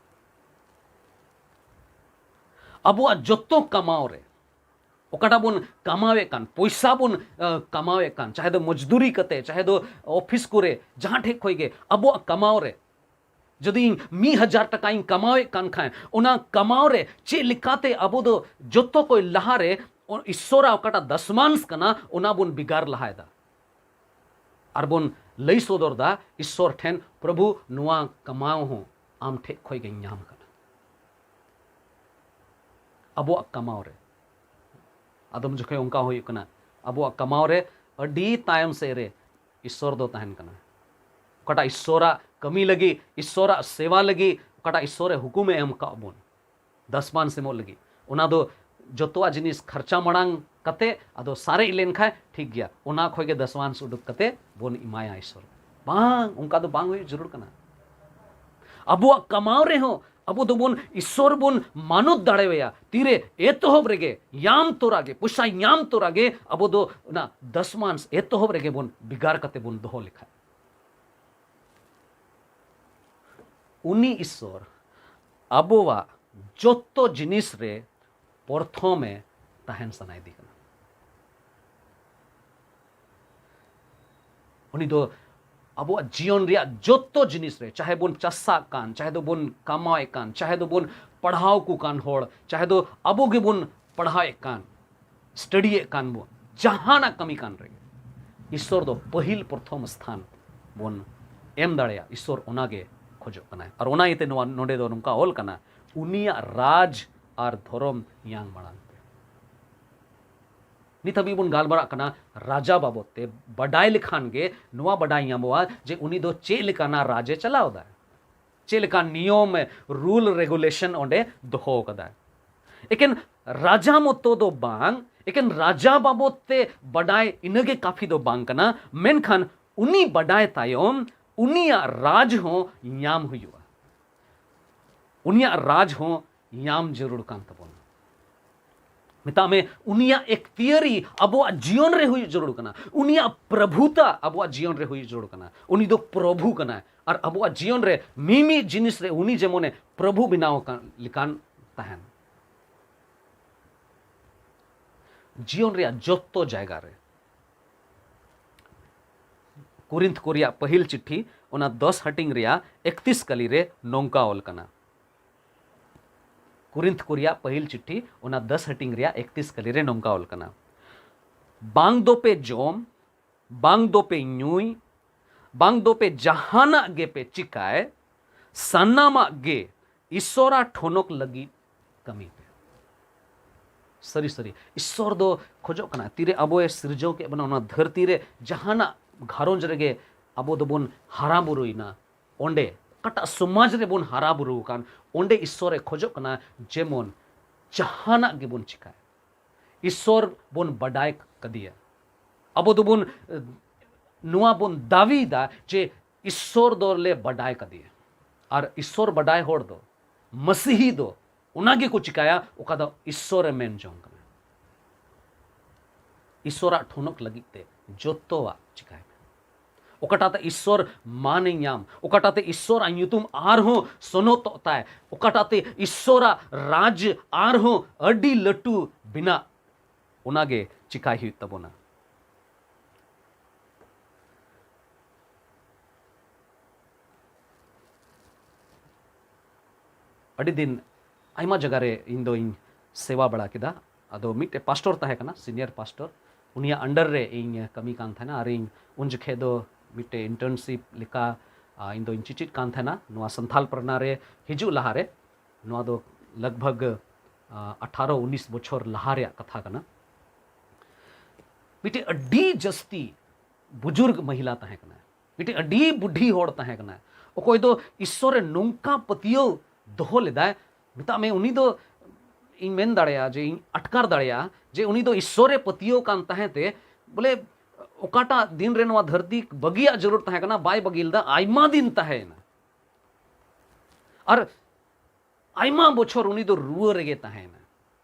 ᱟᱵᱚᱣᱟᱜ ᱡᱚᱛᱚ ᱠᱟᱢᱟᱣ ᱨᱮ, ᱚᱠᱟᱴᱟᱜ ᱵᱚᱱ ᱠᱟᱢᱟᱣᱮᱫ ᱠᱟᱱ, ᱯᱚᱭᱥᱟ ᱵᱚᱱ ᱠᱟᱢᱟᱣᱮᱫ ᱠᱟᱱ, ᱪᱟᱦᱮ ᱫᱚ ᱢᱚᱡᱽᱫᱩᱨᱤ ᱠᱟᱛᱮ, ᱪᱟᱦᱮ ᱫᱚ ᱚᱯᱷᱤᱥ ᱠᱚᱨᱮ, ᱡᱟᱦᱟᱸ ᱴᱷᱮᱡ ᱠᱷᱚᱡ ᱜᱮ, ᱟᱵᱚᱣᱟᱜ ᱠᱟᱢᱟᱣ ᱨᱮ ᱡᱩᱫᱤ ᱤᱧ ᱢᱤᱫ ᱦᱟᱡᱟᱨ ᱴᱟᱠᱟᱧ ᱠᱟᱢᱟᱣᱮᱫ ᱠᱟᱱ ᱠᱷᱟᱱ, ᱚᱱᱟ ᱠᱟᱢᱟᱣ ᱨᱮ ᱪᱮᱫ ᱞᱮᱠᱟᱛᱮ ᱟᱵᱚ ᱫᱚ ᱡᱚᱛᱚ ᱠᱷᱚᱡ ᱞᱟᱦᱟᱨᱮ ᱤᱥᱥᱚᱨᱟᱜ ᱚᱠᱟᱴᱟᱜ ᱫᱟᱥᱢᱟᱱᱥ ᱠᱟᱱᱟ, ᱚᱱᱟ ᱵᱚᱱ ᱵᱷᱮᱜᱟᱨ ᱞᱟᱦᱟᱭᱮᱫᱟ᱾ ᱟᱨ ᱵᱚᱱ ᱞᱟᱹᱭ ᱥᱚᱫᱚᱨ ᱫᱟ ᱤᱥᱥᱚᱨ ᱴᱷᱮᱱ, "ᱯᱨᱚᱵᱷᱩ, ᱱᱚᱣᱟ ᱠᱟᱢᱟᱣ ᱦᱚᱸ ᱟᱢ ᱴᱷᱮᱡ ᱠᱷᱚᱡ ᱜᱮᱧ ᱧᱟᱢ ᱠᱟᱫᱟ᱾" ᱟᱵᱚᱣᱟᱜ ᱠᱟᱢᱟᱣ ᱨᱮ, ᱟᱫᱚᱢ ᱡᱚᱠᱷᱮᱡ ᱚᱱᱠᱟ ᱦᱩᱭᱩᱜ ᱠᱟᱱᱟ, ᱟᱵᱚᱣᱟᱜ ᱠᱟᱢᱟᱣ ᱨᱮ ᱟᱹᱰᱤ ᱛᱟᱭᱚᱢ ᱥᱮᱫ ᱨᱮ ᱤᱥᱥᱚᱨ ᱫᱚ ᱛᱟᱦᱮᱱ ᱠᱟᱱᱟ᱾ ᱚᱠᱟᱴᱟᱜ ᱤᱥᱥᱚᱨᱟᱜ ᱠᱟᱹᱢᱤ ᱞᱟᱹᱜᱤᱫ, ᱤᱥᱥᱚᱨᱟᱜ ᱥᱮᱵᱟ ᱞᱟᱹᱜᱤᱫ, ᱚᱠᱟᱴᱟᱜ ᱤᱥᱥᱚᱨᱮ ᱦᱩᱠᱩᱢᱮ ᱮᱢ ᱠᱟᱜ ᱵᱚᱱ, ᱫᱟᱥᱢᱟᱱᱥ ᱮᱢᱚᱜ ᱞᱟᱹᱜᱤᱫ, ᱚᱱᱟ ᱫᱚ ᱡᱚᱛᱚᱣᱟᱜ ᱡᱤᱱᱤᱥ ᱠᱷᱟᱨᱪᱟ ᱢᱟᱲᱟᱝ ᱠᱟᱛᱮ, ᱟᱫᱚ ᱥᱟᱨᱮᱡ ᱞᱮᱱᱠᱷᱟᱱ ᱴᱷᱤᱠ ᱜᱮᱭᱟ, ᱚᱱᱟ ᱠᱷᱚᱡ ᱜᱮ ᱫᱟᱥᱢᱟᱱᱥ ᱩᱰᱩᱠ ᱠᱟᱛᱮ ᱵᱚᱱ ᱮᱢᱟᱭᱟ ᱤᱥᱥᱚᱨ᱾ ᱵᱟᱝ, ᱚᱱᱠᱟ ᱫᱚ ᱵᱟᱝ ᱦᱩᱭᱩᱜ ᱡᱟᱹᱨᱩᱲ ᱠᱟᱱᱟ᱾ ᱟᱵᱚᱣᱟᱜ ᱠᱟᱢᱟᱣ ᱨᱮᱦᱚᱸ ᱟᱵᱚ ᱫᱚᱵᱚᱱ ᱤᱥᱥᱚᱨ ᱵᱚᱱ ᱢᱟᱱᱚᱛ ᱫᱟᱲᱮᱣᱟᱭᱟ᱾ ᱛᱤᱨᱮ? ᱮᱛᱚᱦᱚᱵ ᱨᱮᱜᱮ, ᱧᱟᱢ ᱛᱚᱨᱟ ᱜᱮ, ᱯᱚᱭᱥᱟ ᱧᱟᱢ ᱛᱚᱨᱟ ᱜᱮ ᱟᱵᱚ ᱫᱚ ᱚᱱᱟ ᱫᱟᱥᱢᱟᱱᱥ ᱮᱛᱚᱦᱚᱵ ᱨᱮᱜᱮ ᱵᱚᱱ ᱵᱷᱮᱜᱟᱨ ᱠᱟᱛᱮ ᱵᱚᱱ ᱫᱚᱦᱚ ᱞᱮᱠᱷᱟᱱ, ᱩᱱᱤ ᱤᱥᱥᱚᱨ ᱟᱵᱚᱣᱟᱜ ᱡᱚᱛᱚ ᱡᱤᱱᱤᱥ ᱨᱮ ᱯᱨᱚᱛᱷᱚᱢᱮ ᱛᱟᱦᱮᱱ ᱥᱟᱱᱟᱭᱮᱫᱮ ᱠᱟᱱᱟ᱾ ᱩᱱᱤ ᱫᱚ ᱟᱵᱚᱣᱟᱜ ᱡᱤᱭᱚᱱ ᱨᱮᱭᱟᱜ ᱡᱚᱛᱚ ᱡᱤᱱᱤᱥ ᱨᱮ, ᱪᱟᱦᱮ ᱵᱚᱱ ᱪᱟᱥᱟᱜ ᱠᱟᱱ, ᱪᱟᱦᱮ ᱫᱚᱵᱚᱱ ᱠᱟᱢᱟᱣᱮᱫ ᱠᱟᱱ, ᱪᱟᱦᱮ ᱫᱚᱵᱚᱱ ᱯᱟᱲᱦᱟᱣ ᱠᱚ ᱠᱟᱱ ᱦᱚᱲ, ᱪᱟᱦᱮ ᱫᱚ ᱟᱵᱚ ᱜᱮᱵᱚᱱ ᱯᱟᱲᱦᱟᱣᱮᱫ ᱠᱟᱱ, ᱥᱴᱟᱰᱤᱭᱮᱫ ᱠᱟᱱ ᱵᱚᱱ, ᱡᱟᱦᱟᱱᱟᱜ ᱠᱟᱹᱢᱤ ᱠᱟᱱ ᱨᱮᱜᱮ, ᱤᱥᱥᱚᱨ ᱫᱚ ᱯᱟᱹᱦᱤᱞ ᱯᱨᱚᱛᱷᱚᱢ ᱥᱛᱷᱟᱱ ᱵᱚᱱ ᱮᱢ ᱫᱟᱲᱮᱭᱟᱜ, ᱤᱥᱥᱚᱨ ᱚᱱᱟᱜᱮ ᱠᱷᱚᱡᱚᱜ ᱠᱟᱱᱟᱭ᱾ ᱟᱨ ᱚᱱᱟ ᱤᱭᱟᱹᱛᱮ ᱱᱚᱣᱟ, ᱱᱚᱰᱮ ᱫᱚ ᱱᱚᱝᱠᱟ ᱚᱞ ᱠᱟᱱᱟ, "ᱩᱱᱤᱭᱟᱜ ᱨᱟᱡᱽ ᱟᱨ ᱫᱷᱚᱨᱚᱢ ᱧᱟᱢ ᱢᱟᱲᱟᱝ ᱯᱮ᱾" ᱱᱤᱛ ᱦᱟᱹᱵᱤᱡ ᱵᱚᱱ ᱜᱟᱞᱢᱟᱨᱟᱜ ᱠᱟᱱᱟ ᱨᱟᱡᱟ ᱵᱟᱵᱚᱫ ᱛᱮ᱾ ᱵᱟᱰᱟᱭ ᱞᱮᱠᱷᱟᱱ ᱜᱮ ᱱᱚᱣᱟ ᱵᱟᱰᱟᱭ ᱧᱟᱢᱚᱜᱼᱟ ᱡᱮ ᱩᱱᱤ ᱫᱚ ᱪᱮᱫ ᱞᱮᱠᱟᱱᱟᱜ ᱨᱟᱡᱽ ᱮ ᱪᱟᱞᱟᱣ ᱮᱫᱟ, ᱪᱮᱫ ᱞᱮᱠᱟᱱ ᱱᱤᱭᱚᱢ, ᱨᱩᱞ, ᱨᱮᱜᱩᱞᱮᱥᱚᱱ ᱚᱸᱰᱮ ᱫᱚᱦᱚ ᱠᱟᱫᱟᱭ᱾ ᱮᱠᱮᱱ ᱨᱟᱡᱟ ᱢᱚᱛᱚ ᱫᱚ ᱵᱟᱝ, ᱮᱠᱮᱱ ᱨᱟᱡᱟ ᱵᱟᱵᱚᱫ ᱛᱮ ᱵᱟᱰᱟᱭ ᱤᱱᱟᱹᱜᱮ ᱠᱟᱯᱷᱤ ᱫᱚ ᱵᱟᱝ ᱠᱟᱱᱟ, ᱢᱮᱱᱠᱷᱟᱱ ᱩᱱᱤ ᱵᱟᱰᱟᱭ ᱛᱟᱭᱚᱢ ᱩᱱᱤᱭᱟᱜ ᱨᱟᱡᱽ ᱦᱚᱸ ᱧᱟᱢ ᱦᱩᱭᱩᱜᱼᱟ᱾ ᱩᱱᱤᱭᱟᱜ ᱨᱟᱡᱽ ᱦᱚᱸ ᱧᱟᱢ ᱡᱟᱹᱨᱩᱲ ᱠᱟᱱ ᱛᱟᱵᱚᱱᱟ᱾ ᱢᱮᱛᱟᱜ ᱢᱮ, ᱩᱱᱤᱭᱟᱜ ᱮᱠᱛᱤᱭᱟᱹᱨᱤ ᱟᱵᱚᱣᱟᱜ ᱡᱤᱭᱚᱱ ᱨᱮ ᱦᱩᱭᱩᱜ ᱡᱟᱹᱨᱩᱲ ᱠᱟᱱᱟ᱾ ᱩᱱᱤᱭᱟᱜ ᱯᱨᱚᱵᱷᱩᱛᱟ ᱟᱵᱚᱣᱟᱜ ᱡᱤᱭᱚᱱ ᱨᱮ ᱦᱩᱭᱩᱜ ᱡᱟᱹᱨᱩᱲ ᱠᱟᱱᱟ᱾ ᱩᱱᱤ ᱫᱚ ᱯᱨᱚᱵᱷᱩ ᱠᱟᱱᱟᱭ ᱟᱨ ᱟᱵᱚᱣᱟᱜ ᱡᱤᱭᱚᱱ ᱨᱮ ᱢᱤᱢᱤᱫ ᱡᱤᱱᱤᱥ ᱨᱮ ᱩᱱᱤ ᱡᱮᱢᱚᱱᱮ ᱯᱨᱚᱵᱷᱩ ᱵᱮᱱᱟᱣ ᱟᱠᱟᱱ ᱞᱮᱠᱟᱱ ᱛᱟᱦᱮᱱ᱾ ᱡᱤᱭᱚᱱ ᱨᱮᱭᱟᱜ ᱡᱚᱛᱚ ᱡᱟᱭᱜᱟ ᱨᱮ᱾ ᱠᱚᱨᱤᱱᱛᱷ ᱠᱚ ᱨᱮᱭᱟᱜ ᱯᱟᱹᱦᱤᱞ ᱪᱤᱴᱷᱤ, ᱚᱱᱟ ᱫᱚᱥ ᱦᱟᱹᱴᱤᱧ ᱨᱮᱭᱟᱜ ᱮᱠᱛᱤᱥ ᱠᱟᱹᱞᱤ ᱨᱮ ᱱᱚᱝᱠᱟ ᱚᱞ ᱠᱟᱱᱟ᱾ ᱠᱚᱨᱤᱱᱛᱷ ᱠᱚ ᱨᱮᱭᱟᱜ ᱯᱟᱹᱦᱤᱞ ᱪᱤᱴᱷᱤ, ᱚᱱᱟ ᱫᱚᱥ ᱦᱟᱹᱴᱤᱧ ᱨᱮᱭᱟᱜ ᱮᱠᱛᱤᱥ ᱠᱟᱹᱞᱤ ᱨᱮ ᱱᱚᱝᱠᱟ ᱚᱞ ᱠᱟᱱᱟ, "ᱵᱟᱝ ᱫᱚᱯᱮ ᱡᱚᱢ, ᱵᱟᱝ ᱫᱚᱯᱮ ᱧᱩᱭ, ᱵᱟᱝ ᱫᱚᱯᱮ ᱡᱟᱦᱟᱱᱟᱜ ᱜᱮᱯᱮ ᱪᱤᱠᱟᱭ, ᱥᱟᱱᱟᱢᱟᱜ ᱜᱮ ᱤᱥᱚᱨᱟ ᱴᱷᱚᱱᱚᱠ ᱞᱟᱹᱜᱤᱫ ᱠᱟᱹᱢᱤ ᱯᱮ᱾" ᱥᱟᱹᱨᱤ ᱥᱟᱹᱨᱤ, ᱤᱥᱚᱨ ᱫᱚ ᱠᱷᱚᱡᱚᱜ ᱠᱟᱱᱟ, ᱛᱤᱨᱮ ᱟᱵᱚᱭ ᱥᱤᱨᱡᱟᱹᱣ ᱠᱮᱫ ᱵᱚᱱᱟ, ᱚᱱᱟ ᱫᱷᱟᱹᱨᱛᱤ ᱨᱮ ᱡᱟᱦᱟᱱᱟᱜ ᱜᱷᱟᱨᱚᱸᱡᱽ ᱨᱮᱜᱮ ᱟᱵᱚ ᱫᱚᱵᱚᱱ ᱦᱟᱨᱟ ᱵᱩᱨᱩᱭᱮᱱᱟ, ᱚᱸᱰᱮ ᱚᱠᱟᱴᱟᱜ ᱥᱚᱢᱟᱡᱽ ᱨᱮᱵᱚᱱ ᱦᱟᱨᱟ ᱵᱩᱨᱩ ᱟᱠᱟᱱ, ᱚᱸᱰᱮ ᱤᱥᱚᱨᱮ ᱠᱷᱚᱡᱚᱜ ᱠᱟᱱᱟ ᱡᱮᱢᱚᱱ ᱡᱟᱦᱟᱱᱟᱜ ᱜᱮᱵᱚᱱ ᱪᱤᱠᱟᱭ, ᱤᱥᱚᱨ ᱵᱚᱱ ᱵᱟᱰᱟᱭ ᱠᱟᱫᱮᱭᱟ᱾ ᱟᱵᱚ ᱫᱚᱵᱚᱱ, ᱮ, ᱱᱚᱣᱟ ᱵᱚᱱ ᱫᱟᱹᱵᱤᱭᱮᱫᱟ ᱡᱮ ᱤᱥᱚᱨ ᱫᱚᱞᱮ ᱵᱟᱰᱟᱭ ᱠᱟᱫᱮᱭᱟ᱾ ᱟᱨ ᱤᱥᱚᱨ ᱵᱟᱰᱟᱭ ᱦᱚᱲ ᱫᱚ, ᱢᱟᱹᱥᱤᱦᱤ ᱫᱚ ᱚᱱᱟ ᱜᱮᱠᱚ ᱪᱤᱠᱟᱭᱟ, ᱚᱠᱟ ᱫᱚ ᱤᱥᱚᱨᱮ ᱢᱮᱱ ᱡᱚᱝ ᱠᱟᱱᱟ᱾ ᱤᱥᱚᱨᱟᱜ ᱴᱷᱚᱱᱚᱠ ᱞᱟᱹᱜᱤᱫ ᱛᱮ ᱡᱚᱛᱚᱣᱟᱜ ᱪᱤᱠᱟᱭ ᱢᱮ᱾ ᱚᱠᱟᱴᱟᱜ ᱛᱮ ᱤᱥᱚᱨ ᱢᱟᱱᱮ ᱧᱟᱢ, ᱚᱠᱟᱴᱟᱜ ᱛᱮ ᱤᱥᱚᱨᱟᱜ ᱧᱩᱛᱩᱢ ᱟᱨᱦᱚᱸ ᱥᱚᱱᱚᱛᱚᱜ ᱛᱟᱭ, ᱚᱠᱟᱴᱟᱜ ᱛᱮ ᱤᱥᱚᱨᱟᱜ ᱨᱟᱡᱽ ᱟᱨᱦᱚᱸ ᱟᱹᱰᱤ ᱞᱟᱹᱴᱩ ᱵᱮᱱᱟᱜ, ᱚᱱᱟᱜᱮ ᱪᱤᱠᱟᱭ ᱦᱩᱭᱩᱜ ᱛᱟᱵᱚᱱᱟ᱾ ᱟᱹᱰᱤ ᱫᱤᱱ ᱟᱭᱢᱟ ᱡᱟᱭᱜᱟ ᱨᱮ ᱤᱧ ᱫᱚᱧ ᱥᱮᱵᱟ ᱵᱟᱲᱟ ᱠᱮᱫᱟ᱾ ᱟᱫᱚ ᱢᱤᱫᱴᱮᱡ ᱯᱟᱥᱴᱚᱨ ᱛᱟᱦᱮᱸ ᱠᱟᱱᱟ, ᱥᱤᱱᱤᱭᱟᱨ ᱯᱟᱥᱴᱚᱨ, ᱩᱱᱤᱭᱟᱜ under ᱨᱮ ᱤᱧ ᱠᱟᱹᱢᱤ ᱠᱟᱱ ᱛᱟᱦᱮᱱᱟ᱾ ᱟᱨ ᱤᱧ ᱩᱱ ᱡᱚᱠᱷᱮᱡ ᱫᱚ ᱢᱤᱫᱴᱮᱡ internship ᱞᱮᱠᱟ, ᱟ, ᱤᱧ ᱫᱚᱧ ᱪᱮᱪᱮᱫ ᱠᱟᱱ ᱛᱟᱦᱮᱱᱟ ᱱᱚᱣᱟ ᱥᱟᱱᱛᱷᱟᱞ ᱯᱟᱨᱜᱟᱱᱟ ᱨᱮ ᱦᱤᱡᱩᱜ ᱞᱟᱦᱟᱨᱮ᱾ ᱱᱚᱣᱟ ᱫᱚ ᱞᱟᱜᱽ ᱵᱷᱟᱜᱽ, ᱟ, ᱟᱴᱷᱟᱨᱚ ᱩᱱᱤᱥ ᱵᱚᱪᱷᱚᱨ ᱞᱟᱦᱟ ᱨᱮᱭᱟᱜ ᱠᱟᱛᱷᱟ ᱠᱟᱱᱟ᱾ ᱢᱤᱫᱴᱮᱡ ᱟᱹᱰᱤ ᱡᱟᱹᱥᱛᱤ ᱵᱩᱡᱩᱨᱜ ᱢᱟᱦᱤᱞᱟ ᱛᱟᱦᱮᱸ ᱠᱟᱱᱟ, ᱢᱤᱫᱴᱮᱡ ᱟᱹᱰᱤ ᱵᱩᱰᱷᱤ ᱦᱚᱲ ᱛᱟᱦᱮᱸ ᱠᱟᱱᱟ, ᱚᱠᱚᱭ ᱫᱚ ᱤᱥᱥᱚᱨ ᱨᱮ ᱱᱚᱝᱠᱟ ᱯᱟᱹᱛᱭᱟᱹᱣ ᱫᱚᱦᱚ ᱞᱮᱫᱟᱭ, ᱢᱮᱛᱟᱜ ᱢᱮ, ᱩᱱᱤ ᱫᱚ, ᱤᱧ ᱢᱮᱱ ᱫᱟᱲᱮᱭᱟᱜᱼᱟ ᱡᱮ ᱤᱧ ᱟᱴᱠᱟᱨ ᱫᱟᱲᱮᱭᱟᱜᱼᱟ ᱡᱮ ᱩᱱᱤ ᱫᱚ ᱤᱥᱥᱚᱨ ᱨᱮ ᱯᱟᱹᱛᱭᱟᱹᱣ ᱠᱟᱱ ᱛᱟᱦᱮᱸ ᱛᱮ, ᱵᱚᱞᱮ, ᱚᱠᱟᱴᱟᱜ ᱫᱤᱱ ᱨᱮ ᱱᱚᱣᱟ ᱫᱷᱟᱹᱨᱛᱤ ᱵᱟᱹᱜᱤᱭᱟᱜ ᱡᱟᱹᱨᱩᱲ ᱛᱟᱦᱮᱸ ᱠᱟᱱᱟ, ᱵᱟᱭ ᱵᱟᱹᱜᱤ ᱞᱮᱫᱟ, ᱟᱭᱢᱟ ᱫᱤᱱ ᱛᱟᱦᱮᱸᱭᱮᱱᱟ᱾ ᱟᱨ ᱟᱭᱢᱟ ᱵᱚᱪᱷᱚᱨ ᱩᱱᱤ ᱫᱚ ᱨᱩᱣᱟᱹ ᱨᱮᱜᱮ ᱛᱟᱦᱮᱸᱭᱮᱱᱟ᱾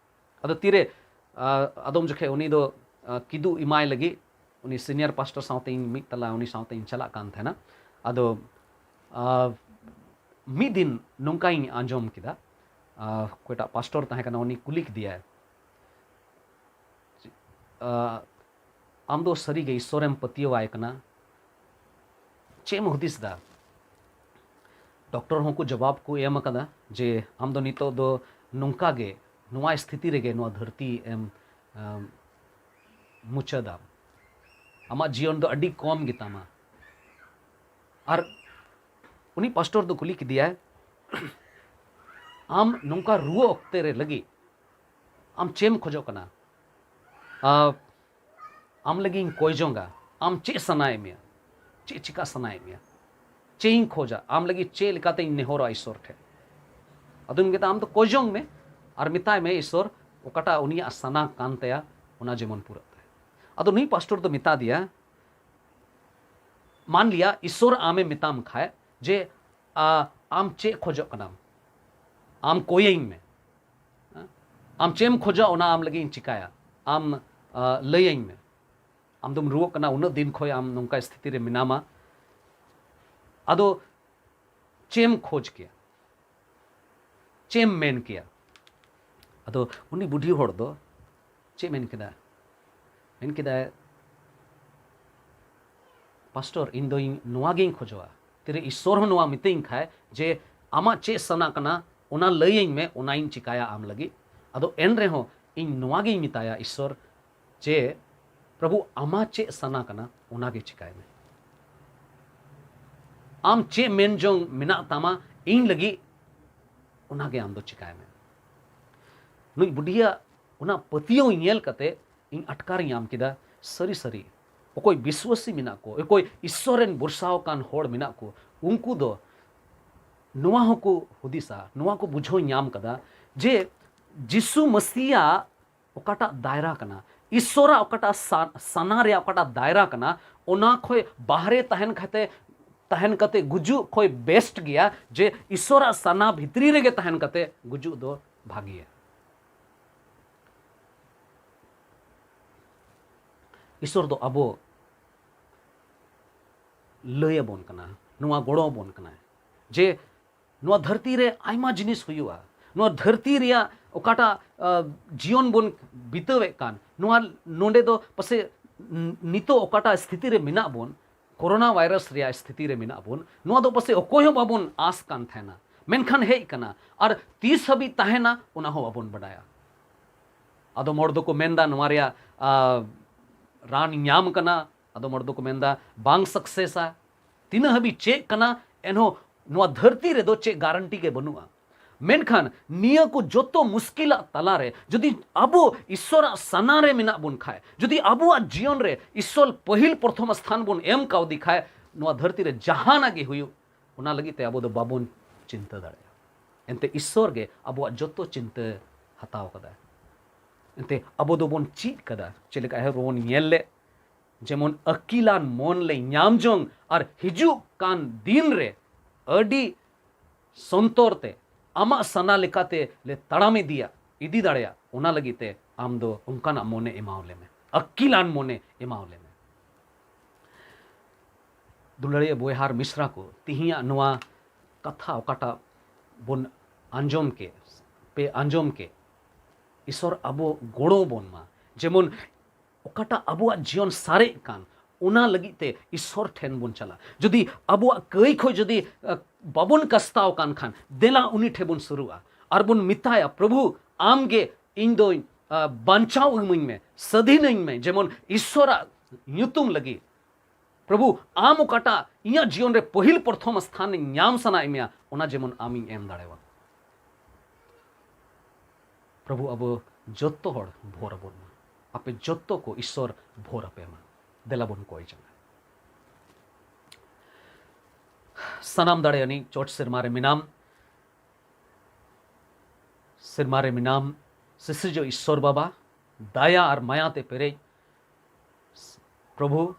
ᱟᱫᱚ ᱛᱤᱨᱮ, ᱟ, ᱟᱫᱚᱢ ᱡᱚᱠᱷᱮᱡ ᱩᱱᱤ ᱫᱚ, ᱟ, ᱠᱤᱫᱩᱜ ᱮᱢᱟᱭ ᱞᱟᱹᱜᱤᱫ ᱩᱱᱤ senior pastor ᱥᱟᱶᱛᱮ ᱤᱧ ᱢᱤᱫ ᱛᱟᱞᱟ ᱩᱱᱤ ᱥᱟᱶᱛᱮ ᱤᱧ ᱪᱟᱞᱟᱜ ᱠᱟᱱ ᱛᱟᱦᱮᱱᱟ᱾ ᱟᱫᱚ, ᱟ, ᱢᱤᱫ ᱫᱤᱱ ᱱᱚᱝᱠᱟᱧ ᱟᱸᱡᱚᱢ ᱠᱮᱫᱟ, ᱟ, ᱚᱠᱚᱭᱴᱟᱜ pastor ᱛᱟᱦᱮᱸ ᱠᱟᱱᱟ, ᱩᱱᱤ ᱠᱩᱞᱤ ᱠᱮᱫᱮᱭᱟᱭ, ᱟ, "ᱟᱢ ᱫᱚ ᱥᱟᱹᱨᱤᱜᱮ ᱤᱥᱥᱚᱨᱮᱢ ᱯᱟᱹᱛᱭᱟᱹᱣᱟᱭ ᱠᱟᱱᱟ? ᱪᱮᱫ ᱮᱢ ᱦᱩᱫᱤᱥ ᱫᱟ?" ᱰᱚᱠᱴᱚᱨ ᱦᱚᱸᱠᱚ ᱡᱚᱵᱟᱵ ᱠᱚ ᱮᱢ ᱟᱠᱟᱫᱟ ᱡᱮ, "ᱟᱢ ᱫᱚ ᱱᱤᱛᱚᱜ ᱫᱚ ᱱᱚᱝᱠᱟ ᱜᱮ, ᱱᱚᱣᱟ ᱥᱛᱷᱤᱛᱤ ᱨᱮᱜᱮ ᱱᱚᱣᱟ ᱫᱷᱟᱹᱨᱛᱤ ᱮᱢ, ᱟᱢ, ᱢᱩᱪᱟᱹᱫᱟ᱾ ᱟᱢᱟᱜ ᱡᱤᱭᱚᱱ ᱫᱚ ᱟᱹᱰᱤ ᱠᱚᱢ ᱜᱮᱛᱟᱢᱟ᱾" ᱟᱨ ᱩᱱᱤ ᱯᱟᱥᱴᱚᱨ ᱫᱚ ᱠᱩᱞᱤ ᱠᱮᱫᱮᱭᱟᱭ, "ᱟᱢ ᱱᱚᱝᱠᱟ ᱨᱩᱣᱟᱹ ᱚᱠᱛᱮ ᱨᱮ ᱞᱟᱹᱜᱤᱫ ᱟᱢ ᱪᱮᱫ ᱮᱢ ᱠᱷᱚᱡᱚᱜ ᱠᱟᱱᱟ? ᱟ, ᱟᱢ ᱞᱟᱹᱜᱤᱫ ᱤᱧ ᱠᱚᱭ ᱡᱚᱝᱟ, ᱟᱢ ᱪᱮᱫ ᱥᱟᱱᱟᱭᱮᱫ ᱢᱮᱭᱟ? ᱪᱮᱫ ᱪᱤᱠᱟ ᱥᱟᱱᱟᱭᱮᱫ ᱢᱮᱭᱟ? ᱪᱮᱫ ᱤᱧ ᱠᱷᱚᱡᱟ? ᱟᱢ ᱞᱟᱹᱜᱤᱫ ᱪᱮᱫ ᱞᱮᱠᱟᱛᱮᱧ ᱱᱮᱦᱚᱨᱚᱜᱼᱟ ᱤᱥᱥᱚᱨ ᱴᱷᱮᱱ?" ᱟᱫᱚᱧ ᱢᱮᱛᱟᱭ, "ᱟᱢ ᱫᱚ ᱠᱚᱭ ᱡᱚᱝ ᱢᱮ ᱟᱨ ᱢᱮᱛᱟᱭ ᱢᱮ ᱤᱥᱥᱚᱨ ᱚᱠᱟᱴᱟᱜ ᱩᱱᱤᱭᱟᱜ ᱥᱟᱱᱟ ᱠᱟᱱ ᱛᱟᱭᱟ ᱚᱱᱟ ᱡᱮᱢᱚᱱ ᱯᱩᱨᱟᱹᱜ ᱛᱟᱭ᱾" ᱟᱫᱚ ᱱᱩᱭ ᱯᱟᱥᱴᱚᱨ ᱫᱚ ᱢᱮᱛᱟ ᱫᱮᱭᱟ, ᱢᱟᱱ ᱞᱤᱭᱟ ᱤᱥᱥᱚᱨ ᱟᱢᱮ ᱢᱮᱛᱟᱢ ᱠᱷᱟᱡ ᱡᱮ, ᱟ, ᱟᱢ ᱪᱮᱫ ᱠᱷᱚᱡᱚᱜ ᱠᱟᱱᱟᱢ? ᱟᱢ ᱠᱚᱭᱟᱹᱧ ᱢᱮ᱾ ᱟᱢ ᱪᱮᱫ ᱮᱢ ᱠᱷᱚᱡᱟ, ᱚᱱᱟ ᱟᱢ ᱞᱟᱹᱜᱤᱫ ᱤᱧ ᱪᱤᱠᱟᱭᱟ᱾ ᱟᱢ, ᱟ, ᱞᱟᱹᱭᱟᱹᱧ ᱢᱮ᱾ ᱟᱢ ᱫᱚᱢ ᱨᱩᱣᱟᱹᱜ ᱠᱟᱱᱟ, ᱩᱱᱟᱹᱜ ᱫᱤᱱ ᱠᱷᱚᱡ ᱟᱢ ᱱᱚᱝᱠᱟ ᱥᱛᱷᱤᱛᱤ ᱨᱮ ᱢᱮᱱᱟᱢᱟ᱾ ᱟᱫᱚ ᱪᱮᱫ ᱮᱢ ᱠᱷᱚᱡᱽ ᱠᱮᱭᱟ? ᱪᱮᱫ ᱮᱢ ᱢᱮᱱ ᱠᱮᱭᱟ? ᱟᱫᱚ ᱩᱱᱤ ᱵᱩᱰᱷᱤ ᱦᱚᱲ ᱫᱚ ᱪᱮᱫ ᱢᱮᱱ ᱠᱮᱫᱟ? ᱢᱮᱱ ᱠᱮᱫᱟᱭ, "ᱯᱟᱥᱴᱚᱨ, ᱤᱧ ᱫᱚᱧ ᱱᱚᱣᱟ ᱜᱤᱧ ᱠᱷᱚᱡᱚᱜᱼᱟ, ᱛᱤᱨᱮ ᱤᱥᱥᱚᱨ ᱦᱚᱸ ᱱᱚᱣᱟ ᱢᱤᱛᱟᱹᱧ ᱠᱷᱟᱡ ᱡᱮ ᱟᱢᱟᱜ ᱪᱮᱫ ᱥᱟᱱᱟ ᱠᱟᱱᱟ, ᱚᱱᱟ ᱞᱟᱹᱭᱟᱹᱧ ᱢᱮ, ᱚᱱᱟᱧ ᱪᱤᱠᱟᱭᱟ ᱟᱢ ᱞᱟᱹᱜᱤᱫ᱾ ᱟᱫᱚ ᱮᱱ ᱨᱮᱦᱚᱸ ᱤᱧ ᱱᱚᱣᱟ ᱜᱤᱧ ᱢᱮᱛᱟᱭᱟ ᱤᱥᱥᱚᱨ ᱡᱮ, ᱯᱨᱚᱵᱷᱩ, ᱟᱢᱟᱜ ᱪᱮᱫ ᱥᱟᱱᱟ ᱠᱟᱱᱟ, ᱚᱱᱟ ᱜᱮ ᱪᱤᱠᱟᱭ ᱢᱮ᱾ ᱟᱢ ᱪᱮᱫ ᱢᱮᱱ ᱡᱚᱝ ᱢᱮᱱᱟᱜ ᱛᱟᱢᱟ ᱤᱧ ᱞᱟᱹᱜᱤᱫ, ᱚᱱᱟ ᱜᱮ ᱟᱢ ᱫᱚ ᱪᱤᱠᱟᱭ ᱢᱮ᱾" ᱱᱩᱭ ᱵᱩᱰᱷᱤᱭᱟᱜ ᱚᱱᱟ ᱯᱟᱹᱛᱭᱟᱹᱣ ᱧᱮᱞ ᱠᱟᱛᱮ ᱤᱧ ᱟᱴᱠᱟᱨ ᱧᱟᱢ ᱠᱮᱫᱟ, ᱥᱟᱹᱨᱤ ᱥᱟᱹᱨᱤ ᱚᱠᱚᱭ ᱵᱤᱥᱣᱟᱹᱥᱤ ᱢᱮᱱᱟᱜ ᱠᱚ, ᱚᱠᱚᱭ ᱤᱥᱥᱚᱨ ᱨᱮᱱ ᱵᱷᱚᱨᱥᱟᱣ ᱟᱠᱟᱱ ᱦᱚᱲ ᱢᱮᱱᱟᱜ ᱠᱚ, ᱩᱱᱠᱩ ᱫᱚ ᱱᱚᱣᱟ ᱦᱚᱸᱠᱚ ᱦᱩᱫᱤᱥᱟ, ᱱᱚᱣᱟ ᱠᱚ ᱵᱩᱡᱷᱟᱹᱣ ᱧᱟᱢ ᱠᱟᱫᱟ ᱡᱮ ᱡᱤᱥᱩ ᱢᱟᱹᱥᱤᱭᱟᱜ ᱚᱠᱟᱴᱟᱜ ᱫᱟᱭᱨᱟ ᱠᱟᱱᱟ, ᱤᱥᱥᱚᱨᱟᱜ ᱚᱠᱟᱴᱟᱜ ᱥᱟ-, ᱥᱟᱱᱟ ᱨᱮᱭᱟᱜ ᱚᱠᱟᱴᱟᱜ ᱫᱟᱭᱨᱟ ᱠᱟᱱᱟ, ᱚᱱᱟ ᱠᱷᱚᱡ ᱵᱟᱦᱨᱮ ᱛᱟᱦᱮᱱ ᱠᱷᱟᱛᱮ, ᱛᱟᱦᱮᱱ ᱠᱟᱛᱮ ᱜᱩᱡᱩᱜ ᱠᱷᱚᱡ ᱵᱮᱥᱴ ᱜᱮᱭᱟ ᱡᱮ ᱤᱥᱥᱚᱨᱟᱜ ᱥᱟᱱᱟ ᱵᱷᱤᱛᱨᱤ ᱨᱮᱜᱮ ᱛᱟᱦᱮᱱ ᱠᱟᱛᱮ ᱜᱩᱡᱩᱜ ᱫᱚ ᱵᱷᱟᱜᱮᱭᱟ᱾ ᱤᱥᱥᱚᱨ ᱫᱚ ᱟᱵᱚ ᱞᱟᱹᱭ ᱟᱵᱚᱱ ᱠᱟᱱᱟ, ᱱᱚᱣᱟ ᱜᱚᱲᱚ ᱟᱵᱚᱱ ᱠᱟᱱᱟᱭ ᱡᱮ ᱱᱚᱣᱟ ᱫᱷᱟᱹᱨᱛᱤ ᱨᱮ ᱟᱭᱢᱟ ᱡᱤᱱᱤᱥ ᱦᱩᱭᱩᱜᱼᱟ᱾ ᱱᱚᱣᱟ ᱫᱷᱟᱹᱨᱛᱤ ᱨᱮᱭᱟᱜ ᱚᱠᱟᱴᱟᱜ, ᱟ, ᱡᱤᱭᱚᱱ ᱵᱚᱱ ᱵᱤᱛᱟᱹᱣᱮᱫ ᱠᱟᱱ, ᱱᱚᱣᱟ ᱱᱚᱰᱮ ᱫᱚ ᱯᱟᱥᱮᱡ ᱱᱤᱛᱚᱜ ᱚᱠᱟᱴᱟᱜ ᱥᱛᱷᱤᱛᱤ ᱨᱮ ᱢᱮᱱᱟᱜ ᱵᱚᱱ, ᱠᱳᱨᱳᱱᱟ ᱵᱷᱟᱭᱨᱟᱥ ᱨᱮᱭᱟᱜ ᱥᱛᱷᱤᱛᱤ ᱨᱮ ᱢᱮᱱᱟᱜ ᱵᱚᱱ, ᱱᱚᱣᱟ ᱫᱚ ᱯᱟᱥᱮᱡ ᱚᱠᱚᱭ ᱦᱚᱸ ᱵᱟᱵᱚᱱ ᱟᱸᱥ ᱠᱟᱱ ᱛᱟᱦᱮᱱᱟ, ᱢᱮᱱᱠᱷᱟᱱ ᱦᱮᱡ ᱠᱟᱱᱟ᱾ ᱟᱨ ᱛᱤᱥ ᱦᱟᱹᱵᱤᱡ ᱛᱟᱦᱮᱱᱟ, ᱚᱱᱟ ᱦᱚᱸ ᱵᱟᱵᱚᱱ ᱵᱟᱰᱟᱭᱟ᱾ ᱟᱫᱚᱢ ᱦᱚᱲ ᱫᱚᱠᱚ ᱢᱮᱱᱫᱟ ᱱᱚᱣᱟ ᱨᱮᱭᱟᱜ, ᱟ, ᱨᱟᱱ ᱧᱟᱢ ᱠᱟᱱᱟ, ᱟᱫᱚᱢ ᱦᱚᱲ ᱫᱚᱠᱚ ᱢᱮᱱᱫᱟ ᱵᱟᱝ ᱥᱟᱠᱥᱮᱥᱟ᱾ ᱛᱤᱱᱟᱹᱜ ᱦᱟᱹᱵᱤᱡ ᱪᱮᱫ ᱠᱟᱱᱟ, ᱮᱱᱦᱚᱸ ᱱᱚᱣᱟ ᱫᱷᱟᱹᱨᱛᱤ ᱨᱮᱫᱚ ᱪᱮᱫ ᱜᱟᱨᱟᱱᱴᱤ ᱜᱮ ᱵᱟᱹᱱᱩᱜᱼᱟ᱾ ᱢᱮᱱᱠᱷᱟᱱ ᱱᱤᱭᱟᱹ ᱠᱚ ᱡᱚᱛᱚ ᱢᱩᱥᱠᱤᱞᱟᱜ ᱛᱟᱞᱟᱨᱮ ᱡᱩᱫᱤ ᱟᱵᱚ ᱤᱥᱥᱚᱨᱟᱜ ᱥᱟᱱᱟ ᱨᱮ ᱢᱮᱱᱟᱜ ᱵᱚᱱ ᱠᱷᱟᱡ, ᱡᱩᱫᱤ ᱟᱵᱚᱣᱟᱜ ᱡᱤᱭᱚᱱ ᱨᱮ ᱤᱥᱥᱚᱨ ᱯᱟᱹᱦᱤᱞ ᱯᱨᱚᱛᱷᱚᱢ ᱥᱛᱷᱟᱱ ᱵᱚᱱ ᱮᱢ ᱠᱟᱣᱫᱮ ᱠᱷᱟᱡ, ᱱᱚᱣᱟ ᱫᱷᱟᱹᱨᱛᱤ ᱨᱮ ᱡᱟᱦᱟᱱᱟᱜ ᱜᱮ ᱦᱩᱭᱩᱜ, ᱚᱱᱟ ᱞᱟᱹᱜᱤᱫ ᱛᱮ ᱟᱵᱚ ᱫᱚ ᱵᱟᱵᱚᱱ ᱪᱤᱱᱛᱟᱹ ᱫᱟᱲᱮᱭᱟᱜᱼᱟ᱾ ᱮᱱᱛᱮ ᱤᱥᱥᱚᱨ ᱜᱮ ᱟᱵᱚᱣᱟᱜ ᱡᱚᱛᱚ ᱪᱤᱱᱛᱟᱹ ᱦᱟᱛᱟᱣ ᱠᱟᱫᱟᱭ᱾ ᱮᱱᱛᱮ ᱟᱵᱚ ᱫᱚᱵᱚᱱ ᱪᱮᱫ ᱠᱟᱫᱟ, ᱪᱮᱫ ᱞᱮᱠᱟ ᱮᱦᱚᱵ ᱨᱮᱵᱚᱱ ᱧᱮᱞ ᱞᱮᱫ, ᱡᱮᱢᱚᱱ ᱟᱹᱠᱤᱞᱟᱱ ᱢᱚᱱ ᱞᱮ ᱧᱟᱢ ᱡᱚᱝ ᱟᱨ ᱦᱤᱡᱩᱜ ᱠᱟᱱ ᱫᱤᱱ ᱨᱮ ᱟᱹᱰᱤ ᱥᱚᱱᱛᱚᱨ ᱛᱮ ᱟᱢᱟᱜ ᱥᱟᱱᱟ ᱞᱮᱠᱟᱛᱮ ᱞᱮ ᱛᱟᱲᱟᱢ ᱤᱫᱤᱭᱟ, ᱤᱫᱤ ᱫᱟᱲᱮᱭᱟᱜ, ᱚᱱᱟ ᱞᱟᱹᱜᱤᱫ ᱛᱮ ᱟᱢ ᱫᱚ ᱚᱱᱠᱟᱱᱟᱜ ᱢᱚᱱᱮ ᱮᱢᱟᱣ ᱞᱮᱢᱮ, ᱟᱹᱠᱤᱞᱟᱱ ᱢᱚᱱᱮ ᱮᱢᱟᱣ ᱞᱮᱢᱮ᱾ ᱫᱩᱞᱟᱹᱲᱤᱭᱟᱹ ᱵᱚᱭᱦᱟ ᱟᱨ ᱢᱤᱥᱨᱟ ᱠᱚ, ᱛᱤᱦᱤᱧᱟᱜ ᱱᱚᱣᱟ ᱠᱟᱛᱷᱟ ᱚᱠᱟᱴᱟᱜ ᱵᱚᱱ ᱟᱸᱡᱚᱢ ᱠᱮ, ᱯᱮ ᱟᱸᱡᱚᱢ ᱠᱮ, ᱤᱥᱚᱨ ᱟᱵᱚ ᱜᱚᱲᱚ ᱵᱚᱱ ᱢᱟ, ᱡᱮᱢᱚᱱ ᱚᱠᱟᱴᱟᱜ ᱟᱵᱚᱣᱟᱜ ᱡᱤᱭᱚᱱ ᱥᱟᱨᱮᱡ ᱠᱟᱱ, ᱚᱱᱟ ᱞᱟᱹᱜᱤᱫ ᱛᱮ ᱤᱥᱚᱨ ᱴᱷᱮᱱ ᱵᱚᱱ ᱪᱟᱞᱟᱜᱼᱟ᱾ ᱡᱩᱫᱤ ᱟᱵᱚᱣᱟᱜ ᱠᱟᱹᱭ ᱠᱷᱚᱡ ᱡᱩᱫᱤ, ᱟ, ᱵᱟᱵᱚᱱ ᱠᱟᱥᱛᱟᱣ ᱠᱟᱱ ᱠᱷᱟᱱ, ᱫᱮᱞᱟ ᱩᱱᱤ ᱴᱷᱮᱱ ᱵᱚᱱ ᱥᱩᱨᱩᱜᱼᱟ ᱟᱨ ᱵᱚᱱ ᱢᱮᱛᱟᱭᱟ, "ᱯᱨᱚᱵᱷᱩ, ᱟᱢ ᱜᱮ ᱤᱧ ᱫᱚ, ᱟ, ᱵᱟᱧᱪᱟᱣ ᱤᱢᱟᱹᱧ ᱢᱮ, ᱥᱟᱹᱫᱷᱤᱱᱟᱹᱧ ᱢᱮ, ᱡᱮᱢᱚᱱ ᱤᱥᱚᱨᱟᱜ ᱧᱩᱛᱩᱢ ᱞᱟᱹᱜᱤᱫ᱾ ᱯᱨᱚᱵᱷᱩ, ᱟᱢ ᱚᱠᱟᱴᱟᱜ ᱤᱧᱟᱹᱜ ᱡᱤᱭᱚᱱ ᱨᱮ ᱯᱟᱹᱦᱤᱞ ᱯᱨᱚᱛᱷᱚᱢ ᱥᱛᱷᱟᱱ ᱧᱟᱢ ᱥᱟᱱᱟᱭᱮᱫ ᱢᱮᱭᱟ, ᱚᱱᱟ ᱡᱮᱢᱚᱱ ᱟᱢᱤᱧ ᱮᱢ ᱫᱟᱲᱮᱣᱟᱢ᱾" ᱯᱨᱚᱵᱷᱩ, ᱟᱵᱚ ᱡᱚᱛᱚ ᱦᱚᱲ ᱵᱷᱳᱨ ᱟᱵᱚᱱ ᱢᱟ᱾ ᱟᱯᱮ ᱡᱚᱛᱚ ᱠᱚ ᱤᱥᱚᱨ ᱵᱷᱳᱨ ᱟᱯᱮ ᱢᱟ᱾ ᱫᱮᱞᱟ ᱵᱚᱱ ᱠᱚᱭ ᱡᱚᱝᱟ᱾ ᱥᱟᱱᱟᱢ ᱫᱟᱲᱮᱭᱟᱱᱤᱡ ᱪᱚᱴ ᱥᱮᱨᱢᱟ ᱨᱮ ᱢᱮᱱᱟᱢ, ᱥᱮᱨᱢᱟ ᱨᱮ ᱢᱮᱱᱟᱢ, ᱥᱤᱥᱤᱨᱡᱟᱹᱣ ᱤᱥᱚᱨ ᱵᱟᱵᱟ, ᱫᱟᱭᱟ ᱟᱨ ᱢᱟᱭᱟ ᱛᱮ ᱯᱮᱨᱮᱡ ᱯᱨᱚᱵᱷᱩ,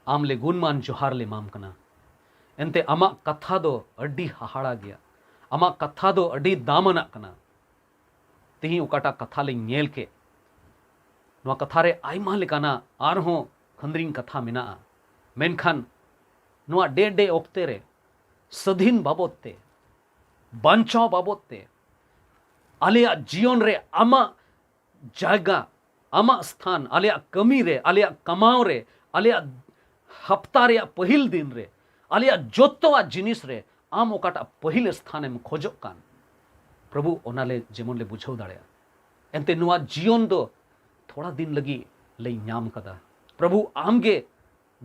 ᱟᱢ ᱞᱮ ᱜᱩᱱᱢᱟᱱ ᱡᱚᱦᱟᱨ ᱞᱮ ᱮᱢᱟᱢ ᱠᱟᱱᱟ᱾ ᱮᱱᱛᱮ ᱟᱢᱟᱜ ᱠᱟᱛᱷᱟ ᱫᱚ ᱟᱹᱰᱤ ᱦᱟᱦᱟᱲᱟ ᱜᱮᱭᱟ, ᱟᱢᱟᱜ ᱠᱟᱛᱷᱟ ᱫᱚ ᱟᱹᱰᱤ ᱫᱟᱢᱟᱱᱟᱜ ᱠᱟᱱᱟ᱾ ᱛᱮᱦᱮᱧ ᱚᱠᱟᱴᱟᱜ ᱠᱟᱛᱷᱟ ᱞᱤᱧ ᱧᱮᱞ ᱠᱮᱫ, ᱱᱚᱣᱟ ᱠᱟᱛᱷᱟ ᱨᱮ ᱟᱭᱢᱟ ᱞᱮᱠᱟᱱᱟᱜ ᱟᱨᱦᱚᱸ ᱠᱷᱟᱹᱱᱫᱽᱨᱤᱝ ᱠᱟᱛᱷᱟ ᱢᱮᱱᱟᱜᱼᱟ, ᱢᱮᱱᱠᱷᱟᱱ ᱱᱚᱣᱟ ᱰᱮ ᱰᱮ ᱚᱠᱛᱮ ᱨᱮ ᱥᱟᱹᱫᱷᱤᱱ ᱵᱟᱵᱚᱫ ᱛᱮ, ᱵᱟᱧᱪᱟᱣ ᱵᱟᱵᱚᱫ ᱛᱮ, ᱟᱞᱮᱭᱟᱜ ᱡᱤᱭᱚᱱ ᱨᱮ ᱟᱢᱟᱜ ᱡᱟᱭᱜᱟ, ᱟᱢᱟᱜ ᱥᱛᱷᱟᱱ, ᱟᱞᱮᱭᱟᱜ ᱠᱟᱹᱢᱤ ᱨᱮ, ᱟᱞᱮᱭᱟᱜ ᱠᱟᱢᱟᱣ ᱨᱮ, ᱟᱞᱮᱭᱟᱜ ᱦᱟᱯᱛᱟ ᱨᱮᱭᱟᱜ ᱯᱟᱹᱦᱤᱞ ᱫᱤᱱ ᱨᱮ, ᱟᱞᱮᱭᱟᱜ ᱡᱚᱛᱚᱣᱟᱜ ᱡᱤᱱᱤᱥ ᱨᱮ ᱟᱢ ᱚᱠᱟᱴᱟᱜ ᱯᱟᱹᱦᱤᱞ ᱥᱛᱷᱟᱱᱮᱢ ᱠᱷᱚᱡᱚᱜ ᱠᱟᱱ, ᱯᱨᱚᱵᱷᱩ, ᱚᱱᱟ ᱞᱮ ᱡᱮᱢᱚᱱ ᱞᱮ ᱵᱩᱡᱷᱟᱹᱣ ᱫᱟᱲᱮᱭᱟᱜ᱾ ᱮᱱᱛᱮ ᱱᱚᱣᱟ ᱡᱤᱭᱚᱱ ᱫᱚ ᱛᱷᱚᱲᱟ ᱫᱤᱱ ᱞᱟᱹᱜᱤᱫ ᱞᱮ ᱧᱟᱢ ᱠᱟᱫᱟ᱾ ᱯᱨᱚᱵᱷᱩ, ᱟᱢ ᱜᱮ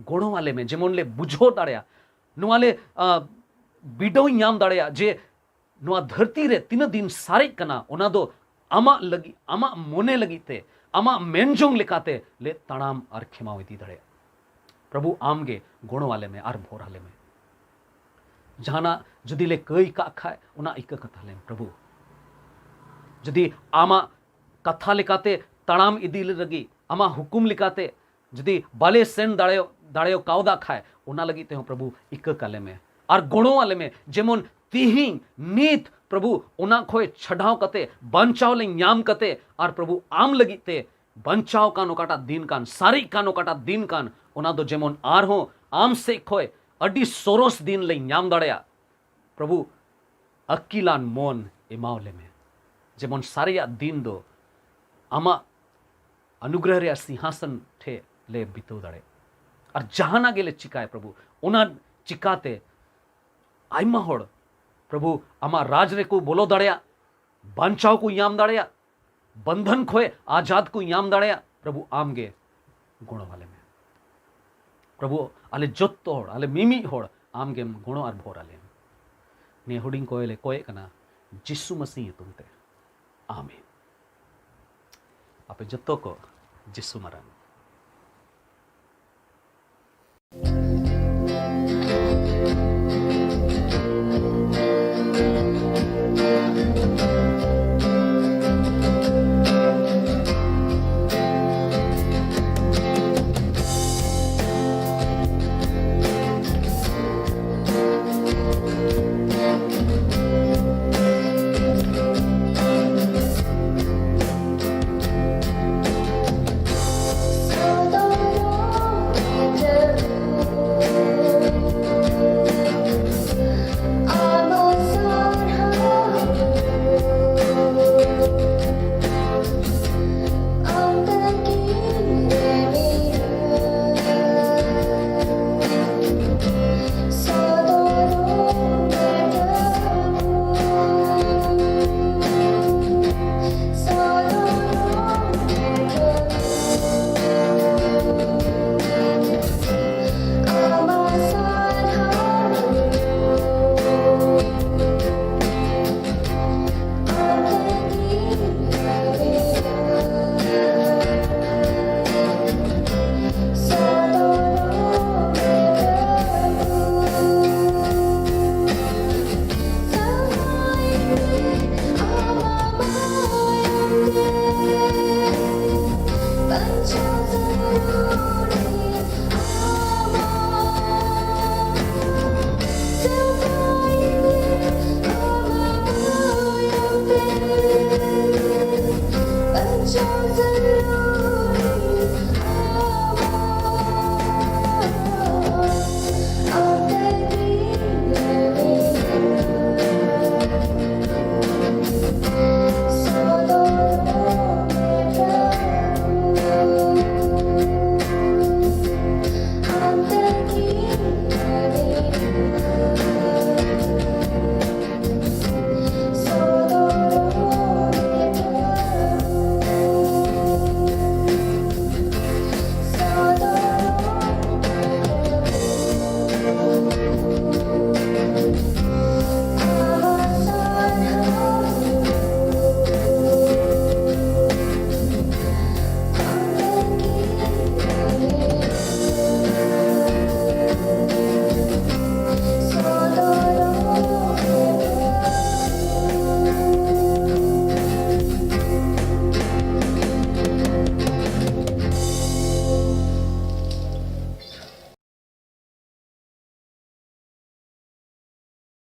ᱜᱚᱲᱚ ᱟᱞᱮ ᱢᱮ, ᱡᱮᱢᱚᱱ ᱞᱮ ᱵᱩᱡᱷᱟᱹᱣ ᱫᱟᱲᱮᱭᱟᱜ, ᱱᱚᱣᱟ ᱞᱮ, ᱟ, ᱵᱤᱰᱟᱹᱣ ᱧᱟᱢ ᱫᱟᱲᱮᱭᱟᱜ ᱡᱮ ᱱᱚᱣᱟ ᱫᱷᱟᱹᱨᱛᱤ ᱨᱮ ᱛᱤᱱᱟᱹᱜ ᱫᱤᱱ ᱥᱟᱨᱮᱡ ᱠᱟᱱᱟ, ᱚᱱᱟ ᱫᱚ ᱟᱢᱟᱜ ᱞᱟᱹᱜᱤᱫ, ᱟᱢᱟᱜ ᱢᱚᱱᱮ ᱞᱟᱹᱜᱤᱫ ᱛᱮ, ᱟᱢᱟᱜ ᱢᱮᱱᱡᱚᱝ ᱞᱮᱠᱟᱛᱮ ᱞᱮ ᱛᱟᱲᱟᱢ ᱟᱨ ᱠᱷᱮᱢᱟᱣ ᱤᱫᱤ ᱫᱟᱲᱮᱭᱟᱜ᱾ ᱯᱨᱚᱵᱷᱩ, ᱟᱢ ᱜᱮ ᱜᱚᱲᱚ ᱟᱞᱮ ᱢᱮ ᱟᱨ ᱵᱷᱚᱨ ᱟᱞᱮ ᱢᱮ᱾ ᱡᱟᱦᱟᱱᱟᱜ ᱡᱩᱫᱤ ᱞᱮ ᱠᱟᱹᱭ ᱠᱟᱜ ᱠᱷᱟᱡ, ᱚᱱᱟ ᱤᱠᱟᱹ ᱠᱟᱛᱷᱟ ᱞᱮᱢ, ᱯᱨᱚᱵᱷᱩ᱾ ᱡᱩᱫᱤ ᱟᱢᱟᱜ ᱠᱟᱛᱷᱟ ᱞᱮᱠᱟᱛᱮ ᱛᱟᱲᱟᱢ ᱤᱫᱤ ᱞᱟᱹᱜᱤᱫ, ᱟᱢᱟᱜ ᱦᱩᱠᱩᱢ ᱞᱮᱠᱟᱛᱮ ᱡᱩᱫᱤ ᱵᱟᱞᱮ ᱥᱮᱱ ᱫᱟᱲᱮ, ᱫᱟᱲᱮ ᱠᱟᱣᱫᱟ ᱠᱷᱟᱡ, ᱚᱱᱟ ᱞᱟᱹᱜᱤᱫ ᱛᱮᱦᱚᱸ, ᱯᱨᱚᱵᱷᱩ, ᱤᱠᱟᱹ ᱠᱟᱞᱮ ᱢᱮ ᱟᱨ ᱜᱚᱲᱚ ᱟᱞᱮ ᱢᱮ, ᱡᱮᱢᱚᱱ ᱛᱤᱦᱤᱧ ᱱᱤᱛ, ᱯᱨᱚᱵᱷᱩ, ᱚᱱᱟ ᱠᱷᱚᱡ ᱪᱷᱟᱰᱟᱣ ᱠᱟᱛᱮ, ᱵᱟᱧᱪᱟᱣ ᱞᱮ ᱧᱟᱢ ᱠᱟᱛᱮ, ᱟᱨ ᱯᱨᱚᱵᱷᱩ, ᱟᱢ ᱞᱟᱹᱜᱤᱫ ᱛᱮ ᱵᱟᱧᱪᱟᱣ ᱠᱟᱱ ᱚᱠᱟᱴᱟᱜ ᱫᱤᱱ ᱠᱟᱱ, ᱥᱟᱨᱮᱡ ᱠᱟᱱ ᱚᱠᱟᱴᱟᱜ ᱫᱤᱱ ᱠᱟᱱ, ᱚᱱᱟ ᱫᱚ ᱡᱮᱢᱚᱱ ᱟᱨᱦᱚᱸ ᱟᱢ ᱥᱮᱫ ᱠᱷᱚᱡ ᱟᱹᱰᱤ ᱥᱚᱨᱚᱥ ᱫᱤᱱ ᱞᱮ ᱧᱟᱢ ᱫᱟᱲᱮᱭᱟᱜ᱾ ᱯᱨᱚᱵᱷᱩ, ᱟᱹᱠᱤᱞᱟᱱ ᱢᱚᱱ ᱮᱢᱟᱣ ᱞᱮᱢᱮ, ᱡᱮᱢᱚᱱ ᱥᱟᱨᱮᱭᱟᱜ ᱫᱤᱱ ᱫᱚ ᱟᱢᱟᱜ ᱚᱱᱩᱜᱨᱚᱦ ᱨᱮᱭᱟᱜ ᱥᱤᱝᱦᱟᱥᱚᱱ ᱴᱷᱮᱡ ᱞᱮ ᱵᱤᱛᱟᱹᱣ ᱫᱟᱲᱮᱭᱟᱜ᱾ ᱟᱨ ᱡᱟᱦᱟᱱᱟᱜ ᱜᱮᱞᱮ ᱪᱤᱠᱟᱭ, ᱯᱨᱚᱵᱷᱩ, ᱚᱱᱟ ᱪᱤᱠᱟᱛᱮ ᱟᱭᱢᱟ ᱦᱚᱲ, ᱯᱨᱚᱵᱷᱩ, ᱟᱢᱟᱜ ᱨᱟᱡᱽ ᱨᱮᱠᱚ ᱵᱚᱞᱚ ᱫᱟᱲᱮᱭᱟᱜ, ᱵᱟᱧᱪᱟᱣ ᱠᱚ ᱧᱟᱢ ᱫᱟᱲᱮᱭᱟᱜ, ᱵᱚᱱᱫᱷᱚᱱ ᱠᱷᱚᱡ ᱟᱡᱟᱫ ᱠᱚ ᱧᱟᱢ ᱫᱟᱲᱮᱭᱟᱜ᱾ ᱯᱨᱚᱵᱷᱩ, ᱟᱢ ᱜᱮ ᱜᱚᱲᱚ ᱟᱞᱮ ᱢᱮ᱾ ᱯᱨᱚᱵᱷᱩ, ᱟᱞᱮ ᱡᱚᱛᱚ ᱦᱚᱲ, ᱟᱞᱮ ᱢᱤᱢᱤᱫ ᱦᱚᱲ, ᱟᱢ ᱜᱮᱢ ᱜᱚᱲᱚ ᱟᱨ ᱵᱷᱚᱨ ᱟᱞᱮ ᱢᱮ᱾ ᱱᱤᱭᱟᱹ ᱦᱩᱰᱤᱧ ᱠᱚᱭ ᱞᱮ ᱠᱚᱭᱮᱜ ᱠᱟᱱᱟ ᱡᱤᱥᱩ ᱢᱟᱹᱥᱤ ᱧᱩᱛᱩᱢ ᱛᱮ, ᱟᱢᱮᱱ᱾ ᱟᱯᱮ ᱡᱚᱛᱚ ᱠᱚ ᱡᱤᱥᱩ ᱢᱟᱨᱟᱝ